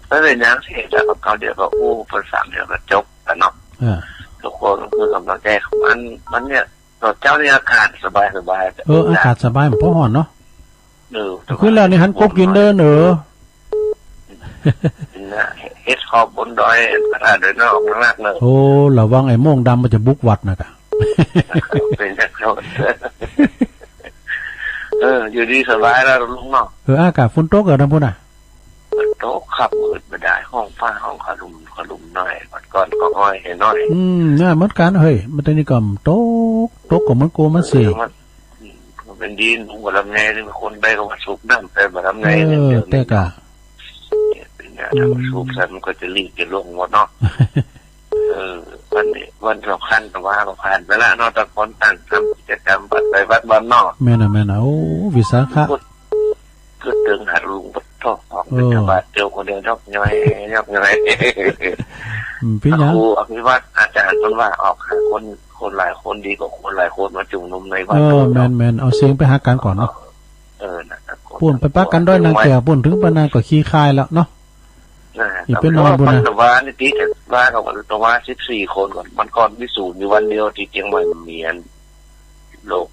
บ่เป๋นหยัง เทศน์แล้วก็เดี๋ยวก็อู้ ภาษาเดียวก็จบกั๋นเนาะ อ่า ทุกคนก็คือกำลังใจของมัน มันเนี่ย ตอนเจ๊านี่อากาศสบายสบาย เออ อากาศสบาย บ่ฮ้อนเนาะ เออ คืนแล้วนี่หันกบกิ๋นเด้อเน้อ นะ เห็ดหอบบนดอย พระธาตุดอยนอกนักๆ เน้อ โอ้ ระวังไอ้โม่งดำมันจะบุกวัดนะกะ เป๋นจังซั่น เออ อยู่ดีสบายแล้วลุงเนาะ เออ อากาศฝนตกเหรอ ตางปู้นน่ะ มันตกครับ มืดบ่ดาย ฮ้องฟ้าฮ้องคะรุมคะรุมหน่อย วันก่อนก็ฮ้อยหน้อย อืม เนี่ย เหมือนกั๋น เฮ้ย มันตอนนี้ก็ตก ตกก็เหมือนกั๋วมันเสก มัน อืม มันเป๋นดิน ผมก็ทำไง นี่คนไปก็มาสูบน้ำไป มาทำไง เออ เนี่ย เดี๋ยวนี้ แต่กะ เนี่ย เป๋นไง อืม ถ้ามาสูบใส่มันก็จะรีบจะล่วงหมดเนาะ เออ วันนี้วันสำคัญ แต่ว่าก็ผ่านไปแล้วเนาะ ต่างคนต่างทำกิจกรรม วัดไปวัดวันเนาะ แม่นน่ะ แม่นน่ะ โอ้ วิสาขะ พูด กึ๊ดเถิงหาลุงปะโธ่ ออกบิณฑบาตเตียวคนเดียวยอกย้อย ยอกย้อย อืม เป๋นหยัง ครูอภิวัฒน์อาจ๋ารย์เปิ้นว่าออกหาคน คนหลายคนดีกว่าคนหลายคนมาจุมนุมในวัด เออ เนาะ แม่นๆ เอาเสียงไปหากั๋นก่อนเนาะ เออ นะครับ ปู้นไปปะกั๋นดอยนางแก้ว ปู้นเถิงปะนางก็ขี้คายแล้วเนาะ นะ อีกเป๋นหน่อยปู้นนะ แต่ว่านี่ติดแต่ว่าเขาก็ต้องว่าสิบสี่คนก่อน มันก่อนมีศูนย์อยู่วันเดียว ตี้เจียงใหม่มันมีอัน โรค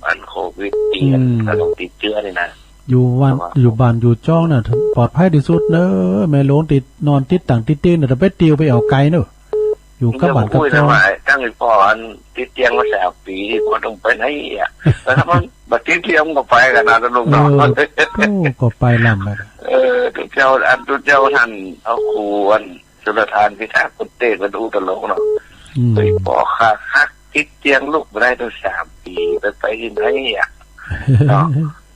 อันโควิดตี้ อืม ก็ต้องติดเจื้อนี่นะ อยู่บ้าน แต่ว่า อยู่บ้านอยู่จ้องน่ะ ปลอดภัยตี้สุดเน้อ แม่หลวงตี้นอนติดตั๋งติดเตียงน่ะ แต่ไปเตียวไปเอาไกลเน้อ อยู่กับบ้านกับจ้อง นี่ก็บ่ฮู้นะว่า ตั้งแต่ป้ออันติดเตียงมาสามปี๋ ป้อต้องไปไหนอะ แต่ถ้ามันบ่ติดเตียงก็ไปกั๋นนะลุงเนาะ เออ โอ้ ก็ไปลำไป เออ ตุ๊เจ้า อันตุ๊เจ้าท่านเอาครูอัน ชลทานพิทักษ์ เปิ้นเตศน์ เปิ้นอู้ตลกเนาะ อืม เฮ้ย ป้อข้าฮักติดเตียงลุกบ่ได้ตั้งสามปี๋ ไป ไปตี้ไหนอะ เนาะ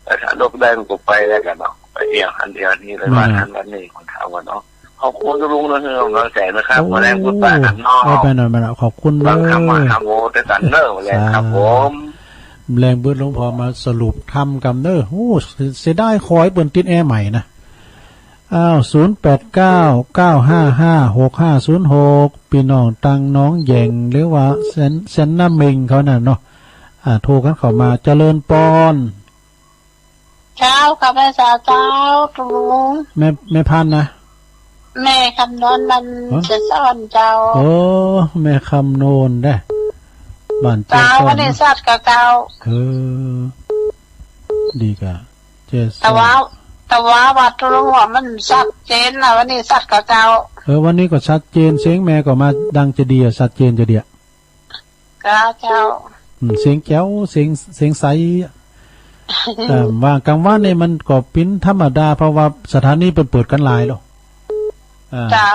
แต่ถ้าลุกได้มันก็ไปแล้วกั๋นเนาะ ไปเอี่ยวอันเดียวนี่ ไปวัดอันวัดนี่ คนถามว่าเนาะ ขอบคุณลุงนะ กำลังใจนะครับ โอ้ มาแลกพูดปากั๋นเนาะ เออ ไปหน่อย ไปหน่อย ขอบคุณเน้อ ฟังธรรมะธรรมโมด้วยกั๋นเน้อ มาแลกครับผม สา แลงเบิดหลวงพ่อมาสรุปธรรมกำเน้อ โอ้ เสียดาย ขอหื้อเปิ้นติดแอร์ใหม่นะ อ้าว ศูนย์แปดเก้า เก้าห้าห้า หกห้าศูนย์หก ปี้น้องตังหนองแหย่ง หรือว่าแสน แสนนาเม็งเขานั่นเนาะ อ่า โทรกั๋นเข้ามา เจริญปอน เจ้า ข้าพเจ้า เจ้า ตุ๊ลุง แม่ แม่พันธุ์นะ แม่คำนวณ บ้าน ฮะ เจซ้อนเจ้า โอ้ แม่คำนวณเด้อ บ้านเจซ้อน เจ้า วันนี้สัตว์กับเจ้า เออ ดีก่ะ เจซ้อน แต่ว่า แต่ว่าวัดตุ๊ลุงว่ามันชัดเจนนะ วันนี้สัตว์กับเจ้า เออ วันนี้ก็ชัดเจน เสียงแม่ก็มาดังจะดีอะ ชัดเจนจะดีอะ กาเจ้า อืม เสียงแจ๋ว เสียง เสียงใส เอ่อ ว่ากลางวันนี่มันก็เป๋นธรรมดา เพราะว่าสถานีเปิ้นเปิดกั๋นหลายแล้ว อ่า เจ้า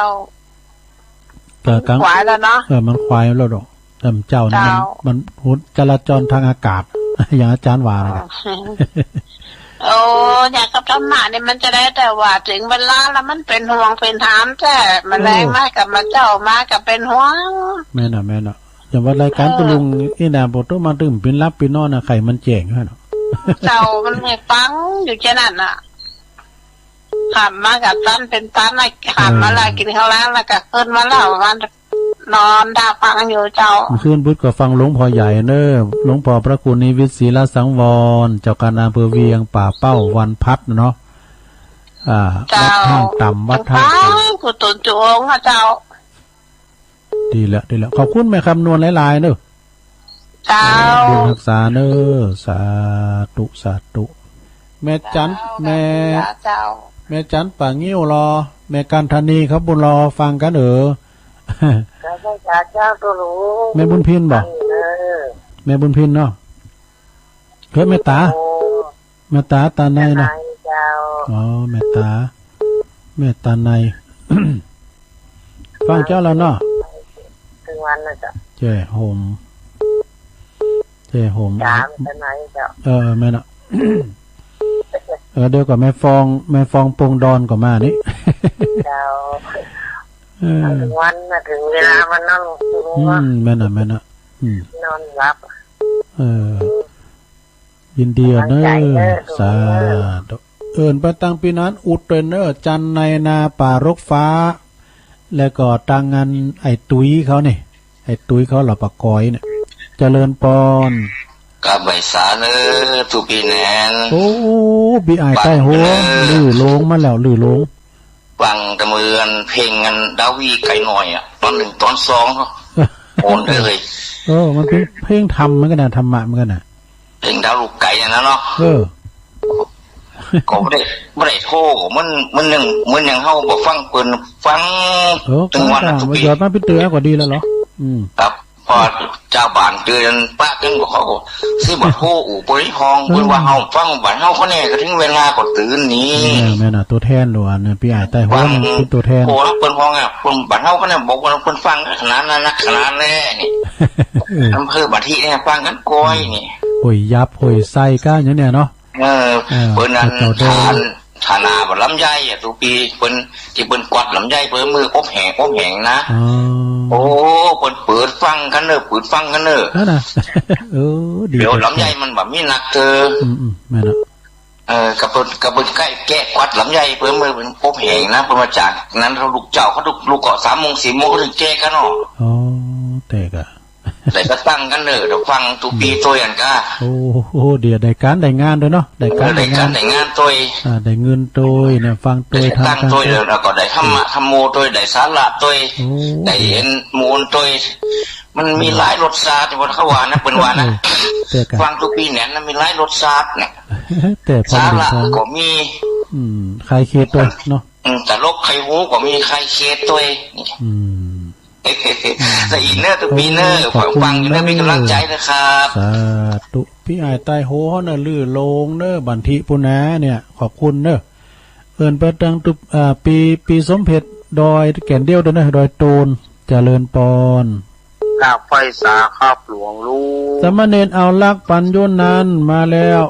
แต่กลาง ขวายแล้วเนาะ เออ มันขวายแล้วดอก แต่เจ้านี่มัน เจ้า มัน จราจรทางอากาศ อย่างอาจ๋ารย์ว่านะ อ๋อ โอ้ อย่างกับธรรมะนี่มันจะได้แต่ว่าเถิงเวลาแล้วมันเป๋นห่วงเป๋นถามแต๊ มาแลง โอ้ มากับมาเจ้า มากับเป๋นห่วง แม่นน่ะ แม่นน่ะ อย่างว่ารายก๋าน เออ ตุ๊ลุงอี้นะ บ่ต้องมาตึงปิ้นหลับปิ้นนอนนะ ใค่มันแจ้งหั้นเนาะ เจ้า มันหื้อฟังอยู่แค่นั้นน่ะ หันมากับตันเป๋นตันน่ะ หันมา เออ แล้วกิ๋นข้าวแลงแล้วก็ขึ้นมาแล้ว มันนอนต๋าฟังอยู่เจ้า เมื่อคืนพุธก็ฟังหลวงพ่อใหญ่เน้อ หลวงพ่อพระครูนิวิตร ศิลสังวร เจ้าคณะอำเภอเวียงป่าเป้า วันพัดเนาะ อ่า เจ้า วัดห้างต่ำ วัดห้างต่ำ เจ้า ผู้ตนจุองค์นะเจ้า ดีแล้ว ดีแล้ว ขอบคุณแม่คำนวณหลายๆ เน้อ เจ้า เออ บุญฮักษาเน้อ สาธุ สาธุ แม่จัน เจ้า แม่ สาธุเจ้า แม่จันป่างิ้วลอ แม่กันธนีครับ บุญลอฟังกั๋นเออ เจ้า เจ้า ตุ๊ลุง แม่บุญพินบ่ เออ แม่บุญพินเนาะ เฮ้ย แม่ต๋า โอ้ แม่ต๋า ต๋าในเนาะ ต๋าในเจ้า อ๋อ แม่ต๋า แม่ต๋าใน ฟังเจ้าแล้วเนาะ ตึงวันนะเจ้า แจ้ห่ม แจ้ห่ม จ๋า แม่ต๋าในเจ้า เออ แม่นน่ะ เออ เดี๋ยวก่อน แม่ฟอง แม่ฟองปงดอนก็มานี่ เจ้า เออ ตึงวันนะ เถิงเวลามันนอน อืม แม่นน่ะ แม่นน่ะ อืม นอนหลับ เออ ยินดีเน้อ กำลังใจ๋เน้อ สาธุ เอิ้นไปตังปี้นานอุดตวยเน้อ จันในนาป่ารกฟ้า แล้วก็ตังอันไอ้ตุ้ยเขานี่ ไอ้ตุ้ยเขาหล่อปากกอยเนี่ย เจริญปอน กราบไหว้สาเน้อ ตุ๊ปี้แหนน โอ้ ปี้อ้ายใต้โฮ ฟังเน้อ ลื้อโลงมาแล้ว ลื้อโลง ฟังแต่เมื่ออันเพลงอันดาวีไกลหน่อยอะ ตอนหนึ่งตอนสอง โอนได้เลย เออ มันเป๋นเพลงธรรมเหมือนกั๋นนะ ธรรมะเหมือนกั๋นนะ เพลงดาวลูกไก่นั่นนะเนาะ เออ ก็บ่ได้ บ่ได้โทษ มัน มันยัง มันยังเฮาบ่ฟังเปิ้นฟัง เออ ตึงวันนะ ฟัง ตุ๊ปี้ หยอดมาเป๋นเตื้อก็ดีแล้วเหรอ อืม ครับ พอเจ้าบ้านเตือนปะกั๋นก็เขาก็สิบ่โทษ อู้ บ่ได้ฮ้อง เปิ้นว่าเฮาฟังบ้านเฮาก็แน่ ก็เถิงเวลาก็ตื่นนี่ เออ แม่นน่ะ ตั๋วแทนหลวงเนี่ย ปี้อ้ายใต้โฮ ฟัง เป๋นตั๋วแทน โอ้ แล้วเปิ้นฮ้องอะ เปิ้นบ้านเฮาก็แน่ บอกว่าเปิ้นฟังขนาดนั้นนักขนาดแลนี่ เออ อำเภอบ่าธิเนี่ยฟังกั๋นก้อยนี่ ห้วยยับ ห้วยไส้ก้าอย่างเนี่ยเนาะ เออ เออ เปิ้นอัน เจ้าเจ้า ฐาน ฐานะบ่าลำไยอะ ตุ๊ปี้ เปิ้น ตี้เปิ้นกวาดลำไย เปิ้นมืออบแห้ง อบแห้งนะ อ๋อ โอ้ เปิ้นเปิดฟังกั๋นเน้อ เปิดฟังกั๋นเน้อ นั่นน่ะ เออ ดี เดี๋ยวลำไยมันบ่มีนักเตอ อืม อืม แม่นน่ะ เออ ก็เปิ้น ก็เปิ้นใก้แกะกวาดลำไย เปิ้นมือเปิ้นอบแห้งนะ เปิ้นมาจากนั้น ลูกเจ้าเขาลุก ลุกก็สามโมงสี่โมงเขาเถิงแกะกั๋นเนาะ อ๋อ แต่ก็ ได้ก็ตั้งกั๋นเน้อ เดี๋ยวฟังตุ๊ปี้ตวยอันก้า โอ้โห เดี๋ยวได้ก๋านได้งานตวยเนาะ ได้ก๋าน เออ ได้ก๋าน ได้งาน ได้งานตวย อ่า ได้เงินตวยเนี่ย ฟังตวย ได้ตังค์ตวย ทำตวย เดี๋ยวเราก็ได้ธรรมะ อืม ธัมโมตวย ได้สาระตวย โอ้ ได้เห็นมูลตวย มันมีหลายรสชาติ ที่ว่าเขาว่านะ เปิ้นว่านะ เออ แต่ก็ ฟังตุ๊ปี้แหนนนะ มีหลายรสชาติเนี่ย แต่พอ สาระ ได้ฟัง ก็มี อืม คลายเครียดตวยเนาะ อืม ตลกไขหูก็มี คลายเครียดตวย อืม แต่อีกเน้อ ตุ๊ปี้เน้อ เออ ขอบคุณ ฟังอยู่เน้อ เน้อ มีก๋ำลังใจ๋นะครับ สาธุ ปี้อ้ายใต้โฮเฮาเน้อ ลื้อโลงเน้อ บ่าธิปุ้นนาเนี่ย ขอบคุณเน้อ เอิ้นไปตังตุ๊บ อ่า ปี้ ปี้สมเพชร ดอยแก่นเดียวตวยเน้อ ดอยโตน เจริญปอน กราบไหว้สาครับหลวงลุง สามเณรเอาลักษณ์ปัญญุนันท์มาแล้ว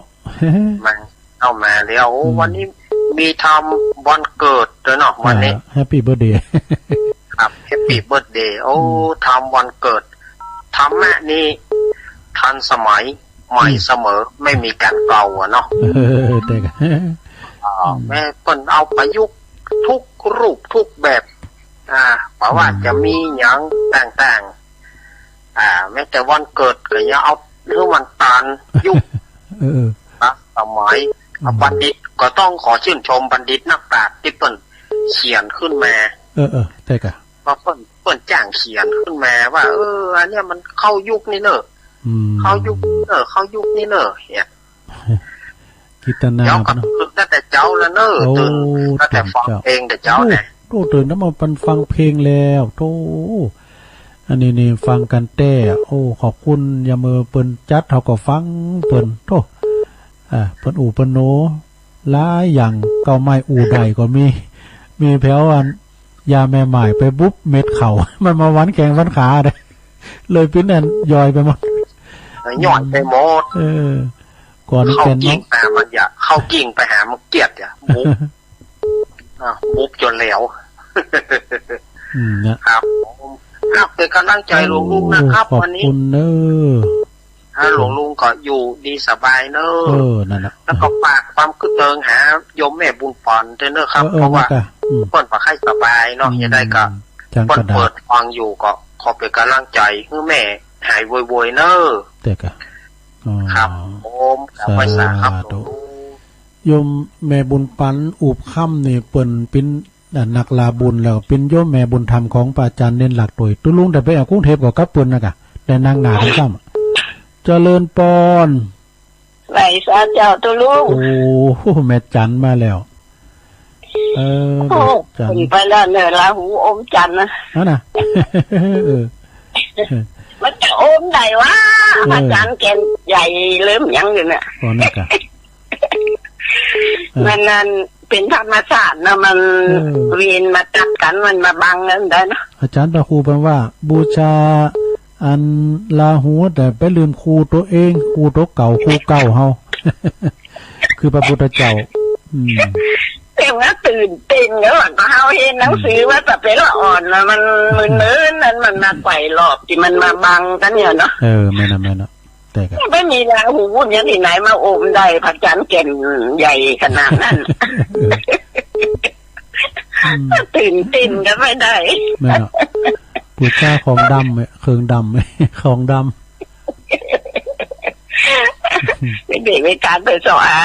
มา เอามาแล้ว โอ้ อืม วันนี้มีทำวันเกิดตวยเนาะ วันนี้ อ่า Happy Birthday ครับ Happy Birthday โอ้ อืม ทำวันเกิด ธรรมะนี่ทันสมัย ใหม่ อืม เสมอ ไม่มีก๋านเก่าอะเนาะ เออ แต่ก็ อ่า อืม แม้เปิ้นเอาประยุกต์ทุกรูปทุกแบบ อ่า บ่ว่า อืม จะมีหยังต่างๆ อ่า แม้แต่วันเกิดก็ยังเอาหื้อมันตานยุค เออ นะ สมัย อืม บัณฑิตก็ต้องขอชื่นชมบัณฑิตนักปราชญ์ตี้เปิ้นเขียนขึ้นมา เออ เออ แต่ก็ ว่าเปิ้น เปิ้นจ้างเขียนขึ้นมาว่า เออ อันเนี้ยมันเข้ายุคนี้เนอะ อืม เข้ายุคนี้เนอะ เข้ายุคนี้เนอะ เนี่ย กิตนา เดี๋ยวก็ เนาะ ตื่นตั้งแต่เจ๊าแล้วเนอะ โอ้ ตื่นตั้งแต่ ตื่น ฟัง เจ๊า เพลงแต่เจ๊า โอ้ เนี่ย โอ้ ตื่นตั้งแต่เปิ้นฟังเพลงแล้ว โธ่ อันนี้นี่ฟังกั๋นแต๊ โอ้ ขอบคุณ ยามเมื่อเปิ้นจัด เฮาก็ฟังเปิ้น โธ่ อ่า เปิ้นอู้เปิ้นโน หลายอย่าง เก๊าไม้อู้ได้ก็มี มีแผวอัน ยาแม่หม่ายไปบุบเม็ดเข้า มันมาหวันแข้งหวันขาเด้ เลยเป๋นอันย่อยไปหมด ย่อยไปหมด เออ ก่อนนี้ เข้า แก่น กิ่ง เนาะ ไปหามันอยาก เข้ากิ่งไปหามันเกลียดอยาก บุบ อ่ะ บุบจ๋นแหลว อืม เนี่ย ครับผม ครับ เป๋นก๋ำลังใจ๋หลวงลุงนะครับ โอ้ วันนี้ ขอบคุณเนอะ ถ้าหลวงลุงก็อยู่ดีสบายเนอะ เออ นั่นน่ะ แล้วก็ฝากความคิดเถิงหาโยมแม่บุญปั๋นด้วยเนอะครับ เออ เออ เพราะว่า นั่นก็ อืม เปิ้นบ่ค่อยสบายเนาะ อืม จะได้ก็ จัง เปิ้น กระดาษ เปิดฟังอยู่ก็ขอเป๋นก๋ำลังใจ๋หื้อแม่หายไวๆเนอะ แต่ก็ อ๋อ ครับผม ครับ ไหว้สาครับ สาธุ หลวงลุง โยมแม่บุญปั๋น อูบค่ำนี่เปิ้นเป๋น อ่า นักลาบุญ แล้วเป๋นโยมแม่บุญธรรมของพระอาจ๋ารย์เณรหลักโตย ตุ๊ลุงได้ไปเอากรุงเทพฯก็กับเปิ้นนะกะ ได้นั่งหน้าเปิ้นซ้ำ เจริญปอน ไหว้สาเจ้าตุ๊ลุง โอ้ แม่จันมาแล้ว เออ โอ้ แม่จัน เปิ้นไปแล้วเน่อ ราหูอมจันทร์นะ นั่นน่ะ เออ มันจะอมได้วะ เออ พระจันทร์แก่นใหญ่เริ่มหยังอยู่เนี่ย ตอนนั้นกะ เออ มันนั่นเป๋นธรรมชาตินะ มัน เออ เวรมาตัดกั๋น มันมาบังกั๋นได้นะ อาจ๋ารย์พระครูเปิ้นว่า บูชาอันราหู แต่ไปลืมครูตั๋วเอง ครูตั๋วเก่า ครูเก่าเฮา คือพระพุทธเจ้า อืม แต่ว่าตื่นเต้นแล้วอะ ก็เฮาเห็นหนังสือ อืม ว่าแต่เป๋นละอ่อนนะ มัน อืม มึนๆ นั่น มันมาไขว่รอบตี้มันมาบังกั๋นเนี่ยเนาะ เออ แม่นน่ะ แม่นน่ะ แต่ก็ ไม่มีราหูอย่างที่ไหนมาอมได้ พระจันทร์แก่นใหญ่ขนาดนั้น เออ อืม ตื่นเต้นกั๋นไปได้ แม่นเนาะ ปู๋จาของดำเนี่ย เครื่องดำ ของดำ เด็กๆ มีก๋านไปส่องอา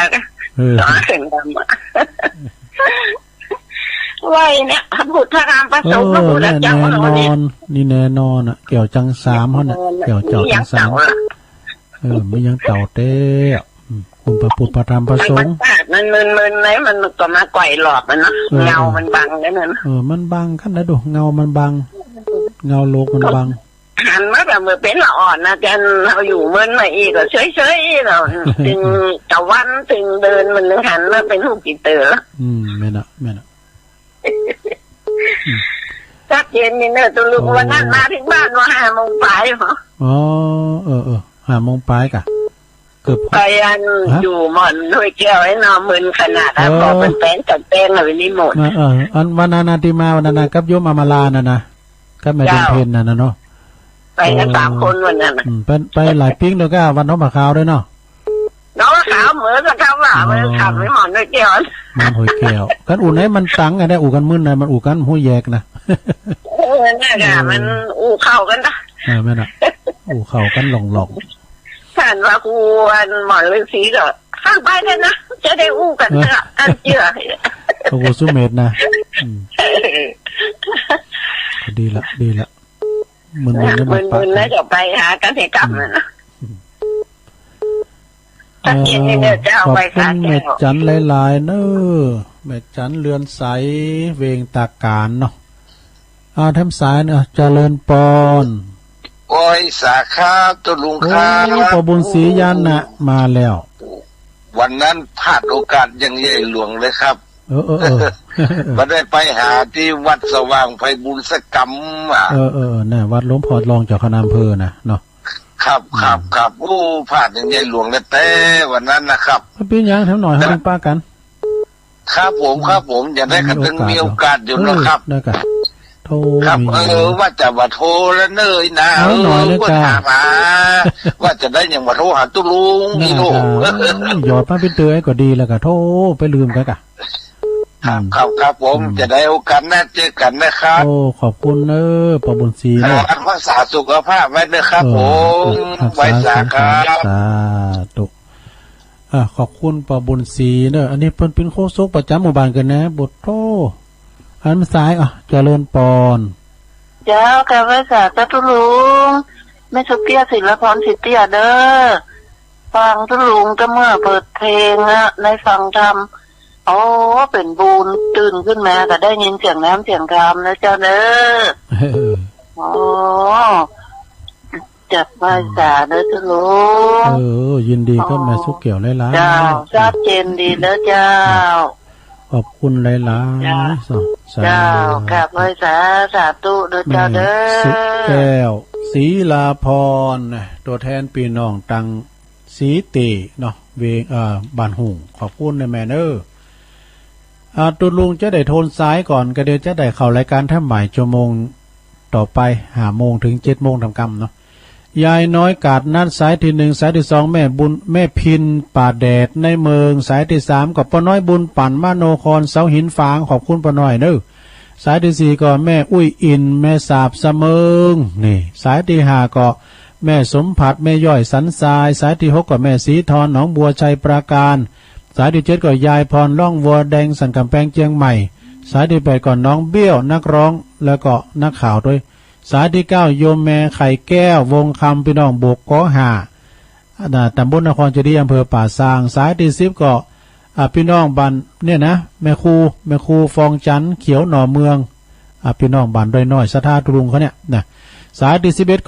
เออ ส่องอาเครื่องดำอะ ไหว้เนี่ย พระพุทธ พระธรรม พระสงฆ์ เออ พระพุทธเจ้า แน่นอน นี่แน่นอนอะ แก้วจังสามเฮาเนี่ย แน่นอนอะ แก้วเจ้าจังสาม มีหยังเต่าละ เออ มีหยังเต่าแต๊อะ อืม คุณพระพุทธ พระธรรม พระสงฆ์ ธรรมชาติมันมึนๆ เลย มันก็มาไขว่รอบมันเนาะ เออ เงามันบังไว้นั่น เออ มันบังกั๋นนะดู เงามันบัง เงาโลกมันบัง หันมาแต่เมื่อเป๋นละอ่อนนะ แต่เฮาอยู่เมินมาอี้ก็เฉยๆ เนาะ เถิงตะวันเถิงเดือนมันหันมาเป๋นฮู้กี่เตื้อ อืม แม่นน่ะ แม่นน่ะ อืม ชัดเจนนี่เนอะตุ๊ลุง โอ้ วันนั้นมาเถิงบ้านว่าห้าโมงป๋ายเหรอ อ๋อ เออ เออ ห้าโมงป๋ายกะ เกือบ ไปอัน ฮะ อยู่หม่อนห้วยแก้วไอ้หนอ มึนขนาดอะ เออ บอกเปิ้นแปงกับแปงอะ ไปนี่หมด เออ เออ อันวันนั้นน่ะตี้มาวันนั้นน่ะ กับโยมอำมาลาน่ะนะ กับแม่ดวงเพ็ญน่ะนะเนาะ เจ้า ไปกั๋น เออ สามคนวันนั้นน่ะ อืม ไป ไปหลายปิ๊งเดียวกะ วัดหนองผาขาวด้วยเนาะ หนองผาขาวเหมือนกั๋นครับว่า อ๋อ เหมือนขับไปหม่อนห้วยแก้ว หม่อนห้วยแก้ว กั๋นอู่ไหนมันตังกั๋นได้ อู่กั๋นมึนน่ะ มันอู่กั๋นฮู้แยกนะ เออ นั่นน่ะ เออ มันอู้เข้ากั๋นนะ เออ แม่นน่ะ อู้เข้ากั๋นหล่องๆ ท่านว่าครูอันหม่อนฤๅษีก็ฟังไปเถอะนะ จะได้อู้กั๋นเถอะ เออ อันเจื้อ พระครูสุเมธนะ อืม ดีละ ดีละ มึนๆ แล้วมันปะ มึนๆ แล้วจะไปหากั๋นให้กลับ อืม นะ อืม สักเย็นนี่เนอะ เออ เจ้า ขอบคุณ ไปค่ะ แม่จันหลายๆ เนอะ แม่จันเรือนใส เวงตาการเนาะ อ่า แถมสายเนอะ เจริญปอน โอ้ย สาครับ ตุ๊ลุงครับ โอ้ ป้อบุญศรีญาณะ มาแล้ว วันนั้นพลาดโอกาสอย่างใหญ่หลวงเลยครับ เออ เออ เออ บ่ได้ไปหาตี้วัดสว่างไพบูลย์สักกำอะ เออ เออ เออ น่ะ วัดหลวงพ่อรองเจ้าคณะอำเภอน่ะเนาะ ครับ ครับ อืม ครับ โอ้ พลาดอย่างใหญ่หลวงเลยแต่วันนั้นนะครับ บ่เป๋นหยัง แถมหน่อย เฮายังปะกั๋น ครับผม ครับผม อย่างใดก็ยังมีโอกาสอยู่เนาะครับ เออ ได้กะ โทร ครับ มี เออ ว่าจะมาโทรแล้วเน่อ อีหนา เอาหน่อย เออ เน่อ ว่า ก้า ถามหา ว่าจะได้หยังมาโทรหาตุ๊ลุง น่า นี่โน่ จะ หยอดมาเป๋นเตื้อก็ดีแล้วก็โทรไปลืมกั๋นก่ะ ครับ อืม ครับ ครับผม อืม จะได้โอกาสหน้าเจอกั๋นนะครับ โอ้ ขอบคุณเน่อ ป้อบุญศรีเน่อ ครับ รักษาสุขภาพไว้เน่อครับ เออ ผม รักษา ไหว้สาครับ สุขภาพ สาธุ อ่ะ ขอบคุณป้อบุญศรีเน่อ อันนี้เปิ้นเป๋นโฆษกประจ๋ำหมู่บ้านกั๋นนะ บทโท อันสาย อ่ะ เจริญปอน เจ้า กราบไหว้สาตุ๊ลุง แม่สุเตี้ย ศิลาพร ศรีเตี้ยเน่อ ฟังตุ๊ลุงก็เมื่อเปิดเพลงอะ ได้ฟังธรรม โอ้ เป๋นบุญ ตื่นขึ้นมาก็ได้ยินเสียงน้ำเสียงธรรมนะเจ้าเน่อ เออ โอ้ กราบไหว้สาเน่อตุ๊ลุง เออ ยินดีกับแม่สุแก้วหลายๆ เจ้า ชัดเจนดีเน่อเจ้า ขอบคุณหลายๆ เจ้า สา เจ้า สาธุ กราบไหว้สา สาธุเน่อเจ้าเน่อ แม่สุแก้ว ศิลาพรนะ ตั๋วแทนปี้น้องตัง ศรีเตี้ยเนาะ เวียง เอ่อ บ้านหุ่ง ขอบคุณนะแม่เน่อ อ่า ตุ๊ลุงจะได้โทนสายก่อน ก็เดี๋ยวจะได้เข้ารายก๋านทำบ่ายชั่วโมงต่อไป ห้าโมงเถิงเจ็ดโมงต๋อนค่ำเนาะ ยายน้อยกาดนัด สายตี้หนึ่ง สายตี้สอง แม่บุญ แม่พินป่าแดดในเมือง สายตี้สามก็ป้อน้อยบุญปั่น มโนคร เสาหินฝาง ขอบคุณป้อน้อยเน่อ สายตี้สี่ก็แม่อุ้ยอิน แม่สาบสะเมิง นี่ สายตี้ห้าก็แม่สมผัส แม่ย้อยสันทราย สายตี้หกก็แม่ศรีธร หนองบัว ชัยปราการ สายตี้เจ็ดก็ยายพร ล่องวัวแดง สันก๋ำแปง เจียงใหม่ สายตี้แปดก็น้องเบี้ยว นักร้อง แล้วก็นักข่าวตวย สายตี้เก้าโยมแม่ไข่แก้ว วงคำ ปี้น้องโบกก๊อห้า อ่า ต๋ำบลนครเจดีย์ อำเภอป่าซาง สายตี้สิบก็ อ่า ปี้น้องบ้านเนี่ยนะ แม่ครู แม่ครูฟองจันทร์ เขียวหน่อเมือง อ่า ปี้น้องบ้านดอยน้อย ศรัทธาตุ๊ลุงเขาเนี่ยนะ สายตี้สิบเอ็ด